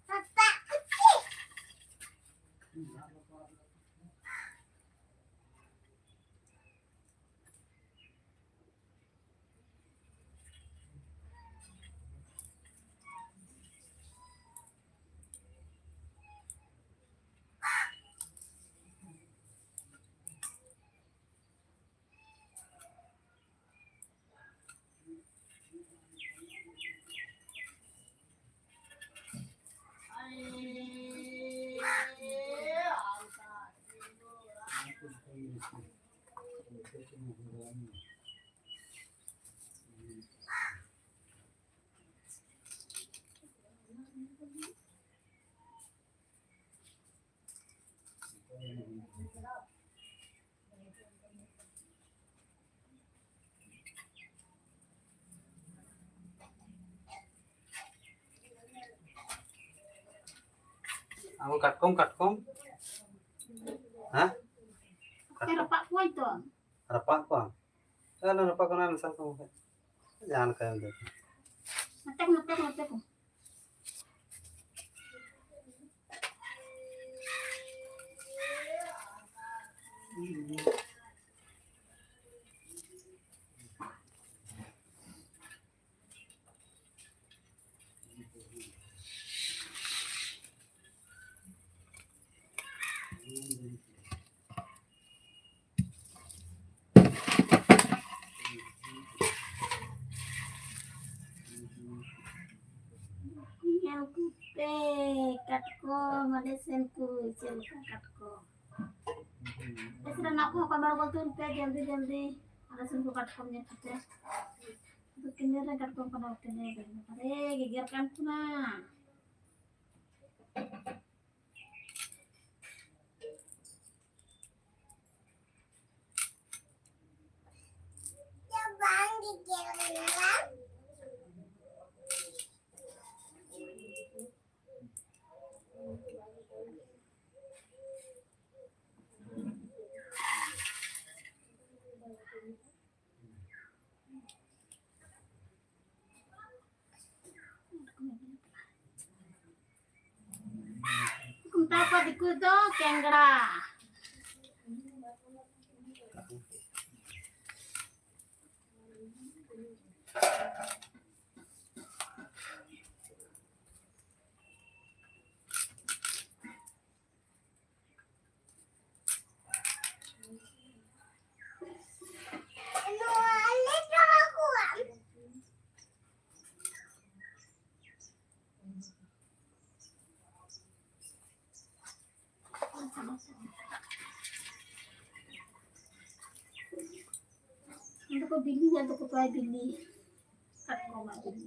ᱯᱟᱯᱟ᱾ ᱟᱵᱚ ᱠᱟᱴᱠᱚᱢ, ᱠᱟᱴᱠᱚᱢ᱾ ᱦᱮᱸ? ᱨᱟᱯᱟᱜ ᱠᱚᱣᱟᱧ ᱛᱚ᱾ ᱨᱟᱯᱟᱜ ᱠᱚᱣᱟ? ᱟᱞᱚ ᱨᱟᱯᱟᱜ ᱠᱚᱣᱟ, ᱢᱮᱥᱟ ᱠᱚ ᱵᱟᱠᱷᱟᱡ᱾ ᱡᱟᱦᱟᱸ ᱞᱮᱠᱟ ᱜᱮ᱾ ᱱᱚᱛᱮ ᱠᱚ, ᱱᱚᱛᱮ ᱠᱚ, ᱱᱚᱛᱮ ᱠᱚ᱾ ᱧᱮᱞ ᱠᱚᱯᱮ ᱠᱟᱴᱠᱚᱢ, ᱟᱞᱮ ᱥᱮᱱ ᱠᱚ ᱪᱮᱫ ᱞᱮᱠᱟ ᱠᱟᱴᱠᱚᱢ᱾ ᱵᱮᱥ ᱨᱮᱱᱟᱜ ᱠᱚᱦᱚᱸ ᱠᱚ ᱮᱢᱟ ᱠᱚ ᱛᱟᱵᱚᱱ ᱯᱮ ᱡᱚᱞᱫᱤ ᱡᱚᱞᱫᱤ᱾ ᱟᱥᱮᱱ ᱠᱚ ᱠᱟᱴᱠᱚᱢ ᱧᱮᱞ ᱠᱟᱛᱮ᱾ ᱟᱫᱚ ᱠᱮᱱᱮᱞ ᱨᱮ ᱠᱟᱴᱠᱚᱢ ᱠᱟᱱᱟ, ᱠᱮᱱᱮᱞ ᱨᱮ ᱜᱮᱜᱮᱨ ᱠᱟᱱ ᱠᱷᱚᱱᱟᱜ᱾ ᱢᱮᱛᱟ ᱠᱚᱣᱟ ᱫᱤᱠᱩ ᱫᱚ ᱠᱮᱝᱜᱽᱲᱟ᱾ ᱟᱫᱚ ᱠᱚ ᱵᱤᱞᱤᱭᱟ, ᱟᱫᱚ ᱠᱚ ᱵᱟᱭ ᱵᱤᱞᱤ᱾ ᱠᱟᱴᱠᱚᱢᱟᱜ ᱵᱤᱞᱤ᱾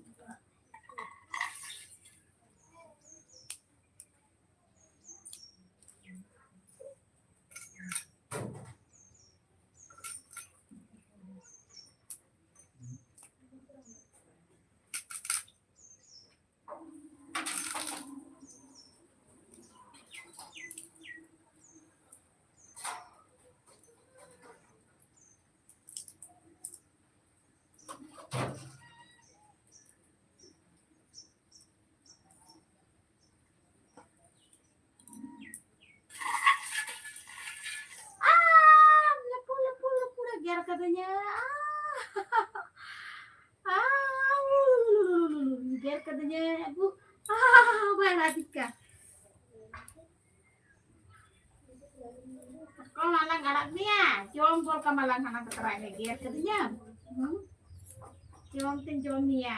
ᱟᱢ ᱞᱟᱹᱯᱩ, ᱞᱟᱹᱯᱩ, ᱞᱟᱹᱯᱩ ᱨᱮ ᱜᱮᱨ ᱠᱟᱫᱤᱧᱟ᱾ ᱟᱢ ᱜᱮᱨ ᱠᱟᱫᱤᱧᱟ ᱟᱹᱜᱩ᱾ ᱵᱟᱭ ᱨᱟᱜᱤᱠᱟ᱾ ᱠᱟᱴᱠᱚᱢ ᱟᱞᱟᱝ ᱟᱲᱟᱜ ᱢᱮᱭᱟ, ᱡᱚᱢ ᱜᱚᱫ ᱠᱟᱢᱟ ᱞᱟᱝ ᱦᱟᱱᱟ ᱠᱟᱛᱨᱟ ᱜᱮ ᱜᱮᱨ ᱠᱟᱫᱤᱧᱟ᱾ ᱦᱩᱸ? ᱡᱚᱢ ᱛᱤᱧ ᱡᱚᱢ ᱢᱮᱭᱟ᱾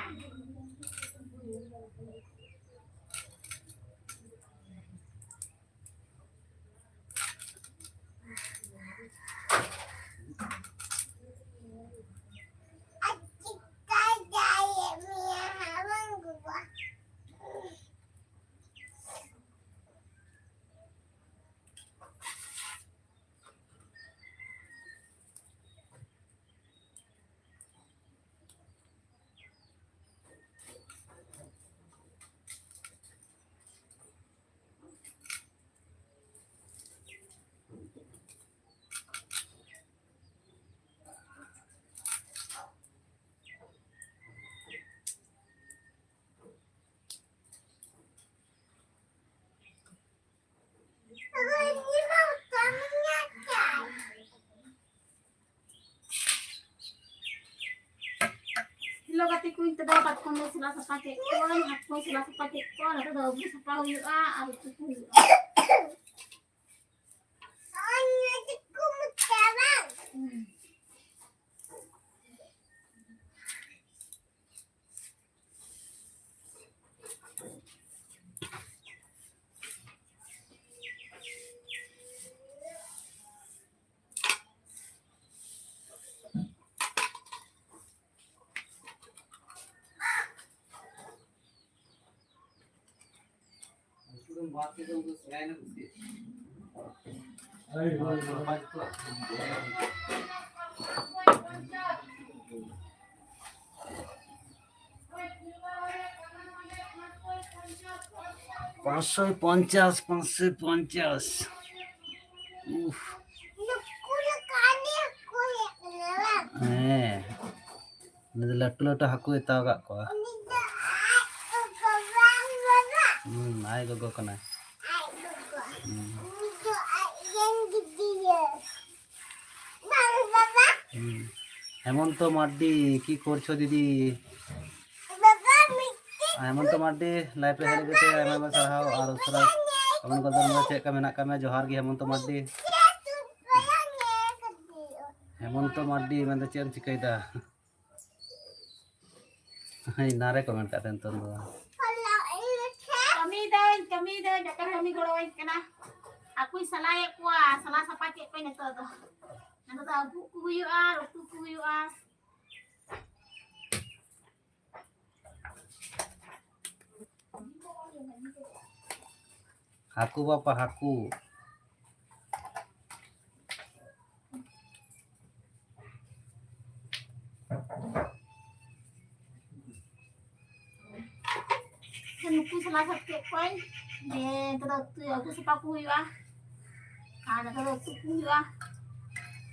ᱱᱤᱛᱚᱜ ᱫᱚ ᱠᱟᱴᱠᱚᱢ ᱞᱮ ᱥᱟᱞᱟ ᱥᱟᱯᱷᱟ ᱠᱮᱫ ᱠᱚᱣᱟ, ᱦᱟᱹᱠᱩ ᱥᱟᱞᱟ ᱥᱟᱯᱷᱟ ᱠᱮᱫ ᱠᱚᱣᱟ᱾ ᱱᱤᱛᱚᱜ ᱫᱚ ᱟᱹᱵᱩ ᱥᱟᱯᱷᱟ ᱦᱩᱭᱩᱜᱼᱟ ᱟᱨ ᱩᱛᱩ ᱠᱚ ᱦᱩᱭᱩᱜᱼᱟ᱾ ᱯᱟᱸᱪᱥᱚ ᱯᱚᱧᱪᱟᱥ, ᱯᱟᱸᱪᱥᱚ ᱯᱚᱧᱪᱟᱥ᱾ ᱩᱯᱷ᱾ ᱦᱮᱸ, ᱩᱱᱤ ᱫᱚ ᱞᱟᱹᱴᱩ ᱞᱟᱹᱴᱩ ᱦᱟᱹᱠᱩᱭ ᱦᱟᱛᱟᱣ ᱟᱠᱟᱫ ᱠᱚᱣᱟ᱾ ᱦᱩᱸ, ᱟᱡ ᱜᱚᱜᱚ ᱠᱟᱱᱟᱭ᱾ ᱦᱩᱸ᱾ ᱦᱩᱸ᱾ ᱦᱮᱢᱚᱱᱛᱚ ᱢᱟᱨᱰᱤ, কি করছো দিদি? ᱦᱮᱢᱚᱱᱛᱚ ᱢᱟᱨᱰᱤ, live ᱨᱮ ᱦᱮᱡ ᱞᱟᱹᱜᱤᱫ ᱛᱮ ᱟᱭᱢᱟ ᱟᱭᱢᱟ ᱥᱟᱨᱦᱟᱣ᱾ ᱟᱨ ᱩᱥᱟᱹᱨᱟ comment ᱠᱟᱛᱮ ᱪᱮᱫ ᱞᱮᱠᱟ ᱢᱮᱱᱟᱜ ᱟᱠᱟᱫ ᱢᱮᱭᱟ? ᱡᱚᱦᱟᱨ ᱜᱮ ᱦᱮᱢᱚᱱᱛᱚ ᱢᱟᱨᱰᱤ᱾ ᱦᱮᱢᱚᱱᱛᱚ ᱢᱟᱨᱰᱤ, ᱢᱮᱱᱫᱚ ᱪᱮᱫ ᱮᱢ ᱪᱤᱠᱟᱹᱭᱮᱫᱟ? ᱦᱮᱸ, ᱱᱟᱨᱮ comment ᱠᱟᱜ ᱛᱟᱦᱮᱱ ᱱᱤᱛᱚᱝ ᱫᱚ᱾ ᱠᱟᱹᱢᱤᱭᱮᱫᱟᱹᱧ, ᱠᱟᱹᱢᱤᱭᱮᱫᱟᱹᱧ, ᱫᱟᱠᱟ ᱠᱟᱹᱢᱤ ᱜᱚᱲᱚᱣᱟᱹᱧ ᱠᱟᱱᱟ᱾ ᱦᱟᱹᱠᱩᱧ ᱥᱟᱞᱟᱭᱮᱫ ᱠᱚᱣᱟ, ᱥᱟᱞᱟ ᱥᱟᱯᱷᱟ ᱠᱮᱫ ᱠᱚᱣᱟᱧ ᱱᱤᱛᱚᱜ ᱫᱚ᱾ ᱱᱤᱛᱚᱜ ᱫᱚ ᱟᱹᱵᱩᱜ ᱠᱚ ᱦᱩᱭᱩᱜᱼᱟ ᱟᱨ ᱩᱛᱩ ᱠᱚ ᱦᱩᱭᱩᱜᱼᱟ᱾ ᱦᱟᱹᱠᱩ ᱵᱟᱯᱟ, ᱦᱟᱹᱠᱩ᱾ ᱱᱩᱠᱩ ᱥᱟᱞᱟ ᱥᱟᱯᱷᱟ ᱠᱮᱫ ᱠᱚᱣᱟᱧ᱾ ᱡᱮ ᱱᱤᱛᱚᱜ ᱫᱚ ᱩᱛᱩ, ᱟᱹᱵᱩᱜ ᱥᱟᱯᱷᱟ ᱠᱚ ᱦᱩᱭᱩᱜᱼᱟ᱾ ᱟᱨ ᱱᱤᱛᱚᱜ ᱫᱚ ᱩᱛᱩ ᱠᱚ ᱦᱩᱭᱩᱜᱼᱟ᱾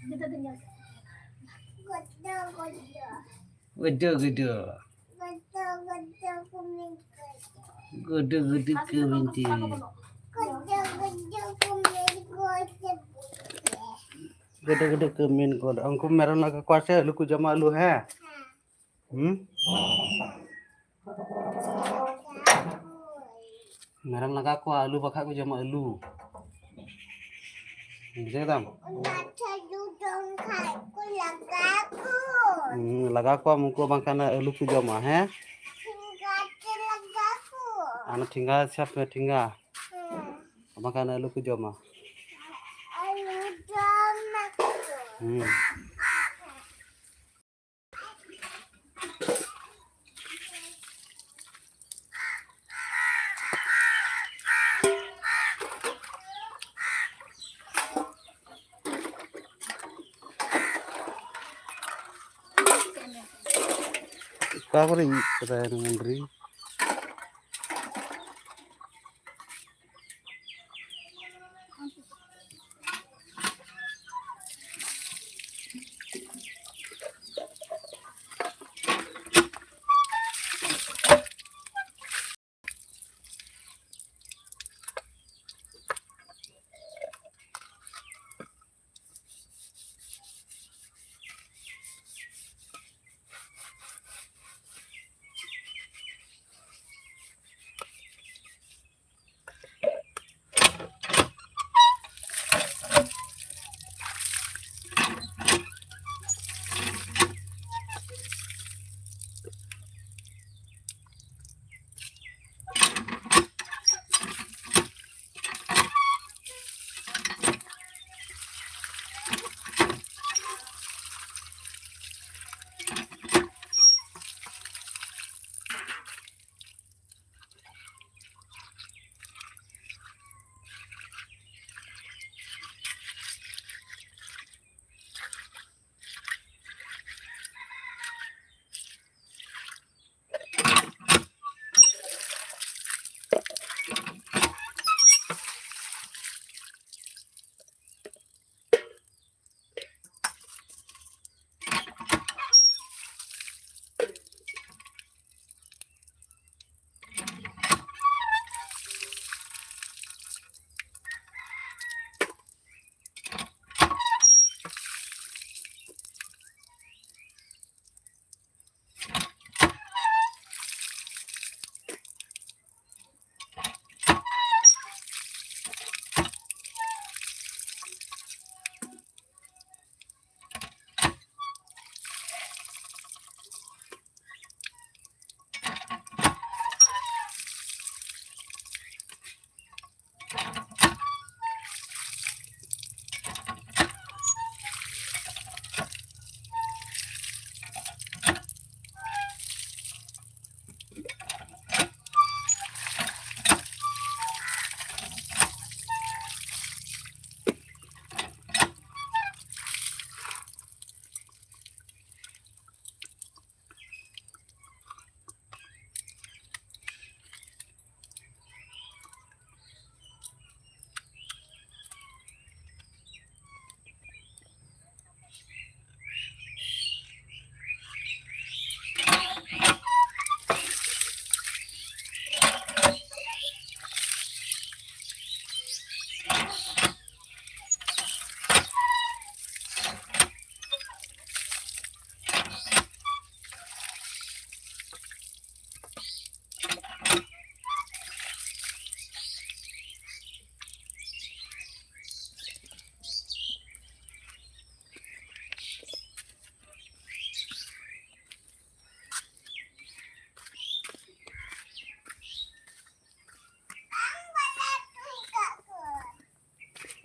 ᱡᱚᱛᱚ ᱫᱤᱱ ᱜᱮ᱾ ᱜᱩᱰᱩ, ᱜᱩᱰᱩ᱾ ᱜᱩᱰᱩ, ᱜᱩᱰᱩ ᱠᱚ ᱢᱮᱱᱛᱮ᱾ ᱜᱩᱰᱩ, ᱜᱩᱰᱩ ᱠᱚ ᱢᱮᱱ ᱜᱚᱫ᱾ ᱩᱱᱠᱩ ᱢᱮᱨᱚᱢ ᱞᱟᱜᱟ ᱠᱚᱣᱟ ᱥᱮ, ᱟᱹᱞᱩ ᱠᱚ ᱡᱚᱢᱟ, ᱟᱹᱞᱩ, ᱦᱮᱸ? ᱦᱩᱸ? ᱢᱮᱨᱚᱢ ᱞᱟᱜᱟ ᱠᱚᱣᱟ, ᱟᱹᱞᱩ ᱵᱟᱠᱷᱟᱡ ᱠᱚ ᱡᱚᱢᱟ, ᱟᱹᱞᱩ᱾ ᱵᱩᱡᱷᱟᱹᱣ ᱫᱟᱢ? ᱚᱱᱟ ᱪᱷᱟᱹᱰᱩ ᱡᱚᱢ ᱠᱷᱟᱡ ᱠᱚ ᱞᱟᱜᱟ ᱠᱚ᱾ ᱦᱩᱸ, ᱞᱟᱜᱟ ᱠᱚᱣᱟᱢ, ᱩᱱᱠᱩ ᱵᱟᱝᱠᱷᱟᱱ ᱟᱹᱞᱩ ᱠᱚ ᱡᱚᱢᱟ, ᱦᱮᱸ? ᱴᱷᱮᱸᱜᱟ ᱛᱮ ᱞᱟᱜᱟ ᱠᱚ᱾ ᱚᱱᱟ ᱴᱷᱮᱸᱜᱟ, ᱥᱟᱵ ᱢᱮ, ᱴᱷᱮᱸᱜᱟ᱾ ᱦᱮᱸ᱾ ᱵᱟᱝᱠᱷᱟᱱ ᱟᱹᱞᱩ ᱠᱚ ᱡᱚᱢᱟ᱾ ᱟᱹᱞᱩ ᱡᱚᱢᱟ ᱠᱚ᱾ ᱦᱩᱸ᱾ ᱚᱠᱟ ᱠᱚᱨᱮ ᱤᱡ ᱠᱟᱫᱟᱭ ᱱᱩᱭ ᱢᱩᱱᱰᱨᱤ?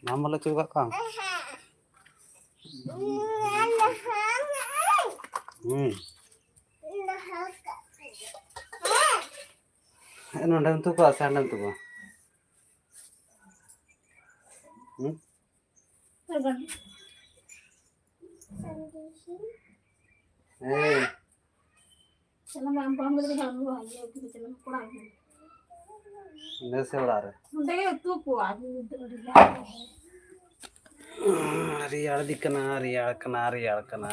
ᱵᱟᱢ ᱵᱚᱞᱚ ᱦᱚᱪᱚ ᱟᱠᱟᱫ ᱠᱚᱣᱟ? ᱦᱩᱸ᱾ ᱦᱮᱸ, ᱱᱚᱸᱰᱮᱢ ᱛᱩᱠᱟ ᱥᱮ ᱦᱟᱸᱰᱮᱢ ᱛᱩᱠᱟ? ᱦᱩᱸ? ᱦᱮᱸ᱾ ᱱᱮᱥᱮ ᱚᱲᱟᱜ ᱨᱮ᱾ ᱨᱮᱭᱟᱲ ᱫᱤ ᱠᱟᱱᱟ, ᱨᱮᱭᱟᱲ ᱠᱟᱱᱟ, ᱨᱮᱭᱟᱲ ᱠᱟᱱᱟ᱾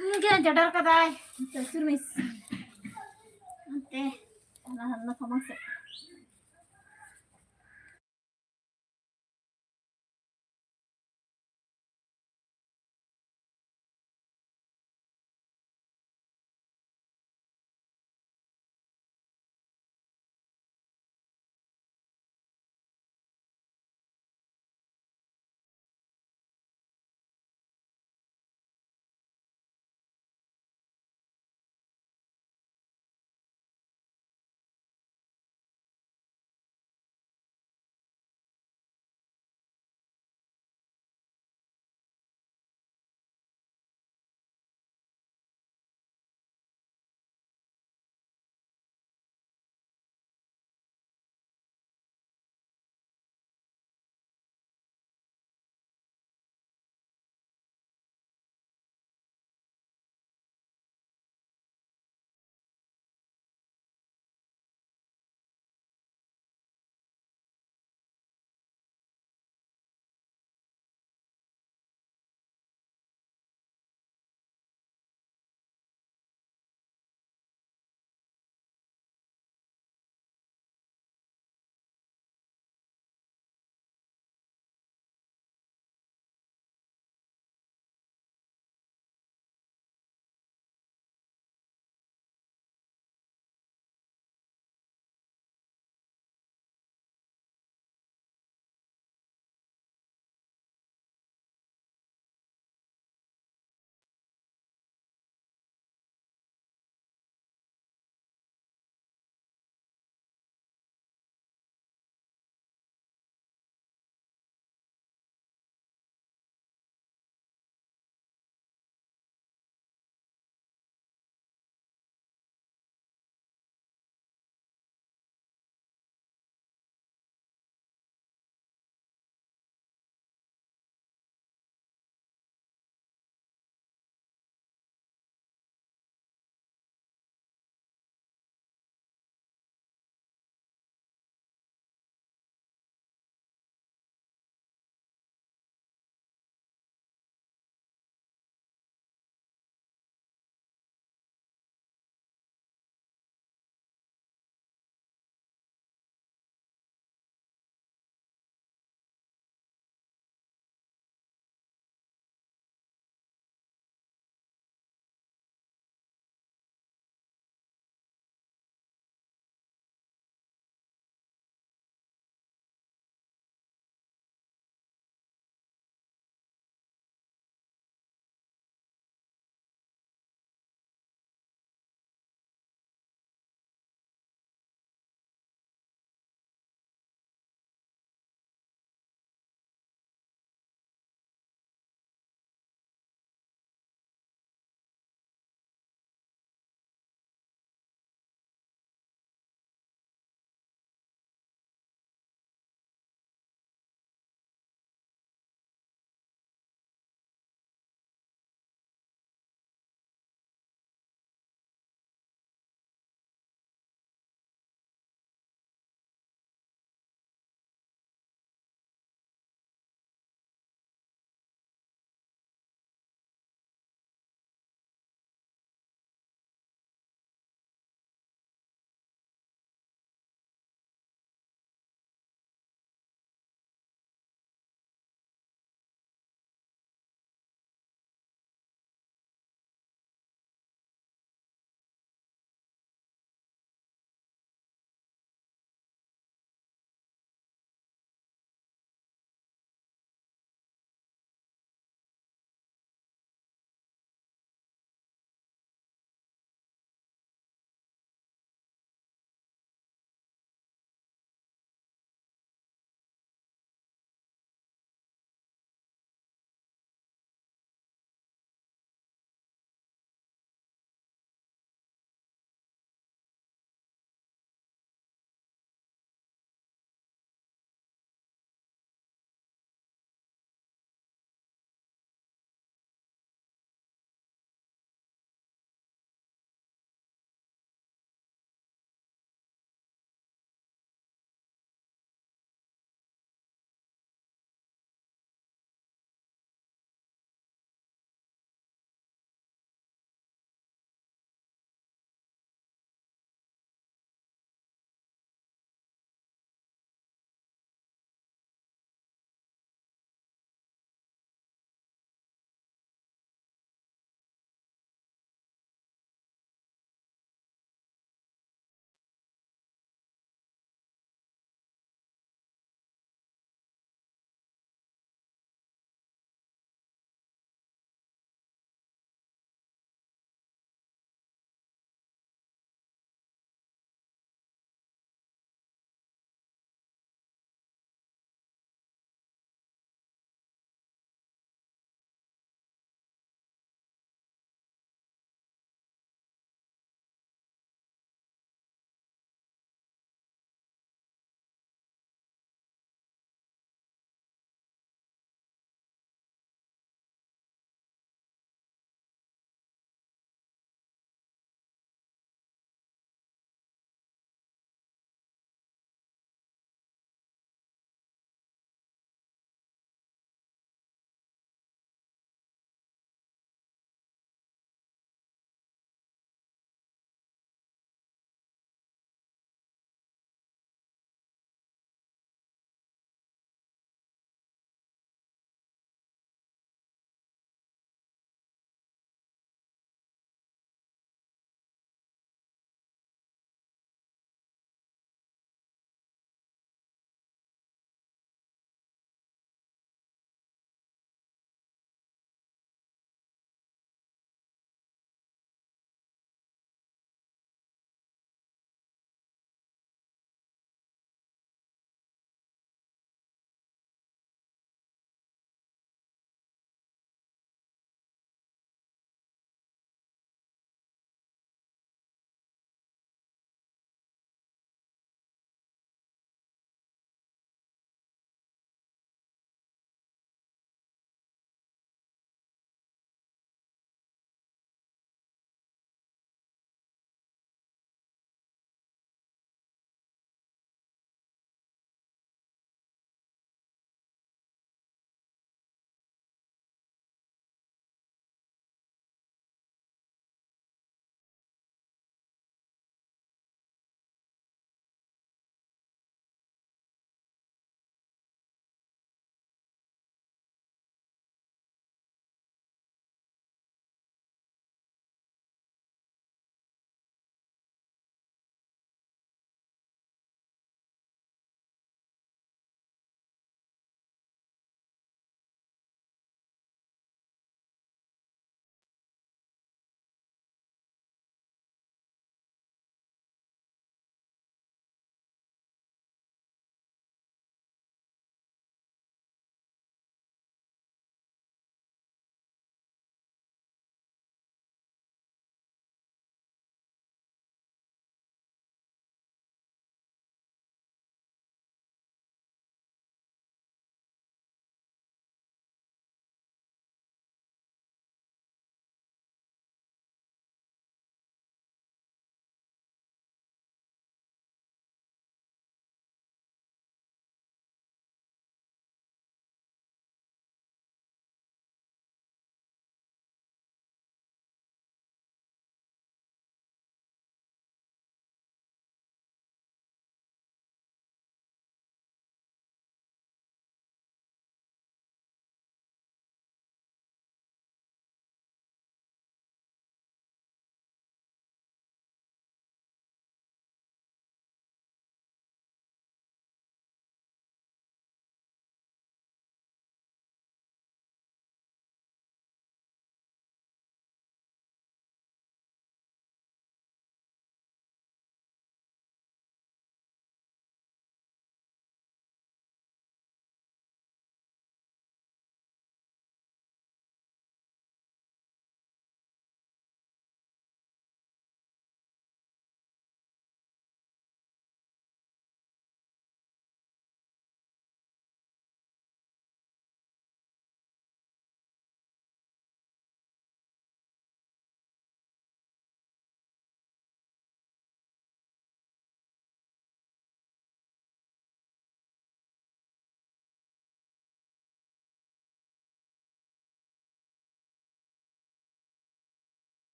ᱤᱧ ᱜᱮ ᱡᱚᱰᱚᱨ ᱠᱟᱫᱟᱭ᱾ ᱪᱚᱞ ᱥᱩᱨ ᱢᱮ᱾ ᱚᱱᱛᱮ ᱚᱱᱟ ᱦᱟᱱᱟ ᱥᱟᱢᱟᱝ ᱥᱮᱫ᱾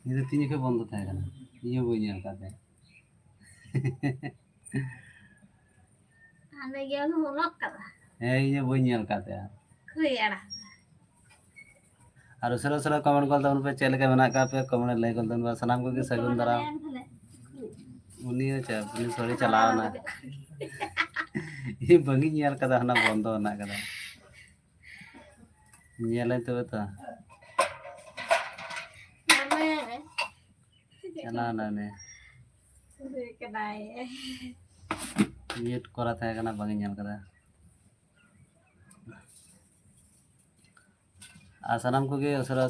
ᱤᱧ ᱫᱚ ᱛᱤᱱ ᱡᱚᱠᱷᱚᱱ ᱵᱚᱱᱫᱚ ᱛᱟᱦᱮᱸ ᱠᱟᱱᱟ, ᱤᱧ ᱦᱚᱸ ᱵᱟᱹᱧ ᱧᱮᱞ ᱠᱟᱫ ᱛᱟᱭᱟ᱾ ᱦᱟᱸᱰᱮ ᱜᱮ ᱩᱱᱤ ᱵᱞᱚᱠ ᱠᱟᱫᱟ᱾ ᱦᱮᱸ, ᱤᱧ ᱦᱚᱸ ᱵᱟᱹᱧ ᱧᱮᱞ ᱠᱟᱫ ᱛᱟᱭᱟ᱾ ᱠᱷᱩᱭ ᱟᱲᱟᱜ᱾ ᱟᱨ ᱩᱥᱟᱹᱨᱟ ᱩᱥᱟᱹᱨᱟ ᱠᱚᱢᱮᱱᱴ ᱜᱚᱫ ᱛᱟᱵᱚᱱ ᱯᱮ, ᱪᱮᱫ ᱞᱮᱠᱟ ᱢᱮᱱᱟᱜ ᱠᱟᱜ ᱯᱮᱭᱟ? ᱠᱚᱢᱮᱱᱴ ᱞᱟᱹᱭ ᱜᱚᱫ ᱛᱟᱵᱚᱱ ᱯᱮ᱾ ᱥᱟᱱᱟᱢ ᱠᱚᱜᱮ ᱥᱟᱹᱜᱩᱱ ᱫᱟᱨᱟᱢ᱾ ᱩᱱᱤ ᱦᱚᱸ ᱪᱮᱫ, ᱩᱱᱤ ᱥᱚᱨᱤ ᱪᱟᱞᱟᱣ ᱮᱱᱟ᱾ ᱤᱧ ᱵᱟᱝ ᱤᱧ ᱧᱮᱞ ᱠᱟᱫᱟ, ᱦᱟᱱᱟ ᱵᱚᱱᱫᱚ ᱢᱮᱱᱟᱜ ᱠᱟᱫᱟ᱾ ᱧᱮᱞᱟᱹᱧ ᱛᱚᱵᱮ ᱛᱚ᱾ ᱪᱟᱞᱟᱣ ᱮᱱᱟ ᱩᱱᱤ᱾ ᱢᱤᱭᱩᱴ ᱠᱚᱨᱟ ᱛᱟᱦᱮᱸ ᱠᱟᱱᱟ, ᱵᱟᱝ ᱤᱧ ᱧᱮᱞ ᱠᱟᱫᱟ᱾ ᱟᱨ ᱥᱟᱱᱟᱢ ᱠᱚᱜᱮ ᱩᱥᱟᱹᱨᱟ,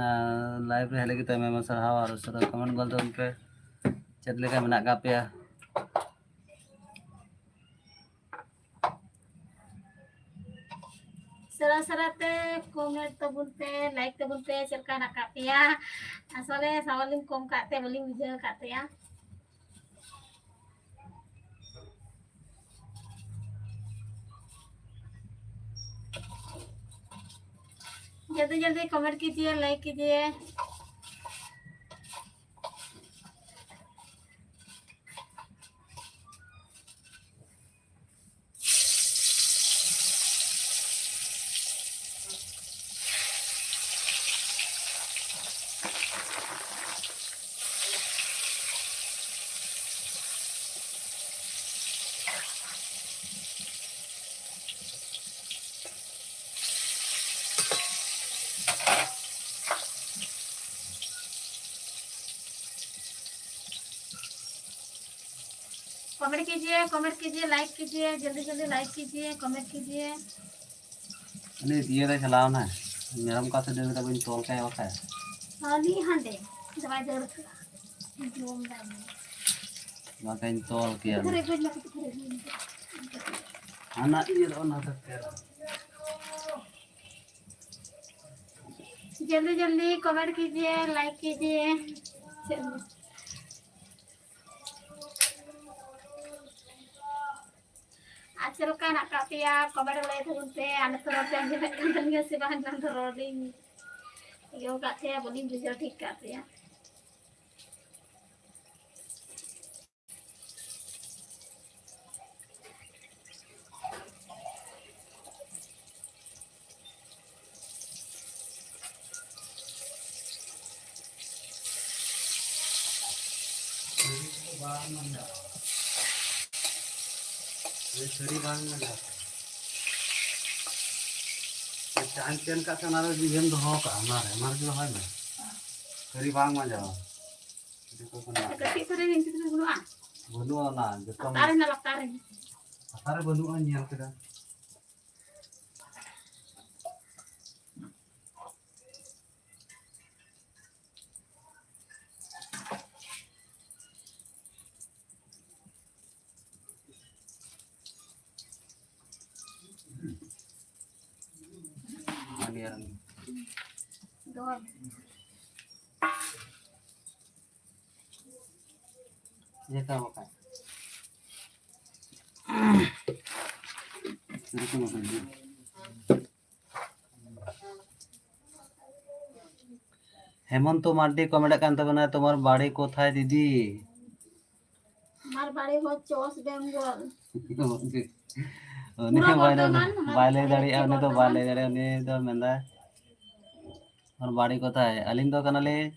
ᱟᱸ, ᱞᱟᱭᱤᱵᱷ ᱨᱮ ᱦᱮᱡ ᱞᱟᱹᱜᱤᱫ ᱛᱮ ᱟᱭᱢᱟ ᱟᱭᱢᱟ ᱥᱟᱨᱦᱟᱣ᱾ ᱟᱨ ᱩᱥᱟᱹᱨᱟ ᱠᱚᱢᱮᱱᱴ ᱜᱚᱫ ᱛᱟᱵᱚᱱ ᱯᱮ, ᱪᱮᱫ ᱞᱮᱠᱟ ᱢᱮᱱᱟᱜ ᱠᱟᱜ ᱯᱮᱭᱟ? ᱩᱥᱟᱹᱨᱟ ᱩᱥᱟᱹᱨᱟ ᱛᱮ ᱠᱚᱢᱮᱱᱴ ᱛᱟᱵᱚᱱ ᱯᱮ, ᱞᱟᱭᱤᱠ ᱛᱟᱵᱚᱱ ᱯᱮ, ᱪᱮᱫ ᱞᱮᱠᱟ ᱢᱮᱱᱟᱜ ᱠᱟᱜ ᱯᱮᱭᱟ? ᱟᱥᱚᱞᱮ ᱥᱟᱶᱟᱞᱤᱧ ᱠᱚᱢ ᱠᱟᱜ ᱛᱮ ᱵᱟᱹᱞᱤᱧ ᱵᱩᱡᱷᱟᱹᱣ ᱠᱟᱜ ᱛᱮᱭᱟ᱾ जल्दी जल्दी कमेंट कीजिए, लाइक कीजिए। कमेंट कीजिए, कमेंट कीजिए, लाइक कीजिए, जल्दी जल्दी लाइक कीजिए, कमेंट कीजिए। ᱩᱱᱤ ᱤᱭᱟᱹ ᱨᱮ ᱪᱟᱞᱟᱣ ᱮᱱᱟ, ᱢᱮᱨᱚᱢ ᱠᱟᱛᱮ ᱰᱟᱹᱝᱨᱤ ᱨᱮ ᱵᱟᱹᱧ ᱛᱚᱞ ᱠᱟᱭᱟ ᱵᱟᱠᱷᱟᱡ᱾ ᱩᱱᱤ ᱦᱟᱸᱰᱮ ᱫᱟᱣᱟᱭ ᱫᱟᱹᱲ ᱠᱟᱜᱼᱟ, ᱡᱚᱢ ᱫᱟᱭ᱾ ᱵᱟᱠᱷᱟᱡ ᱤᱧ ᱛᱚᱞ ᱠᱮᱭᱟ᱾ ᱦᱟᱱᱟ ᱤᱭᱟᱹ ᱫᱚ ᱚᱱᱟ ᱫᱚ᱾ जल्दी जल्दी कमेंट कीजिए, लाइक कीजिए। ᱟᱨ ᱪᱮᱫ ᱞᱮᱠᱟ ᱦᱮᱱᱟᱜ ᱟᱠᱟᱫ ᱯᱮᱭᱟ? ᱠᱚᱢᱮᱱᱴ ᱞᱟᱹᱭ ᱛᱟᱵᱚᱱ ᱯᱮ᱾ ᱟᱨ ᱱᱤᱛᱚᱜ ᱨᱚᱲ ᱯᱮ ᱟᱸᱡᱚᱢᱮᱫ ᱠᱟᱱ ᱛᱟᱹᱞᱤᱧᱟ ᱥᱮ ᱵᱟᱝ? ᱮᱱᱟᱝ ᱫᱚ ᱨᱚᱲ ᱞᱤᱧ ᱤᱭᱟᱹ ᱠᱟᱜ ᱛᱟᱭᱟ, ᱵᱟᱹᱞᱤᱧ ᱵᱩᱡᱷᱟᱹᱣ ᱴᱷᱤᱠ ᱠᱟᱜ ᱛᱟᱭᱟ᱾ ᱥᱟᱹᱨᱤ ᱵᱟᱝ ᱞᱟᱜᱟᱜ ᱠᱟᱱᱟ᱾ ᱪᱟᱧ ᱛᱮᱱ ᱠᱟᱜ ᱛᱮ ᱚᱱᱟ ᱨᱮ ᱤᱭᱟᱹᱢ ᱫᱚᱦᱚ ᱠᱟᱜᱼᱟ, ᱚᱱᱟ ᱨᱮ, ᱚᱱᱟ ᱨᱮᱜᱮ ᱨᱚᱦᱚᱭ ᱢᱮ᱾ ᱥᱟᱹᱨᱤ ᱵᱟᱝ ᱢᱟᱡᱟᱣᱟ᱾ ᱡᱚᱛᱚ ᱠᱷᱚᱱᱟᱜ ᱠᱟᱹᱴᱤᱡ ᱥᱟᱹᱨᱤ ᱵᱤᱱ ᱪᱤᱛᱨᱤ ᱵᱟᱹᱱᱩᱜᱼᱟ? ᱵᱟᱹᱱᱩᱜᱼᱟ ᱚᱱᱟ, ᱡᱚᱛᱚ ᱞᱟᱛᱟᱨ ᱨᱮ ᱦᱮᱱᱟᱜ, ᱞᱟᱛᱟᱨ ᱨᱮ᱾ ᱞᱟᱛᱟᱨ ᱨᱮ ᱵᱟᱹᱱᱩᱜᱼᱟ, ᱧᱮᱞ ᱠᱮᱫᱟ᱾ ᱡᱮᱛᱟ ᱵᱟᱠᱷᱟᱡ᱾ ᱦᱮᱢᱚᱱᱛᱚ ᱢᱟᱨᱰᱤ ᱠᱚ ᱢᱮᱱᱮᱫ ᱠᱟᱱ ᱛᱟᱵᱚᱱᱟ, "ᱛᱳᱢᱟᱨ ᱵᱟᱲᱤ ᱠᱳᱛᱷᱟᱭ ᱫᱤᱫᱤ?" আমার বাড়ি হচ্ছে ওয়েস্ট বেঙ্গল। ᱩᱱᱤ ᱯᱩᱨᱵᱚ ᱦᱚᱸ ᱵᱟᱭ ᱞᱟᱹᱭ, ᱵᱚᱨᱫᱷᱚᱢᱟᱱ, ᱵᱟᱭ ᱞᱟᱹᱭ ᱫᱟᱲᱮᱭᱟᱜᱼᱟ, ᱩᱱᱤ ᱫᱚ ᱵᱟᱭ ᱞᱟᱹᱭ ᱫᱟᱲᱮᱭᱟᱜᱼᱟ, ᱩᱱᱤ ᱫᱚ ᱢᱮᱱᱫᱟᱭ, "ᱟᱨ ᱵᱟᱲᱮ ᱠᱚᱛᱷᱟᱭ?" ᱟᱹᱞᱤᱧ ᱫᱚ ᱠᱟᱱᱟᱞᱤᱧ,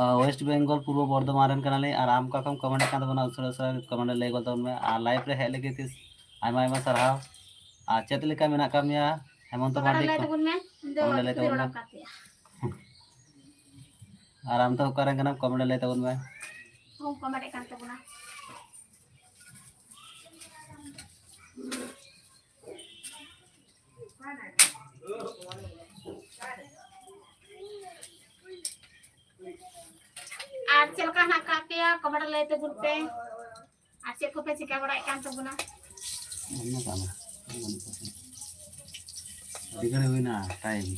ᱟ, ᱳᱭᱮᱥᱴ ᱵᱮᱝᱜᱚᱞ, ᱯᱩᱨᱵᱚ ᱵᱚᱨᱫᱷᱚᱢᱟᱱ ᱨᱮᱱ ᱠᱟᱱᱟᱞᱤᱧ᱾ ᱟᱨ ᱟᱢ ᱚᱠᱟ ᱠᱷᱚᱱ ᱠᱚᱢᱮᱱᱴ ᱠᱟᱱ ᱛᱟᱵᱚᱱᱟ, ᱩᱥᱟᱹᱨᱟ ᱩᱥᱟᱹᱨᱟ ᱠᱚᱢᱮᱱᱴ ᱨᱮ ᱞᱟᱹᱭ ᱜᱚᱫ ᱛᱟᱵᱚᱱ ᱢᱮ᱾ ᱟᱨ ᱞᱟᱭᱤᱵᱷ ᱨᱮ ᱦᱮᱡ ᱞᱟᱹᱜᱤᱫ ᱛᱤᱥ ᱟᱭᱢᱟ ᱟᱭᱢᱟ ᱥᱟᱨᱦᱟᱣ᱾ ᱟᱨ ᱪᱮᱫ ᱞᱮᱠᱟ ᱢᱮᱱᱟᱜ ᱟᱠᱟᱫ ᱢᱮᱭᱟ ᱦᱮᱢᱚᱱᱛᱚ ᱠᱚᱢᱮᱱᱴ ᱢᱟᱨᱰᱤ? ᱞᱟᱹᱭ ᱛᱟᱵᱚᱱ ᱢᱮ, ᱤᱧ ᱫᱚ ᱠᱚᱢᱮᱱᱴ ᱨᱮ ᱞᱟᱹᱭ ᱛᱟᱵᱚᱱ ᱢᱮ᱾ ᱟᱨ ᱟᱢ ᱫᱚ ᱚᱠᱟ ᱨᱮᱱ ᱠᱟᱱᱟᱢ? ᱠᱚᱢᱮᱱᱴ ᱨᱮ ᱞᱟᱹᱭ ᱛᱟᱵᱚᱱ ᱢᱮ᱾ ᱦᱚᱸ, ᱠᱚᱢᱮᱱᱴ ᱮᱫ ᱠᱟᱱ ᱛᱟᱵᱚᱱᱟ᱾ ᱟᱨ ᱪᱮᱫ ᱞᱮᱠᱟ ᱦᱮᱱᱟᱜ ᱟᱠᱟᱫ ᱯᱮᱭᱟ? ᱠᱚᱢᱮᱱᱴ ᱨᱮ ᱞᱟᱹᱭ ᱛᱟᱵᱚᱱ ᱯᱮ᱾ ᱟᱨ ᱪᱮᱫ ᱠᱚᱯᱮ ᱪᱤᱠᱟ ᱵᱟᱲᱟᱭᱮᱫ ᱠᱟᱱ ᱛᱟᱵᱚᱱᱟ? ᱚᱱᱟ ᱠᱟᱱᱟ᱾ ᱟᱹᱰᱤ ᱜᱷᱟᱹᱲᱤᱡ ᱦᱩᱭᱱᱟ ᱴᱟᱭᱤᱢ᱾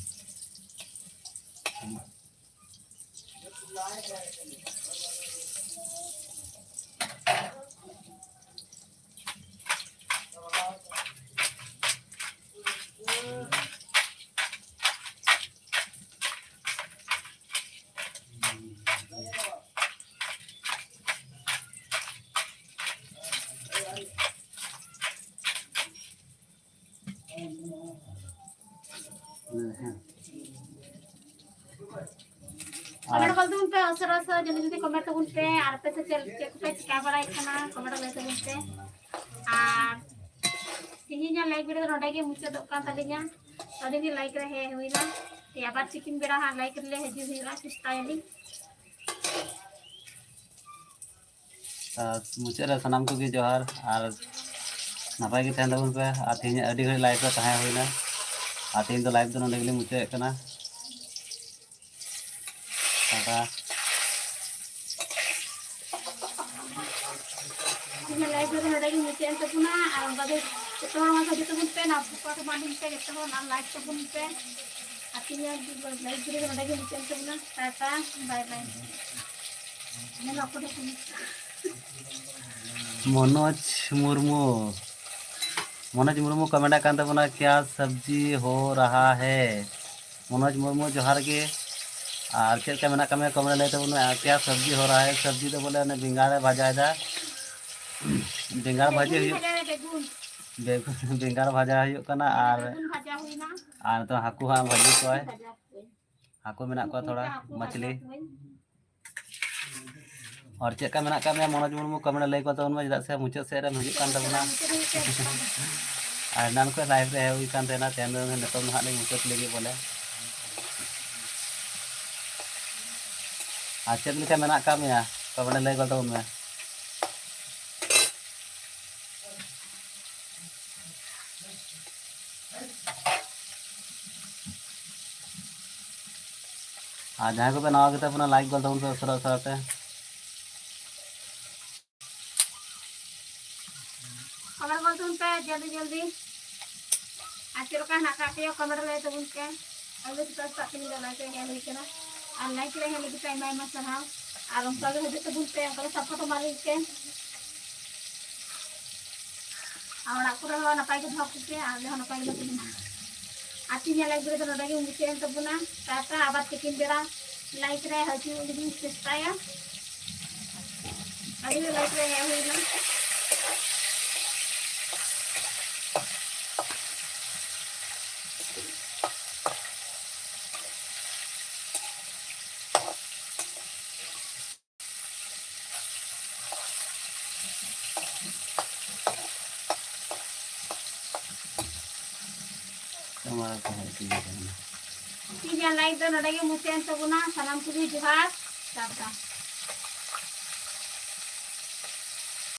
ᱦᱮᱸ᱾ ᱠᱚᱢᱮᱱᱴ ᱜᱚᱫ ᱛᱟᱵᱚᱱ ᱯᱮ, ᱩᱥᱟᱹᱨᱟ ᱩᱥᱟᱹᱨᱟ ᱡᱚᱞᱫᱤ ᱡᱚᱞᱫᱤ ᱠᱚᱢᱮᱱᱴ ᱛᱟᱵᱚᱱ ᱯᱮ᱾ ᱟᱨ ᱟᱯᱮ ᱥᱮᱫ ᱪᱮᱫ, ᱪᱮᱫ ᱠᱚᱯᱮ ᱪᱤᱠᱟ ᱵᱟᱲᱟᱭᱮᱫ ᱠᱟᱱᱟ, ᱠᱚᱢᱮᱱᱴ ᱞᱟᱹᱭ ᱛᱟᱵᱚᱱ ᱯᱮ᱾ ᱟᱨ ᱛᱮᱦᱮᱧᱟᱜ ᱞᱟᱭᱤᱵᱷ ᱵᱷᱤᱰᱤᱭᱳ ᱫᱚ ᱱᱚᱰᱮ ᱜᱮ ᱢᱩᱪᱟᱹᱫᱚᱜ ᱠᱟᱱ ᱛᱟᱹᱞᱤᱧᱟ᱾ ᱟᱹᱰᱤ ᱫᱤᱱ ᱞᱟᱭᱤᱵᱷ ᱨᱮ ᱦᱮᱡ ᱦᱩᱭᱱᱟ᱾ ᱛᱮ ᱟᱵᱟᱨ ᱛᱤᱠᱤᱱ ᱵᱮᱲᱟ ᱦᱟᱸᱜ ᱞᱟᱭᱤᱵᱷ ᱨᱮᱞᱮ ᱦᱤᱡᱩᱜ ᱦᱩᱭᱩᱜᱼᱟ, ᱪᱮᱥᱴᱟᱭᱟᱞᱤᱧ᱾ ᱟᱨ ᱢᱩᱪᱟᱹᱫ ᱨᱮ ᱥᱟᱱᱟᱢ ᱠᱚᱜᱮ ᱡᱚᱦᱟᱨ ᱟᱨ ᱱᱟᱯᱟᱭ ᱜᱮ ᱛᱟᱦᱮᱱ ᱛᱟᱵᱚᱱ ᱯᱮ᱾ ᱟᱨ ᱛᱮᱦᱮᱧ ᱟᱹᱰᱤ ᱜᱷᱟᱹᱲᱤᱡ ᱞᱟᱭᱤᱵᱷ ᱨᱮ ᱛᱟᱦᱮᱸ ᱦᱩᱭᱱᱟ᱾ ᱟᱨ ᱛᱮᱦᱮᱧ ᱫᱚ ᱞᱟᱭᱤᱵᱷ ᱫᱚ ᱱᱚᱰᱮ ᱜᱮᱞᱤᱧ ᱢᱩᱪᱟᱹᱫᱮᱫ ᱠᱟᱱᱟ᱾ ᱴᱟᱴᱟ᱾ ᱤᱧᱟᱹᱜ ᱞᱟᱭᱤᱵᱷ ᱫᱚ ᱱᱚᱰᱮ ᱜᱮ ᱢᱩᱪᱟᱹᱫ ᱮᱱ ᱛᱟᱵᱚᱱᱟ᱾ ᱟᱨ ᱚᱱᱠᱟ ᱜᱮ ᱡᱚᱛᱚ ᱦᱚᱲ ᱢᱟᱥᱮ ᱡᱚᱛᱚ ᱵᱚᱱ ᱯᱮ, ᱱᱟᱯ ᱠᱚ ᱢᱟ ᱵᱚᱱ ᱯᱮ, ᱡᱚᱛᱚ ᱦᱚᱲ ᱟᱨ ᱞᱟᱭᱤᱠ ᱛᱟᱵᱚᱱ ᱯᱮ᱾ ᱟᱨ ᱛᱮᱦᱮᱧᱟᱜ ᱞᱟᱭᱤᱵᱷ ᱵᱷᱤᱰᱤᱭᱳ ᱫᱚ ᱱᱚᱰᱮ ᱜᱮ ᱢᱩᱪᱟᱹᱫ ᱮᱱ ᱛᱟᱵᱚᱱᱟ᱾ ᱴᱟᱴᱟ, ᱵᱟᱭ ᱵᱟᱭ᱾ ᱧᱮᱞ ᱚᱠᱚᱭ ᱫᱚ ᱠᱚ ᱢᱚᱱᱳᱡᱽ ᱢᱩᱨᱢᱩ, ᱢᱚᱱᱳᱡᱽ ᱢᱩᱨᱢᱩ ᱠᱚ ᱢᱮᱱᱮᱫ ᱠᱟᱱ ᱛᱟᱵᱚᱱᱟ, ᱠᱮᱭᱟ ᱥᱚᱵᱽᱡᱤ ᱦᱳ ᱨᱟᱦᱟ ᱦᱮ? ᱢᱚᱱᱳᱡᱽ ᱢᱩᱨᱢᱩ, ᱡᱚᱦᱟᱨ ᱜᱮ᱾ ᱟᱨ ᱪᱮᱫ ᱞᱮᱠᱟ ᱢᱮᱱᱟᱜ ᱠᱟᱜ ᱢᱮᱭᱟ, ᱠᱚᱢᱮᱱᱴ ᱨᱮ ᱞᱟᱹᱭ ᱛᱟᱵᱚᱱ ᱢᱮ᱾ ᱟᱨ ᱠᱮᱭᱟ ᱥᱚᱵᱽᱡᱤ ᱦᱳ ᱨᱟᱦᱟ ᱦᱮ? ᱥᱚᱵᱽᱡᱤ ᱫᱚ ᱵᱚᱞᱮ ᱚᱱᱮ ᱵᱮᱸᱜᱟᱲᱮ ᱵᱷᱟᱡᱟᱭᱮᱫᱟ, ᱵᱮᱸᱜᱟᱲ ᱵᱷᱟᱹᱡᱤ ᱵᱮᱜᱩᱱ ᱦᱩᱭᱩᱜ, ᱵᱷᱟᱡᱟ ᱦᱩᱭᱱᱟ᱾ ᱵᱮᱜᱩᱱ, ᱵᱮᱸᱜᱟᱲ ᱵᱷᱟᱡᱟ ᱦᱩᱭᱩᱜ ᱠᱟᱱᱟ᱾ ᱟᱨ, ᱵᱮᱜᱩᱱ ᱵᱷᱟᱡᱟ ᱦᱩᱭᱱᱟ᱾ ᱟᱨ ᱱᱤᱛᱚᱜ ᱦᱟᱹᱠᱩ ᱦᱟᱸᱜ ᱵᱷᱟᱹᱡᱤ ᱠᱚᱣᱟᱭ᱾ ᱵᱷᱟᱡᱟ ᱠᱚᱣᱟᱹᱧ᱾ ᱦᱟᱹᱠᱩ ᱢᱮᱱᱟᱜ ᱠᱚᱣᱟ ᱛᱷᱚᱲᱟ, ᱦᱟᱹᱠᱩ ᱵᱷᱟᱡᱟ ᱢᱟᱪᱷᱞᱤ᱾ ᱠᱚᱣᱟᱹᱧ᱾ ᱟᱨ ᱪᱮᱫ ᱞᱮᱠᱟ ᱢᱮᱱᱟᱜ ᱠᱟᱜ ᱢᱮᱭᱟ ᱢᱚᱱᱳᱡᱽ ᱢᱩᱨᱢᱩ, ᱠᱚᱢᱮᱱᱴ ᱨᱮ ᱞᱟᱹᱭ ᱜᱚᱫ ᱛᱟᱵᱚᱱ ᱢᱮ, ᱪᱮᱫᱟᱜ ᱥᱮ ᱢᱩᱪᱟᱹᱫ ᱥᱮᱫ ᱨᱮᱢ ᱦᱤᱡᱩᱜ ᱠᱟᱱ ᱛᱟᱵᱚᱱᱟ᱾ ᱟᱨ ᱮᱱᱟᱱ ᱠᱷᱚᱱ ᱞᱟᱭᱤᱵᱷ ᱨᱮ ᱦᱮᱡ ᱦᱩᱭ ᱠᱟᱱ ᱛᱟᱦᱮᱱᱟ, ᱛᱮᱦᱮᱧ ᱫᱚ ᱱᱤᱛᱚᱝ ᱫᱚ ᱦᱟᱸᱜ ᱞᱤᱧ ᱢᱩᱪᱟᱹᱫ ᱞᱟᱹᱜᱤᱫ ᱵᱚᱞᱮ᱾ ᱟᱨ ᱪᱮᱫ ᱞᱮᱠᱟ ᱢᱮᱱᱟᱜ ᱠᱟᱜ ᱢᱮᱭᱟ, ᱠᱚᱢᱮᱱᱴ ᱨᱮ ᱞᱟᱹᱭ ᱜᱚᱫ ᱛᱟᱵᱚᱱ ᱢᱮ᱾ ᱟᱨ ᱡᱟᱦᱟᱸᱭ ᱠᱚᱯᱮ ᱱᱟᱣᱟ ᱜᱮᱛᱟ ᱵᱚᱱᱟ, ᱞᱟᱭᱤᱠ ᱜᱚᱫ ᱛᱟᱵᱚᱱ ᱯᱮ ᱩᱥᱟᱹᱨᱟ ᱩᱥᱟᱹᱨᱟ ᱛᱮ᱾ ᱠᱚᱢᱮᱱᱴ ᱜᱚᱫ ᱛᱟᱵᱚᱱ ᱯᱮ ᱡᱚᱞᱫᱤ ᱡᱚᱞᱫᱤ᱾ ᱟᱨ ᱪᱮᱫ ᱞᱮᱠᱟ ᱦᱮᱱᱟᱜ ᱟᱠᱟᱫ ᱯᱮᱭᱟ, ᱠᱚᱢᱮᱱᱴ ᱨᱮ ᱞᱟᱹᱭ ᱛᱟᱵᱚᱱ ᱯᱮ᱾ ᱟᱞᱮ ᱥᱮᱛᱟᱜ ᱥᱮᱛᱟᱜ ᱛᱮᱦᱮᱧ ᱫᱚ ᱞᱟᱭᱤᱵᱷ ᱨᱮ ᱦᱮᱡ ᱦᱩᱭ ᱠᱟᱱᱟ᱾ ᱟᱨ ᱞᱟᱭᱤᱠ ᱨᱮ ᱦᱮᱡ ᱞᱟᱹᱜᱤᱫ ᱛᱮ ᱟᱭᱢᱟ ᱟᱭᱢᱟ ᱥᱟᱨᱦᱟᱣ᱾ ᱟᱨ ᱚᱱᱠᱟ ᱜᱮ ᱦᱤᱡᱩᱜ ᱛᱟᱵᱚᱱ ᱯᱮ, ᱚᱱᱠᱟ ᱜᱮ ᱥᱟᱯᱳᱨᱴ ᱮᱢᱟ ᱞᱟᱹᱜᱤᱫ ᱛᱮ᱾ ᱟᱨ ᱚᱲᱟᱜ ᱠᱚᱨᱮ ᱦᱚᱸ ᱱᱟᱯᱟᱭ ᱜᱮ ᱫᱚᱦᱚ ᱠᱚᱯᱮ, ᱟᱨ ᱟᱞᱮ ᱦᱚᱸ ᱱᱟᱯᱟᱭ ᱜᱮᱞᱮ ᱛᱟᱦᱮᱱᱟ᱾ ᱟᱨ ᱛᱮᱦᱮᱧᱟᱜ ᱞᱟᱭᱤᱵᱷ ᱨᱮᱫᱚ ᱱᱚᱰᱮ ᱜᱮ ᱢᱩᱪᱟᱹᱫ ᱮᱱ ᱛᱟᱵᱚᱱᱟ᱾ ᱴᱟᱴᱟ, ᱟᱵᱟᱨ ᱛᱤᱠᱤᱱ ᱵᱮᱲᱟ ᱞᱟᱭᱤᱵᱷ ᱨᱮ ᱦᱤᱡᱩᱜ ᱞᱟᱹᱜᱤᱫ ᱤᱧ ᱪᱮᱥᱴᱟᱭᱟ᱾ ᱟᱹᱰᱤ ᱞᱟᱭᱤᱵᱷ ᱨᱮ ᱦᱮᱡ ᱦᱩᱭ ᱮᱱᱟ᱾ ᱤᱧᱟᱹᱜ ᱞᱟᱭᱤᱵᱷ ᱫᱚ ᱱᱚᱰᱮ ᱜᱮ ᱢᱩᱪᱟᱹᱫ ᱮᱱ ᱛᱟᱵᱚᱱᱟ᱾ ᱥᱟᱱᱟᱢ ᱠᱚᱜᱮ ᱡᱚᱦᱟᱨ, ᱴᱟᱴᱟ᱾